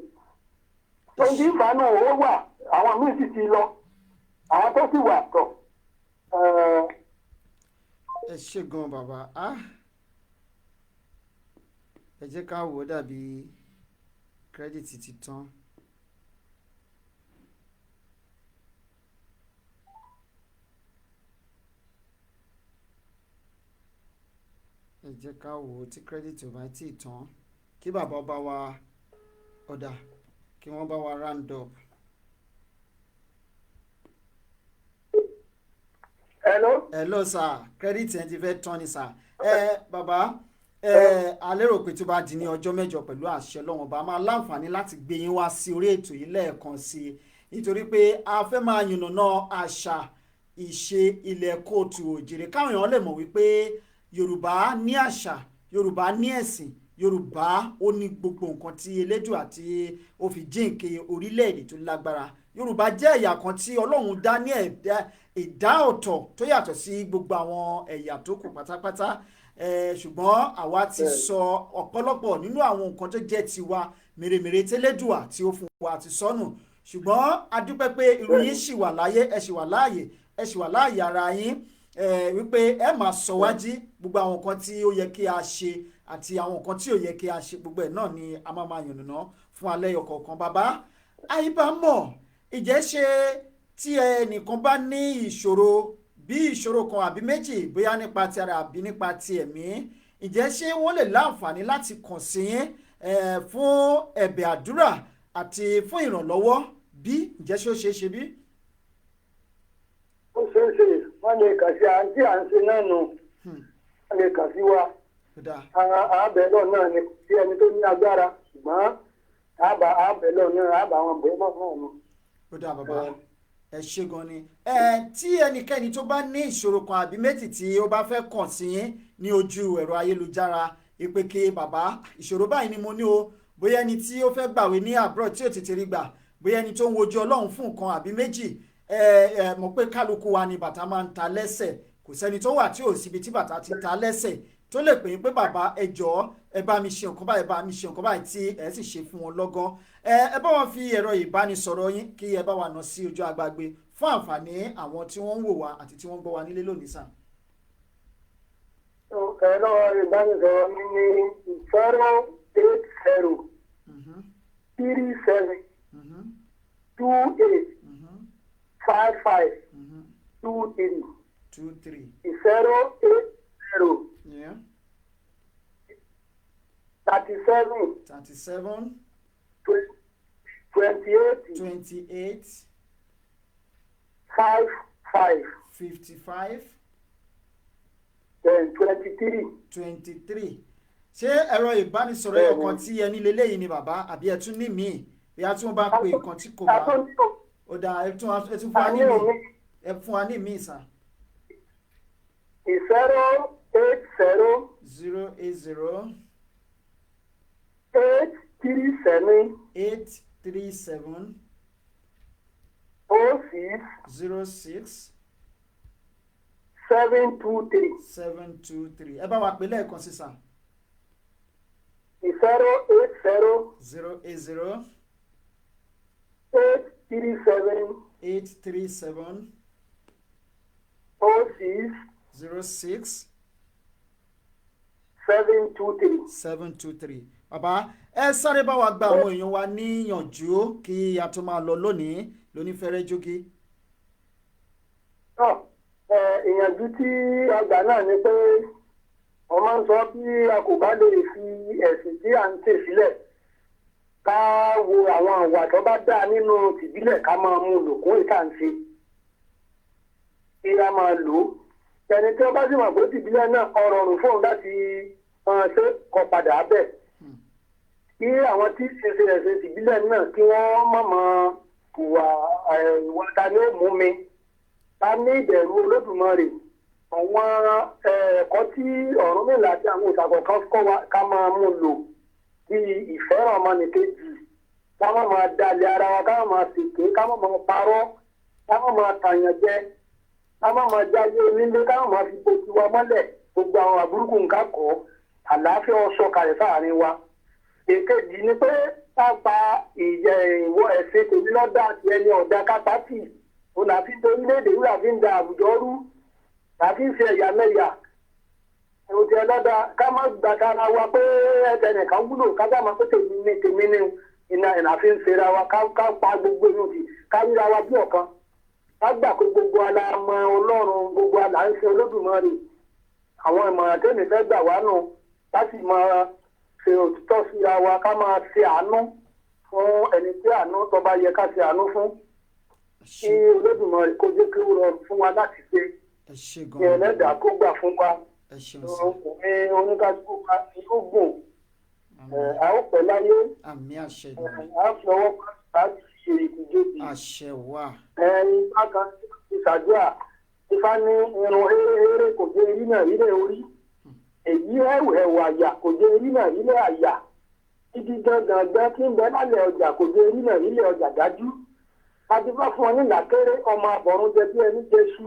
Ohun tí ń fà náà ó wà, àwọn míì sì ti lọ. Àwọn tó sì wà tọ̀. Ẹ ṣé gan bàbá. Ẹ jẹ́ ká wò ó dàbí kírẹ́dìtì ti tán. Ẹ jẹ́ ká wò ó tí kírẹ́dìtì ò bá tí ì tán kí bàbá bá wa ọ̀dà kí wọ́n bá wa round up. Hello? Hello sir, kírẹ́dìtì ẹ ti fẹ́ tán ni sir. Ẹ bàbá, ẹ a lérò pé tó bá di ní ọjọ́ mẹ́jọ pẹ̀lú àṣẹ Ọlọ́run bá máa láǹfààní láti gbé yín wá sí orí ètò yìí lẹ́ẹ̀kan sí i, nítorí pé a fẹ́ máa yànnàná àṣà ìṣe ilẹ̀ kóòtù òjìrè káwọn èèyàn lè mọ̀ wípé Yorùbá ní àṣà, Yorùbá ní ẹ̀sìn, Yorùbá ó ní gbogbo nǹkan tí Elédùà tí ó fi jíǹkí orílẹ̀-èdè tó lágbára. Yorùbá jẹ́ ẹ̀yà kan tí Ọlọ́run dá ní ẹ̀dá ọ̀tọ̀ tó yàtọ̀ sí gbogbo àwọn ẹ̀yà tó kù pátápátá. Ṣùgbọ́n àwa ti sọ ọ̀pọ̀lọpọ̀ nínú àwọn nǹkan tó jẹ́ tiwa mèremère tẹ́lẹ́dùà tí ó fún wa ti sọnù. Ṣùgbọ́n a dúpẹ́ pé irú yín ṣì wà láyé, ẹ ṣì wà láàyè, ẹ ṣì wà láàyè ara yín, wípé ẹ máa sọ wájí gbogbo àwọn nǹkan tí ó yẹ kí a ṣe àti àwọn nǹkan tí ò yẹ kí a ṣe, gbogbo ẹ̀ náà ni a máa máa yànnàná fún alẹ́ ọ̀kọ̀ọ̀kan. Bàbá àyíbámọ̀, ìjẹ́ ṣe tí ẹnìkan bá ní ìṣòro bí ìṣòro kan àbí méjì, bóyá nípa ti ara àbí nípa ti ẹ̀mí, ǹjẹ́ ṣé wọ́n lè láǹfààní láti kàn sí yín fún ẹ̀bẹ̀ àdúrà àti fún ìrànlọ́wọ́ bí? Ǹjẹ́ ṣé ó ṣeé ṣe bí? Ó ṣeé ṣe, wọ́n lè kàn sí àǹtí à ń ṣe náà nù, wọ́n lè kàn sí wa. Àbẹ̀lọ̀ náà ni sí ẹni tó ní agbára, ṣùgbọ́n àbẹ̀lọ̀ náà àbà wọn bẹ̀rẹ̀ náà nù. Ó dáa bàbá, ẹ ṣé gan ni. Tí ẹnikẹ́ni tó bá ní ìṣòro kan àbí méjì tí ó bá fẹ́ kàn sí yín ní ojú ẹ̀rọ ayélujára, ìpè kí bàbá ìṣòro báyìí ni mo ní o, bóyá ẹni tí ó fẹ́ gbàwé ní abroad tí ò tètè rí gbà, bóyá ẹni tó ń wojú Ọlọ́run fún nǹkan àbí méjì, ẹ mọ̀ pé kálukú wa ni bàtà máa ń ta lẹ́sẹ̀, kò sẹ́ni tó wà tí ò síbi tí bàtà ti ta lẹ́sẹ̀ tó lè pè é pé bàbá ẹ jọ̀ọ́ ẹ bá mi ṣe nǹkan báyìí, ẹ bá mi ṣe nǹkan báyìí, tí ẹ sì ṣe fún wọn lọ́gán. Ẹ bá wọn fi ẹ̀rọ ìbánisọ̀rọ̀ yín kí ẹ bá wa nà sí ojú agbágbé fún àǹfààní àwọn tí wọ́n ń wò wá àti tí wọ́n ń gbọ́ wá nílé lónìí sàn. Ẹ̀rọ ìbánisọ̀rọ̀ mi ní 080 37 28 55 23. 23. 080. Yeah. 37. 37. 28. 28. 55. 55. Then 23. 23. Ṣé ẹ̀rọ ìbánisọ̀rọ̀ ẹyọ kan tí ẹni lélẹ́yìí ni bàbá, àbí ẹ tún ní míì? Bí a tún bá pe nǹkan tí kò bá ó dáa, ẹ tún fún wa ní míì, ẹ fún wa ní míì sàn. 080. 080. 837. 837. 06. 06. 723. 723. Ẹ bá wa pè lẹ́ẹ̀kan sí, sir. 080 080 837 837 06 06 723. 723. Bàbá, ẹ sáré bá wa gba àwọn èèyàn wa níyànjú kí a tó máa lọ lónìí lóní fẹ́rẹ́ jókì. Tọ́ ẹ, ìyànjú tí a gbà náà ni pé wọ́n máa ń sọ, bí a kò bá lè fi ẹ̀sìn tí à ń tè sílẹ̀, ká wo àwọn àwà tó bá dáa nínú tìbílẹ̀, ká máa mú un lò kún ìta ń ṣe, kí a máa lò ó. Ẹni tí wọ́n bá sì mọ̀ pé tìbílẹ̀ náà ọ̀rọ̀ rùn fóun láti máa ṣe kọ padà bẹ́ẹ̀, kí àwọn tí ṣe ṣe ẹ̀sìn tìbílẹ̀ náà kí wọ́n má máa hùwà ìwà ta ni ó mú mi. Ká ní ìbẹ̀rù Olódùmarè. Àwọn ẹ̀kọ́ tí Ọ̀rúnmìlà àti àwọn òòṣà kọ̀ọ̀kan kọ́ wa, ká máa mú lò, bíi ìfẹ́ràn ọmọnìkejì, ká má máa dalẹ̀ ara wa, ká má máa ṣèké, ká má máa parọ́, ká má máa tàyàn jẹ, ká má máa jáyé onílé, ká má máa fi bo tiwa mọ́lẹ̀. Gbogbo àwọn àbúrúkú nǹkan kọ́, àlàáfíà ó sọ̀kalẹ̀ sáàrin wa. Èkejì ni pé ká pa ìyẹ ìwọ ẹ̀sìn tèmi lọ́dà àti ẹni ọ̀dà kápá tì. Ó là fi ń da orílẹ̀-èdè rú, là fi ń da àwùjọ rú, là fi ń ṣe ẹ̀yàmẹ̀yà. Èrò tí ẹ lọ́dà, ká má gbà kára wa pé ẹ̀jẹ̀ nìkan wúlò, ká bá máa pé tèmi ni, tèmi ni, iná ìlà fi ń ṣera wa. Ká pa gbogbo inú tì, ká ríra wa bí ọ̀kan, ká gbà pé gbogbo ala mọ Ọlọ́run, gbogbo ala ń ṣe Olódùmarè. Àwọn ìmọ̀ràn tèmi fẹ́ gbà wá nù, láti máa ṣe òtítọ́ síra wa, ká máa ṣe àánú fún ẹni tí àánú tó bá yẹ ká ṣe àánú fún, kí Olódùmarè kó jẹ́ kí ó rọrùn fún wa láti ṣe, Ẹ ṣe kí gan-an. Ẹlẹ́dàá kó gbà fún wa. Ẹ ṣeun sí. Ní oníkálukú wa ní ó gùn, a ó pẹ́ láyé. Àmín, àṣẹ Èdùmàrè. A ó fi ọwọ́ láti fi èrè ìjọbi. Àṣẹ wà. Ẹni bákan ti ṣàdúrà, Ifá ní irun hérehére kò jẹ́ erí náà rílẹ̀ orí, èyí ẹ̀wù àyà kò jẹ́ erí náà rílẹ̀ àyà, ibi gangan gbẹ́ tí ń bẹ lálẹ́ ọjà kò jẹ́ erí náà rílẹ̀ ọjà dájú. Adúbá fún ọ ní làkéré, ọmọ àbọ̀rún jẹ bí ẹni jẹṣu,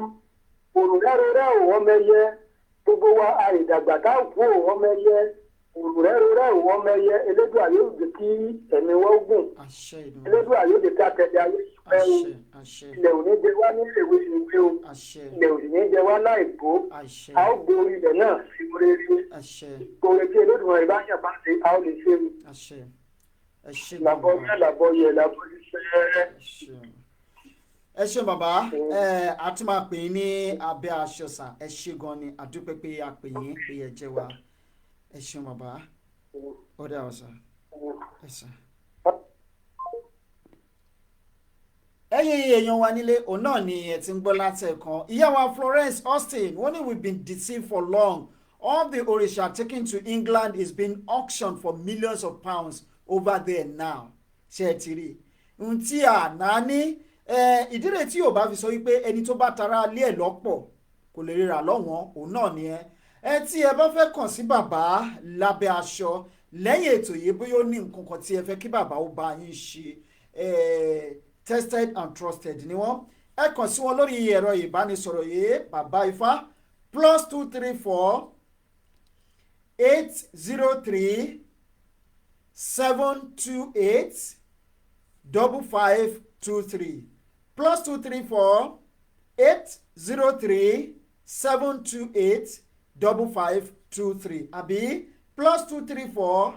òrùrẹ́rẹ́rẹ́ ò ọmọ ẹyẹ. Gbogbo wa àìdàgbà tá ò kú ò ọmọ ẹyẹ, òrùrẹ́rẹ́rẹ́ ò ọmọ ẹyẹ. Elédùà yóò jẹ́ kí ẹ̀mí wa ó gùn. Àṣẹ Èdùmàrè. Elédùà yóò jẹ́ kí atẹ̀lé ayé pẹ́ o. Àṣẹ, àṣẹ. Ilẹ̀ ò ní jẹ wá ní èwe ìwé o. Àṣẹ. Ilẹ̀ ò sì ní jẹ wá láìpó. Àṣẹ. A ó gbé orí ilẹ̀ náà sí rere. Àṣẹ. Oore tí Olódùmarè bá yàn bá ṣe, a ó lè ṣe. Àṣẹ. Ẹ ṣe Làbọ̀ gan-an. yẹ, làbọ̀ yẹ, làbọ̀ ṣiṣẹ́. Ẹ ṣeun, ẹ ṣeun bàbá. Ẹ a tún máa pè yín ní abẹ́ aṣọ sà. Ẹ ṣe gan ni, àdúpẹ́ pé a pè yín, pé ẹ jẹ́ wa. Ẹ ṣeun bàbá, ó dà ọ̀ sà, ẹ sà. Ẹ̀yin èèyàn wa nílé, òun náà ni ẹ ti ń gbọ́ látẹ̀kan. Ìyá wa Florence Austin, wọ́n ní, "We've been deceived for long. All the òrìṣà taken to England is being auctioned for millions of pounds over there now." Ṣe ẹ ti rí ohun tí a náà ní? Ìdí rẹ̀ tí yóò bá fi sọ wípé ẹni tó bá tara lé ẹ̀ lọ́pọ̀ kò lè ríra lọ́wọ́n, òun náà ni ẹ. Ẹ tí ẹ bá fẹ́ kàn sí bàbá lábẹ́ aṣọ lẹ́yìn ètò yìí, bóyá ó ní nǹkan kan tí ẹ fẹ́ kí bàbá ó bá yín ṣe, tested and trusted ni wọ́n. Ẹ kàn sí wọn lórí ẹ̀rọ ìbánisọ̀rọ̀ yìí, bàbá Ifá: +234 803 728 5523, +234 803 728 5523, àbí +234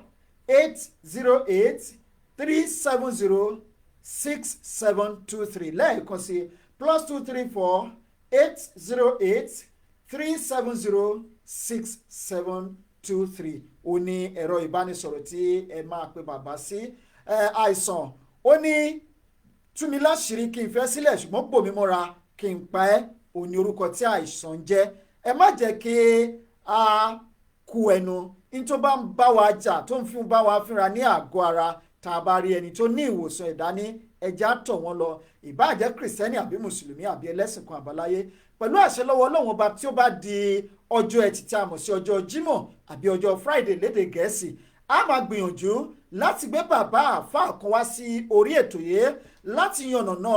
808 370 6723. Lẹ́ẹ̀kan sí, +234 808 370 6723. Ó ní ẹ̀rọ ìbánisọ̀rọ̀ tí ẹ máa pe bàbá sí. Àìsàn ó ní tú mi láṣìírí kí n fẹ́ sílẹ̀, ṣùgbọ́n bò mí mọ́ra kí n pa ẹ́, ò ní orúkọ tí àìsàn ń jẹ́. Ẹ má jẹ́ kí a kú ẹnu ní tó bá ń bá wa jà, tó ń fún bá wa fínra ní àgọ́ ara. Tá a bá rí ẹni tó ní ìwòsàn ẹ̀dá ní ẹja, tọ̀ wọ́n lọ, ìbáà jẹ́ Kìrìsìtẹ́nì àbí Mùsùlùmí àbí ẹlẹ́sìn kan àbáláyé. Pẹ̀lú àṣẹ lọ́wọ́ Ọlọ́run Ọba, tí ó bá di ọjọ́ Ẹtì tí a mọ̀ sí ọjọ́ Jímọ̀ àbí ọjọ́ Friday lédè Gẹ̀ẹ́sì, a máa gbìyànjú láti gbé bàbá àáfàá kan wá sí orí ètò yìí láti yànnàná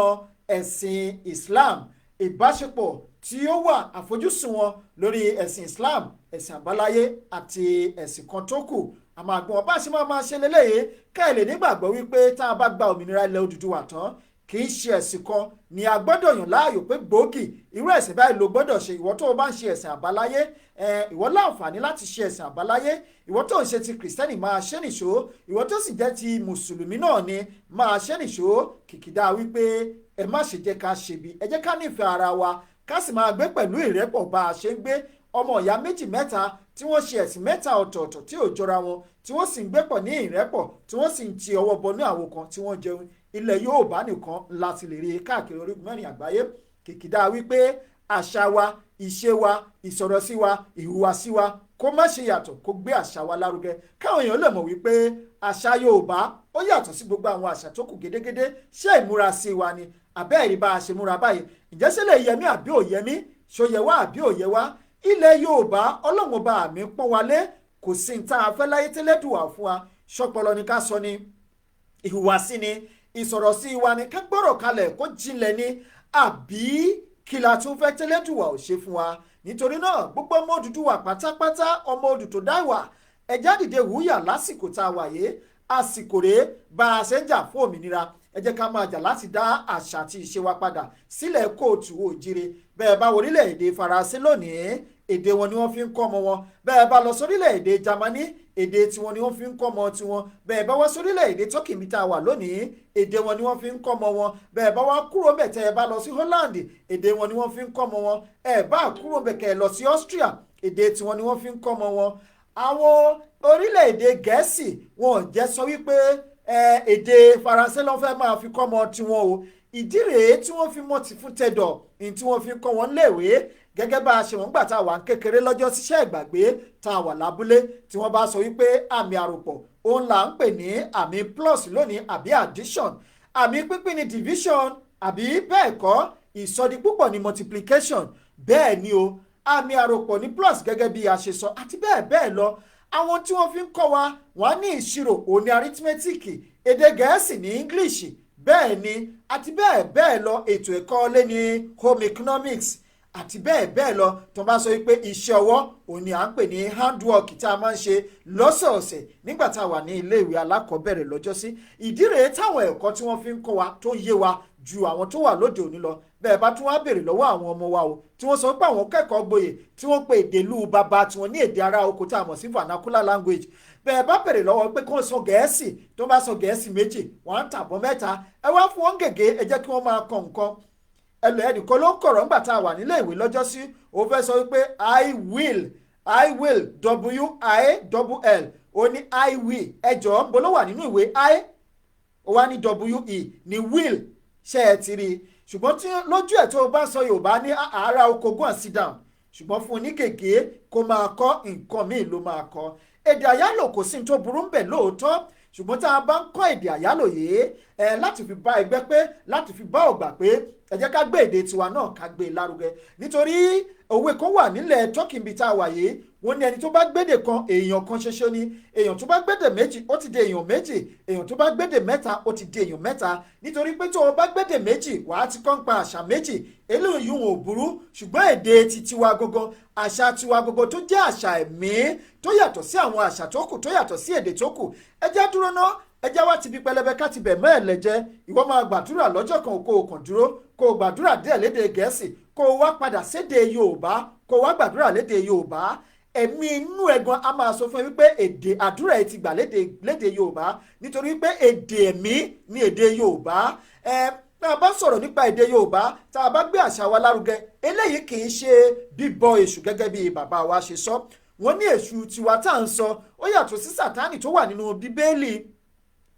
ẹ̀sìn Islam, ìbáṣepọ̀ tí tí ó wà àfojúsùn wọn lórí ẹ̀sìn Islam, ẹ̀sìn àbáláyé àti ẹ̀sìn kan tó kù. Àmọ́ àgbọn ọba ṣe máa máa ṣe lélẹ́yìí ká ẹ̀ lè nígbàgbọ́ wípé tá a bá gba òmìnira ilẹ̀ Odùduwà tán, kì í ṣe ẹ̀sìn kan ni a gbọ́dọ̀ yàn láàyò pé gbòógì irú ẹ̀sìn báyìí ló gbọ́dọ̀ ṣe. Ìwọ tó o bá ń ṣe ẹ̀sìn àbáláyé, ìwọ láǹfààní láti ṣe ẹ̀sìn àbáláyé. Ìwọ tó ń ṣe ti kìrìsìtẹ́nì, máa ṣe nìṣó. Ìwọ tó sì jẹ́ ti mùsùlùmí náà ni, máa ṣe nìṣó. Kìkìdá wípé ẹ má ṣe jẹ́ ká ṣebi, ẹ jẹ́ ká nífẹ̀ẹ́ ara wa, ká sì máa gbé pẹ̀lú ìrẹ́pọ̀ bá a ṣe ń gbé. Ọmọ ìyá méjì mẹ́ta tí wọ́n ṣe ẹ̀sìn mẹ́ta ọ̀tọ̀ọ̀tọ̀ tí ò jọra wọn, tí wọ́n sì ń gbé pọ̀ ní ìrẹ́pọ̀, tí wọ́n sì ń ti ọwọ́ bọnú àwo kan tí wọ́n jẹun, ilẹ̀ Yorùbá nìkan láti lè rí káàkiri orígun mẹ́rin àgbáyé. Kìkìdá wípé àṣà wa, ìṣe wa, ìsọ̀rọ̀ sí wa, ìhùwàsí wa kó má ṣe yàtọ̀, kó gbé àṣà wa lárugẹ, káwọn èèyàn lè mọ̀ wípé àṣà Yorùbá ó yàtọ̀ sí gbogbo àwọn àṣà tó kù gédégédé. Ṣé ìmúra sí wa ni àbẹ́ẹ̀rí bá a ṣe múra báyìí? Ǹjẹ́ ṣe lè yẹmí àbí òyẹmí? Ṣòyẹ wá àbí òyẹ wá? Ilẹ̀ Yorùbá, Ọlọ́run ọba mi pọ́n wálé. Kò sí ní tá a fẹ́ láyé tẹ́lẹ̀dùwà fún wa. Ṣọpọlọ ni ká sọ ni, ìhùwàsí ni, ìsọ̀rọ̀ sí wa ni, ká gbọ́rọ̀ kalẹ̀ kó jinlẹ̀ ni, àbí kí la tún fẹ́ tẹ́lẹ̀dùwà ò ṣe fún wa? Nítorí náà, gbogbo ọmọ Odùduwà pátápátá, ọmọ odù tó dáìwà, ẹjá dìde wúyà lásìkò tá a wà yé. Àsìkò rèé bá a ṣe ń jà fún òmìnira. Ẹ jẹ́ ká máa jà láti dá àṣà àti ìṣe wa padà sílẹ̀ kóòtù òjire. Bẹ́ẹ̀ bá orílẹ̀-èdè Faransé lónìí, èdè wọn ni wọ́n fi ń kọ́ ọmọ wọn. Bẹ́ẹ̀ bá lọ sórílẹ̀-èdè Jámánì, èdè tiwọn ni wọ́n fi ń kọ́ ọmọ tiwọn. Bẹ́ẹ̀ bá wá sórílẹ̀-èdè Turkey mi tá a wà lónìí, èdè wọn ni wọ́n fi ń kọ́ ọmọ wọn. Bẹ́ẹ̀ bá wá kúrò ńbẹ̀, tẹ́ ẹ bá lọ sí Holland, èdè wọn ni wọ́n fi ń kọ́ ọmọ wọn. Ẹ bá kúrò ńbẹ̀ kẹ́ ẹ lọ sí Austria, èdè tiwọn ni wọ́n fi ń kọ́ ọmọ wọn. Àwọn orílẹ̀-èdè Gẹ̀ẹ́sì, wọn ò jẹ́ sọ wípé èdè Faransé ló fẹ́ máa fi kọ́ ọmọ tiwọn o. Ìdí rèé tí wọ́n fi mọ̀ tí fún tẹ̀dọ̀ ní tí wọ́n fi kọ́ wọn léèwé, gẹ́gẹ́ bá a ṣe wọ́n gbà tá a wà ń kékeré lọ́jọ́ síṣẹ́ ìgbàgbé tá a wà lábúlé, tí wọ́n bá sọ wípé àmì àròpọ̀ òun là ń pè ní àmì plus lónìí àbí addition, àmì pínpín ní division, àbí bẹ́ẹ̀ kọ́, ìsọdi púpọ̀ ní multiplication. Bẹ́ẹ̀ ni o, àmì àròpọ̀ ní plus gẹ́gẹ́ bí a ṣe sọ, àti bẹ́ẹ̀ bẹ́ẹ̀ lọ. Àwọn tí wọ́n fi ń kọ́ wa, wọ́n á ní ìṣirò òun ní arithmetic, èdè Gẹ̀ẹ́sì ní English, bẹ́ẹ̀ ni, àti bẹ́ẹ̀ bẹ́ẹ̀ lọ. Ètò ẹ̀kọ́ lé ní home economics, àti bẹ́ẹ̀ bẹ́ẹ̀ lọ. Tó bá sọ wípé iṣẹ́ ọwọ́ òun ni à ń pè ní handwork tá a máa ń ṣe lọ́sọ̀ọ̀sẹ̀ nígbà tá a wà ní iléèwé alákọ̀ọ́bẹ̀rẹ̀ lọ́jọ́sí. Ìdí rèé táwọn ẹ̀kọ́ tí wọ́n fi ń kọ́ wa tó yé wa ju àwọn tó wà lóde òní lọ. Bẹ́ẹ̀ bá tún wá béèrè lọ́wọ́ àwọn ọmọ wa o, tí wọ́n sọ pé àwọn kẹ́kọ̀ọ́ gboyè, tí wọ́n pe èdè ìlú bàbá tiwọn ní èdè ará oko tá a mọ̀ sí vernacular language, bẹ́ẹ̀ bá béèrè lọ́wọ́ pé kí wọ́n sọ Gẹ̀ẹ́sì, tó bá sọ Gẹ̀ẹ́sì méjì, wọ́n á tàbọ̀ mẹ́ta. Ẹ wá fún wọn gègé, ẹ jẹ́ kí wọ́n máa kọ nǹkan. Ẹlò ẹnìkan ló ń kọ̀rọ̀ ńgbà tá a wà nílé ìwé lọ́jọ́sí. Ó fẹ́ sọ wípé "I will", "I will", w i double l, ó ní "I will". Ẹ jọ̀ọ́, ń bo ló wà nínú ìwé I? Ó wá ní w e ní will. Ṣé ẹ ti rí i? Ṣùgbọ́n tí lójú ẹ̀ tó o bá sọ Yorùbá ní ara oko, go and sit down. Ṣùgbọ́n fún un ní gègé kó máa kọ́ nǹkan míì ló máa kọ́. Èdè àyálò, kò sí ní tó burú ń bẹ̀ lóòótọ́, ṣùgbọ́n tá a bá ń kọ́ èdè àyálò yìí ẹ láti fi bá ẹgbẹ́ pé, láti fi bá ọ̀gbà pé, ẹ jẹ́ ká gbé èdè tiwa náà, ká gbé e lárugẹ. Nítorí òwe kan wà nílẹ̀ Turkey níbi tá a wà yìí, wọ́n ní ẹni tó bá gbédè kan, èèyàn kan ṣoṣo ni. Èèyàn tó bá gbédè méjì, ó ti di èèyàn méjì. Èèyàn tó bá gbédè mẹ́ta, ó ti di èèyàn mẹ́ta. Nítorí pé tó o bá gbédè méjì, wàá ti kọ́ ń pa àṣà méjì. Eléyìí ò burú, ṣùgbọ́n èdè ti tiwa gangan, àṣà tiwa gangan tó jẹ́ àṣà ẹ̀mí, tó yàtọ̀ sí àwọn àṣà tó kù, tó yàtọ̀ sí èdè tó kù, ẹ jẹ́ dúró ná. Ẹ jẹ́ wá ti bí pẹlẹbẹ ká ti bẹ̀ mọ́ ẹ̀ lẹ́jẹ́. Ìwọ máa gbàdúrà lọ́jọ́ kan, kó o kàn dúró, kó o gbàdúrà díẹ̀ lédè Gẹ̀ẹ́sì, kó o wá padà sédè Yorùbá, kó o wá gbàdúrà lédè Yorùbá. Ẹ̀mí inú ẹ̀gan a máa sọ fún ẹ wípé èdè àdúrà ẹ ti gbà lédè Yorùbá, nítorí pé èdè ẹ̀mí ní èdè Yorùbá. Ẹ tá a bá sọ̀rọ̀ nípa èdè Yorùbá, tá a bá gbé àṣà wa lárugẹ, eléyìí kì í ṣe bíbọ èṣù. Gẹ́gẹ́ bí bàbá wa ṣe sọ, wọ́n ní èṣù tiwa tá à ń sọ, ó yàtọ̀ sí Sátánì tó wà nínú Bíbélì.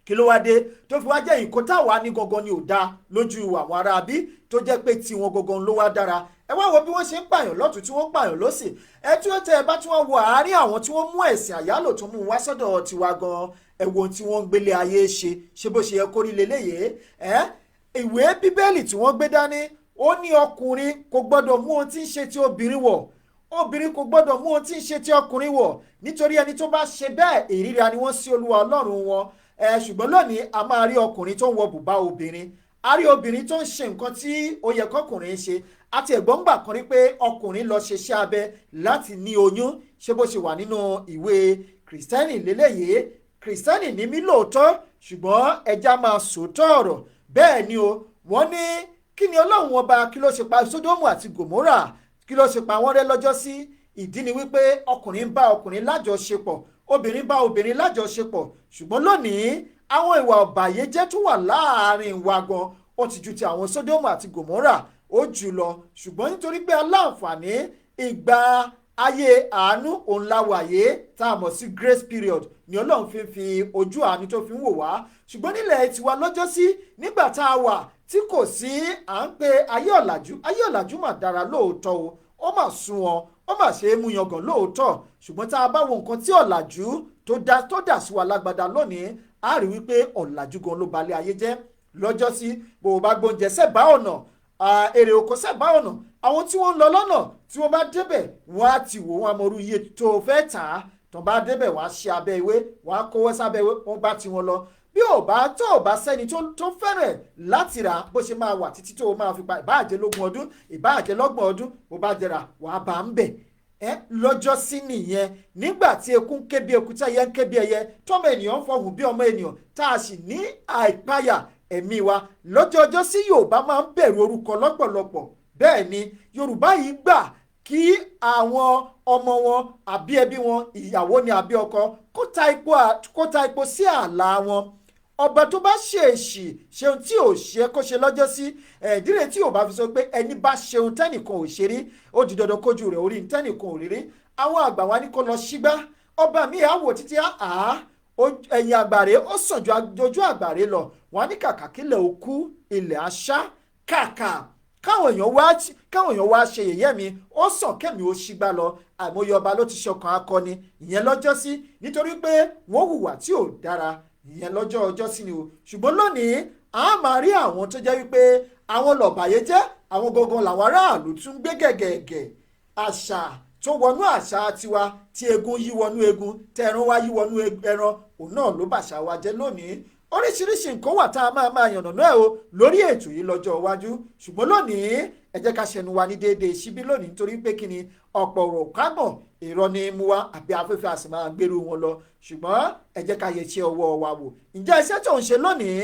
Kí ló wá dé tó fi wá jẹ́ ìkó táwa ní gangan ni ò dáa lójú àwọn ará bí, tó jẹ́ pé tiwọn gangan ló wá dára? Ẹ wá wo bí wọ́n ṣe ń pààyàn lọ́tún, tí wọ́n ń pààyàn lọ́sì. Ẹ tí ó tẹ ẹ bá tí wọ́n wo àárín àwọn tí wọ́n mú ẹ̀sìn àyálò tó mú wá sọ́dọ̀ tiwa gan, ẹ wo ohun tí wọ́n ń gbélé ayé ṣe. Ṣe bó ṣe yẹ kórí leléyìí? Ẹ ìwé Bíbélì tí wọ́n gbé dání, ó ní ọkùnrin kò gbọ́dọ̀ mú ohun tí ń ṣe ti obìnrin wọ̀, obìnrin kò gbọ́dọ̀ mú ohun tí ń ṣe ti ọkùnrin wọ̀, nítorí ẹni tó bá ṣe bẹ́ẹ̀, ìríra ni wọ́n sí Olúwa Ọlọ́run wọn. Ẹ ṣùgbọ́n lónìí, a máa rí ọkùnrin tó ń wọ bùbá obìnrin. A rí obìnrin tó ń ṣe nǹkan tí ó yẹ kọkùnrin ṣe. Àti ẹ̀gbọ́n gbà kan rí pé ọkùnrin lọ ṣeṣẹ́ abẹ láti ní oyún. Ṣé bó ṣe wà nínú ìwé kìrìsìtẹ́nì lélẹ́yìí? Kìrìsìtẹ́nì ní mí lóòótọ́, ṣùgbọ́n ẹja máa sòótọ́ ọ̀rọ̀. Bẹ́ẹ̀ ni o, wọ́n ní kí ni Ọlọ́run ọba, kí ló ṣe pa Sódómù àti Gòmórà, kí ló ṣe pa wọ́n rẹ́ lọ́jọ́ sí? Ìdí ni wípé ọkùnrin ń bá ọkùnrin lájọṣepọ̀, obìnrin bá obìnrin lájọṣepọ̀. Ṣùgbọ́n lónìí, àwọn ìwà ọ̀bàyéjẹ́ tó wà láàrin wa gan, ó ti ju ti àwọn Sódómù àti Gòmórà ó jù lọ. Ṣùgbọ́n nítorí pé aláǹfààní ìgbà ayé àánú òun la wàyé, tá a mọ̀ sí grace period, ni Ọlọ́run fi ń fi ojú àánú tó fi ń wò wá. Ṣùgbọ́n nílẹ̀ tiwa lọ́jọ́sí, nígbà tá a wà tí kò sí à ń pe ayé ọ̀làjú, ayé ọ̀làjú mà dára lóòótọ́ o, ó mà sunwọ̀n, ó mà ṣe é mú yangàn lóòótọ́. Ṣùgbọ́n tá a bá wo nǹkan tí ọ̀làjú tó dà sí wa lágbádá lónìí, a rí wípé ọ̀làjú gan ló balẹ̀ ayé jẹ́ lọ́jọ́sí. Bó o bá gbóúnjẹ sẹ́bàá ọ̀nà, èrè oko sẹ́bàá ọ̀nà, àwọn tí wọ́n ń lọ lọ́nà, tí wọ́n bá débẹ̀, wọ́n á ti wò wọ́n amọ̀rú iye tó o fẹ́ tà á. Tó bá débẹ̀, wọ́n á ṣe abẹ́ ìwé, wọ́n á kówó sábẹ́ ìwé, wọ́n bá tiwọn lọ. Bí ò bá tó ò bá sẹ́ni tó fẹ́ràn láti rà, bó ṣe máa wà títí tó o máa fi pa, ìbáàjẹ́ lógún ọdún, ìbáàjẹ́ lọ́gbọ̀n ọdún, bó bá jẹrà, wàá bá ń bẹ̀ ẹ lọ́jọ́ sí nìyẹn. Nígbà tí eku ń ké bí eku, tí ẹyẹ ń ké bí ẹyẹ, tọ́mọ ènìyàn ń fọhùn bí ọmọ ènìyàn, tá a sì ní àìpáyà ẹ̀mí wa lọ́jọ́ ọjọ́ sí, Yorùbá máa ń bẹ̀rù orúkọ lọ́pọ̀lọpọ̀. Bẹ́ẹ̀ ni, Yorùbá yìí gbà kí àwọn ọmọ wọn àbí ẹbí wọn, ìyàwó ni àbí ọkọ, kó ta ipò sí ààlà wọn. Ọba tó bá ṣèèṣì ṣeun tí ò ṣe kó ṣe lọ́jọ́ sí, ẹ̀ẹ́dírè tí ò bá fi sọ pé ẹni bá ṣeun tẹ́nìkan ò ṣe rí, ó di dandan kójú rẹ̀ orí tẹ́nìkan ò rí rí. Àwọn àgbà wa ní kó lọ sígbá ọba mi àwò títí àá ẹ̀yìn àgbàre, ó sàn ju ojú àgbàre lọ. Wọn á ní kàkà kílẹ̀ òkú ilẹ̀ àṣà, kàkà káwọn èèyàn wá ṣe yẹ̀yẹ́ mi, ó sàn kẹ́mi ó ṣígbá lọ. Àìmọye ọba ló ti ṣọkàn akọni ìyẹn lọ́jọ́ sí, nítorí pé wọ́n hùwà tí ò dára ìyẹn lọ́jọ́ ọjọ́ sí ni o. Ṣùgbọ́n lónìí, a máa rí àwọn tó jẹ́ wípé àwọn lọ̀bàyé jẹ́, àwọn gangan làwọn aráàlú tún gbé gẹ̀gẹ̀gẹ̀. Àṣà tó wọnú àṣà tiwa, tí egun yí wọnú egun, tẹran wá yí wọnú ẹran, òun náà ló bàṣà wa jẹ́ lónìí. Oríṣiríṣi nǹkan wà tá a máa máa yànnàná ẹ̀ o lórí ètò yìí lọ́jọ́ iwájú. Ṣùgbọ́n lónìí, ẹ jẹ́ ká ṣẹnu wa ní déédéé síbí lónìí, nítorí pé kí ni ọ̀pọ̀ ọ̀rọ̀ kágbọ̀n irọ́ ní mú wa àbí afẹ́fẹ́, a sì máa gbèrú wọn lọ. Ṣùgbọ́n ẹ jẹ́ ká yẹ iṣẹ́ ọwọ́ wa wò. Ǹjẹ́ iṣẹ́ tó ń ṣe lónìí,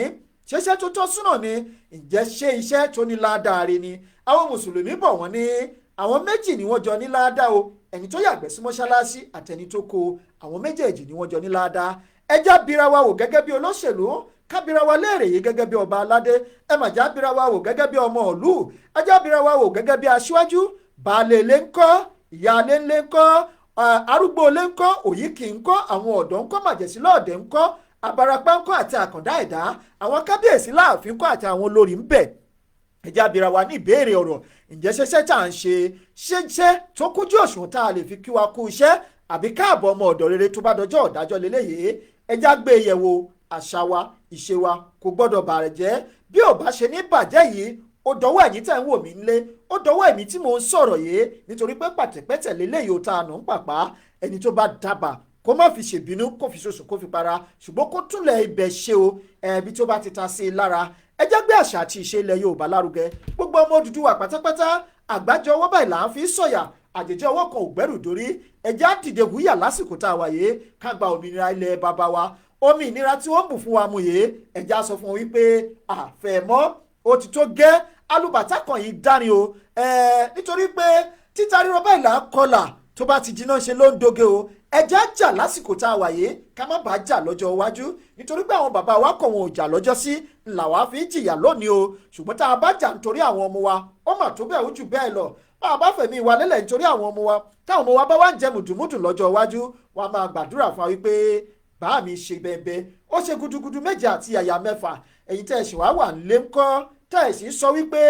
ṣé iṣẹ́ tó tọ́ súnà ni? Ǹjẹ́ ṣé iṣẹ́ tó ní ládàá ni? Àwọn mùsùlùmí bọ̀, wọ́n ní àwọn méjì ni wọ́n jọ ní ládàá o, ẹni tó yàgbẹ́ sí mọ́ṣáláṣí àtẹni tó kó, àwọn méjèèjì ni wọ́n jọ ní ládàá. Ẹ já bira wa wò gẹ́gẹ́ bí olóṣèlú, ká bira wa léèrè yìí gẹ́gẹ́ bí ọba aládé, ẹ mà já bira wa wò gẹ́gẹ́ bí ọmọ ìlú, ẹ já bira wa wò gẹ́gẹ́ bí aṣíwájú. Baálé ilé ńkọ́? Ìyáálé ńlé ńkọ́? Arúgbó ilé ńkọ́? Òyìnkì ńkọ́? Àwọn ọ̀dọ́ ńkọ́? Màjèsí lọ́ọ̀dẹ̀ ńkọ́? Abarapá ńkọ́? Àti àkàndá ẹ̀dá, àwọn kábíyèsí láàfin ńkọ́? Àti àwọn olórí ńbẹ̀. Ẹ já bira wa ní ìbéèrè ọ̀rọ̀. Ǹjẹ́ ṣẹṣẹ́ tá à ń ṣe, ṣẹṣẹ́ tó kújú òṣùwọ̀n tá a lè fi kí wa kú iṣẹ́ àbí káàbọ̀ ọmọ ọ̀dọ̀ rere tó bá dọjọ́ ọ̀dájọ́ lélẹ́yìí? Ẹ já gbé yẹ̀wò. Àṣà wa, ìṣe wa kò gbọ́dọ̀ bàjẹ́. Bí ò bá ṣe ní bàjẹ́ yìí, ó dọwọ́ ẹ̀yin tẹ̀ ń wò mí nílé, ó dọwọ́ ẹ̀mí tí mò ń sọ̀rọ̀ yìí, nítorí pé pàtẹ́pẹ́tẹ̀ lélẹ́yìí ó ta àná ń pàpà. Ẹni tó bá dábàá, kó má fi ṣèbínú, kó fi ṣoṣù, kó fi para, ṣùgbọ́n kó túnlẹ̀ ibẹ̀ ṣe o, ẹ̀ẹ́bí tó bá ti ta sí i lára. Ẹ jẹ́ gbé àṣà àti ìṣe ilẹ̀ Yorùbá lárugẹ. Gbogbo ọmọ Odùduwà pátápátá, àgbájọ ọwọ́ báyìí là ń fi sọ̀yà, àjèjì ọwọ́ kan ò gbẹ́rù dórí. Ẹ jẹ́ á dìde wúyà lásìkò tá a wà yìí, ká gba òmìnira ilẹ̀ bàbá wa. Òmìnira tí wọ́n bù fún wa mú yìí, ẹ jẹ́ á sọ fún wọn wípé àfẹ̀mọ́ ó ti tó gẹ́, alùbàtà kan yìí dárin o, nítorí pé títa ríro báyìí là ń kọlà, tó bá ti jiná ṣe ló ń doge o. Ẹ jẹ́ á jà lásìkò tá a wà yìí, ká má bàa jà lọ́jọ́ iwájú, nítorí pé àwọn bàbá wa kọ̀, wọn ò jà lọ́jọ́ sí ńlá wa fi jìyà lónìí o. Ṣùgbọ́n tá a bá jà nítorí àwọn ọmọ wa, ó mà tó bẹ́ẹ̀, ó jù bẹ́ẹ̀ lọ. Bá a bá fẹ̀mí wa lélẹ̀ nítorí àwọn ọmọ wa, táwọn ọmọ wa bá wá ń jẹ mùdùmùdù lọ́jọ́ iwájú, wa máa gbàdúrà fún wa wípé bá mi ṣe bẹ́ẹ̀bẹ́, ó ṣe gudugudu méje àti àyà mẹ́fà. Ẹ̀yin tẹ́ ẹ̀ sì wá wà nílé ńkọ́, tẹ́ ẹ̀ sì sọ wípé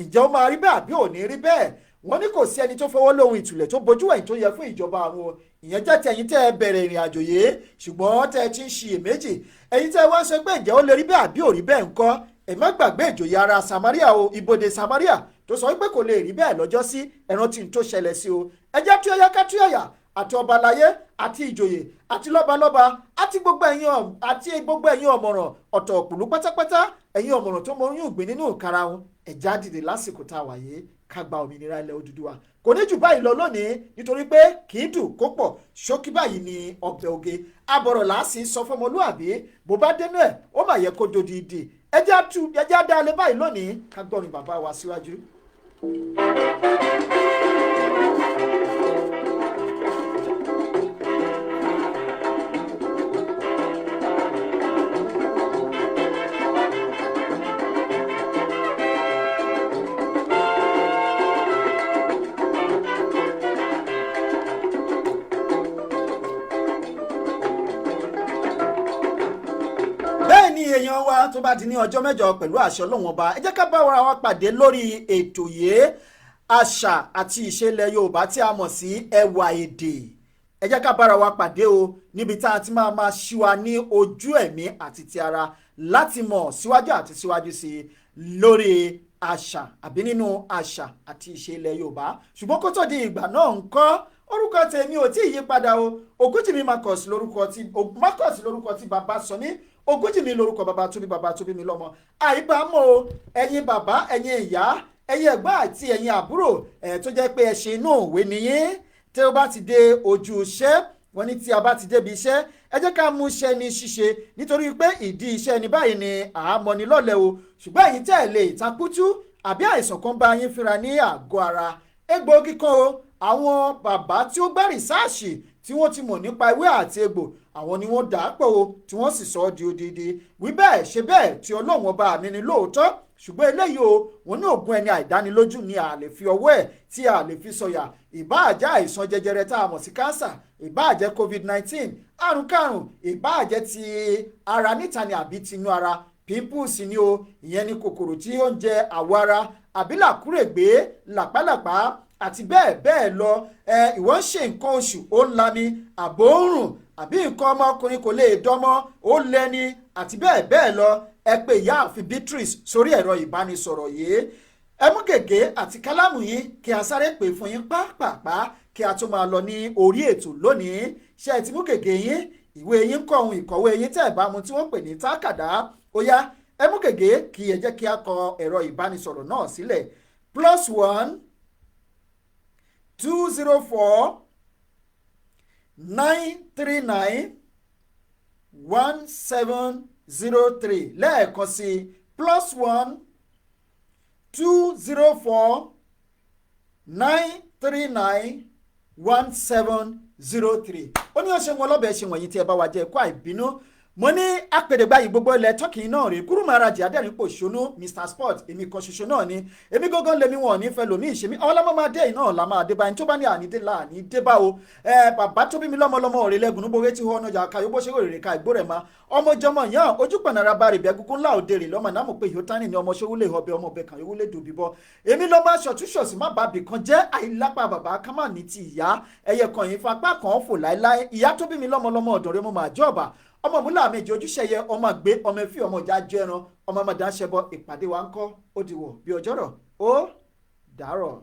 ǹjẹ́ ó máa rí bẹ́ẹ̀ àbí ò ní rí bẹ́ẹ̀? Wọ́n ní kò sí ẹni tó fọwọ́ lóhun ìtùlẹ̀ tó bojú ẹ̀yìn tó yẹ fún ìjọba àwọn. Ìyẹn jẹ́ ti ẹ̀yin tẹ́ ẹ bẹ̀rẹ̀ ìrìn àjò yìí, ṣùgbọ́n tẹ́ ẹ ti ń ṣiyèméjì. Ẹ̀yin tẹ́ ẹ wá ń sọ pé ǹjẹ́ ó lè rí bẹ́ẹ̀ àbí ò rí bẹ́ẹ̀ ńkọ́, ẹ má gbàgbé ìjòyè ara Samaria o, ibodè Samaria, tó sọ wípé kò lè rí bẹ́ẹ̀ lọ́jọ́ sí. Ẹran tí n tó ṣẹlẹ̀ sí o. Ẹ jẹ́ túyáyá ká túyàyà. Àti ọba aláyé àti ìjòyè àti lọ́balọ́ba àti gbogbo ẹ̀yin ọ̀mọ̀ràn ọ̀tọ̀ òpùlú pátápátá, ẹ̀yin ọ̀mọ̀ràn tó mọ oyún ìgbín nínú ìkarahun, ẹ̀já dìde lásìkò tá a wà yìí ká gba òmìnira ilẹ̀ Odùduwà. Kò ní jù báyìí lọ lónìí, nítorí pé kì í dùn kó pọ̀, ṣókí báyìí ni ọbẹ̀ oge. Abọ̀rọ̀ làásì sọ fọmọlúàbí, bó bá dénú ẹ̀ ó mà yẹ kó dodidi. Ẹjẹ́ á dá a lé báyìí lónìí ká gbọ́rin bàbá wa síwájú. Èèyàn wa, tó bá di ní ọjọ́ mẹ́jọ pẹ̀lú àṣẹ Ọlọ́run Ọba, ẹ jẹ́ ká bá wa pàdé lórí ètò yìí, àṣà àti ìṣẹ̀lẹ̀ Yorùbá tí a mọ̀ sí ẹwà èdè. Ẹ jẹ́ ká bára wa pàdé o, níbi tá a ti máa máa ṣí wa ní ojú ẹ̀mí àti ti ara láti mọ̀ síwájú àti síwájú sí i lórí àṣà àbí nínú àṣà àti ìṣẹ̀lẹ̀ Yorùbá. Ṣùgbọ́n kó tó di ìgbà náà ńkọ́, orúkọ tèmi ò tí ì yí padà o. Ògúnjìmí Marcus lórúkọ tí bàbá sọ mí, Ògúnjìmí lórúkọ bàbá tó bí bàbá tó bí mi lọ́mọ. Àìbámọ̀ o, ẹ̀yin bàbá, ẹ̀yin ìyá, ẹ̀yin ẹ̀gbọ́n àti ẹ̀yin àbúrò ẹ̀ tó jẹ́ pé ẹ ṣe inú òwe nìyẹn. Tí ó bá ti dé ojú iṣẹ́, wọ́n ní tí a bá ti débi iṣẹ́, ẹ jẹ́ ká mú iṣẹ́ ní ṣíṣe, nítorí pé ìdí iṣẹ́ ní báyìí ni àámọ̀ ní lọ́lẹ̀ o. Ṣùgbọ́n ẹ̀yin tẹ́ ẹ̀ lè takútú àbí àìsàn kan bá yín fínra ní àgọ́ ara, egbòogi kan o, àwọn bàbá tí ó gbá rìsáàṣì tí wọ́n ti mọ̀ nípa ewé àti egbò, àwọn ni wọ́n dà á pọ̀ o, tí wọ́n sì sọ ọ́ di odidi. Wí bẹ́ẹ̀ ṣe bẹ́ẹ̀ tí Ọlọ́run Ọba mi ni lóòótọ́. Ṣùgbọ́n eléyìí o, wọ́n ní ògùn ẹni àìdánilójú ni a lè fi ọwọ́ ẹ̀ tí a lè fi sọ̀yà. Ìbáà jẹ́ àìsàn jẹjẹrẹ tá a mọ̀ sí kánsà, ìbáà jẹ́ COVID-19, àrùnkárùn, ìbáà jẹ́ ti ara níta ni àbí tinú ara, pimples ni o, ìyẹn ni kòkòrò tí ó ń jẹ àwọ̀ ara, àbí làkúrègbé, làpálàpá àti bẹ́ẹ̀ bẹ́ẹ̀ lọ. Ìwọ ń ṣe nǹkan oṣù, ó ń lami, àbò ń rùn, àbí nǹkan ọmọkùnrin kò lè dánmọ́, ó lẹ́ni àti bẹ́ẹ̀ bẹ́ẹ̀ lọ. Ẹ pè Ìyáàfin Beatrice sórí ẹ̀rọ ìbánisọ̀rọ̀ yìí. Ẹ mú gègé àti kálámù yín kí a sáré pè fún yín pápápá kí a tó máa lọ ní orí ètò lónìí. Ṣé ẹ ti mú gègé yín, ìwé yín kọ ohun ìkọ̀wé yín tẹ́ ẹ̀ bá mu tí wọ́n pè ní tákàdá? Ó yá, ẹ mú gègé kí ẹ jẹ́ kí a kọ ẹ̀rọ ìbánisọ̀rọ̀ náà sílẹ̀. +1 204 939 1703. Lẹ́ẹ̀kan sí, +1 204 939 1703. Ó ní ọ̀sẹ̀ wọn lọ́bẹ̀ ṣe wọ̀nyí tí ẹ bá wa jẹ́ ẹ̀kọ́ àìbínú. Mo ní apèdègbà yìí gbogbo ilẹ̀ tọ́kì náà rèé, kúrúmọ̀ arajì adẹ́rìn-pòṣónú Mr Sport, èmi kan ṣoṣo náà ni, èmi gángan lèmi, wọn ò ní fẹ́ lòmí ìṣe mi, ọlọ́mọ máa dé iná la máa dé bá ẹni tó bá ní àní dé là ní dé bá o. Bàbá tó bí mi lọ́mọ lọ́mọ òrè lẹ́gùn níbo etí ọ̀nà jà ká yóò ṣe òrèrè ká ìgbó rẹ̀ ma ọmọ jọmọ yàn ojú pọ̀nara bá rè bẹ́ẹ̀ gúngún ńlá òde rè lọ́mọ náà mọ̀ pé ìhótánì ni ọmọ ṣówúlé ọbẹ̀ ọmọ ọbẹ̀ kan yówúlé dòbí bọ́. Èmi lọ́mọ aṣọ̀túnṣọ̀sì má bàbí kan jẹ́ àìlápá bàbá ká má ní ti ìyá ẹyẹ kan yìí fapá kan fò láéláé. Ìyá tó bí mi lọ́mọ lọ́mọ ọ̀dọ̀ rẹ̀ mo máa jọ́ ọ̀bà ọmọ múlá méjì ojúṣeyẹ ọmọ àgbé ọmọ ẹfí ọmọ ìjà jẹran ọmọ ọmọdé àṣẹbọ. Ìpàdé wa ń kọ́ ó dìwọ̀ bí ọjọ́rọ̀ ó dàárọ̀.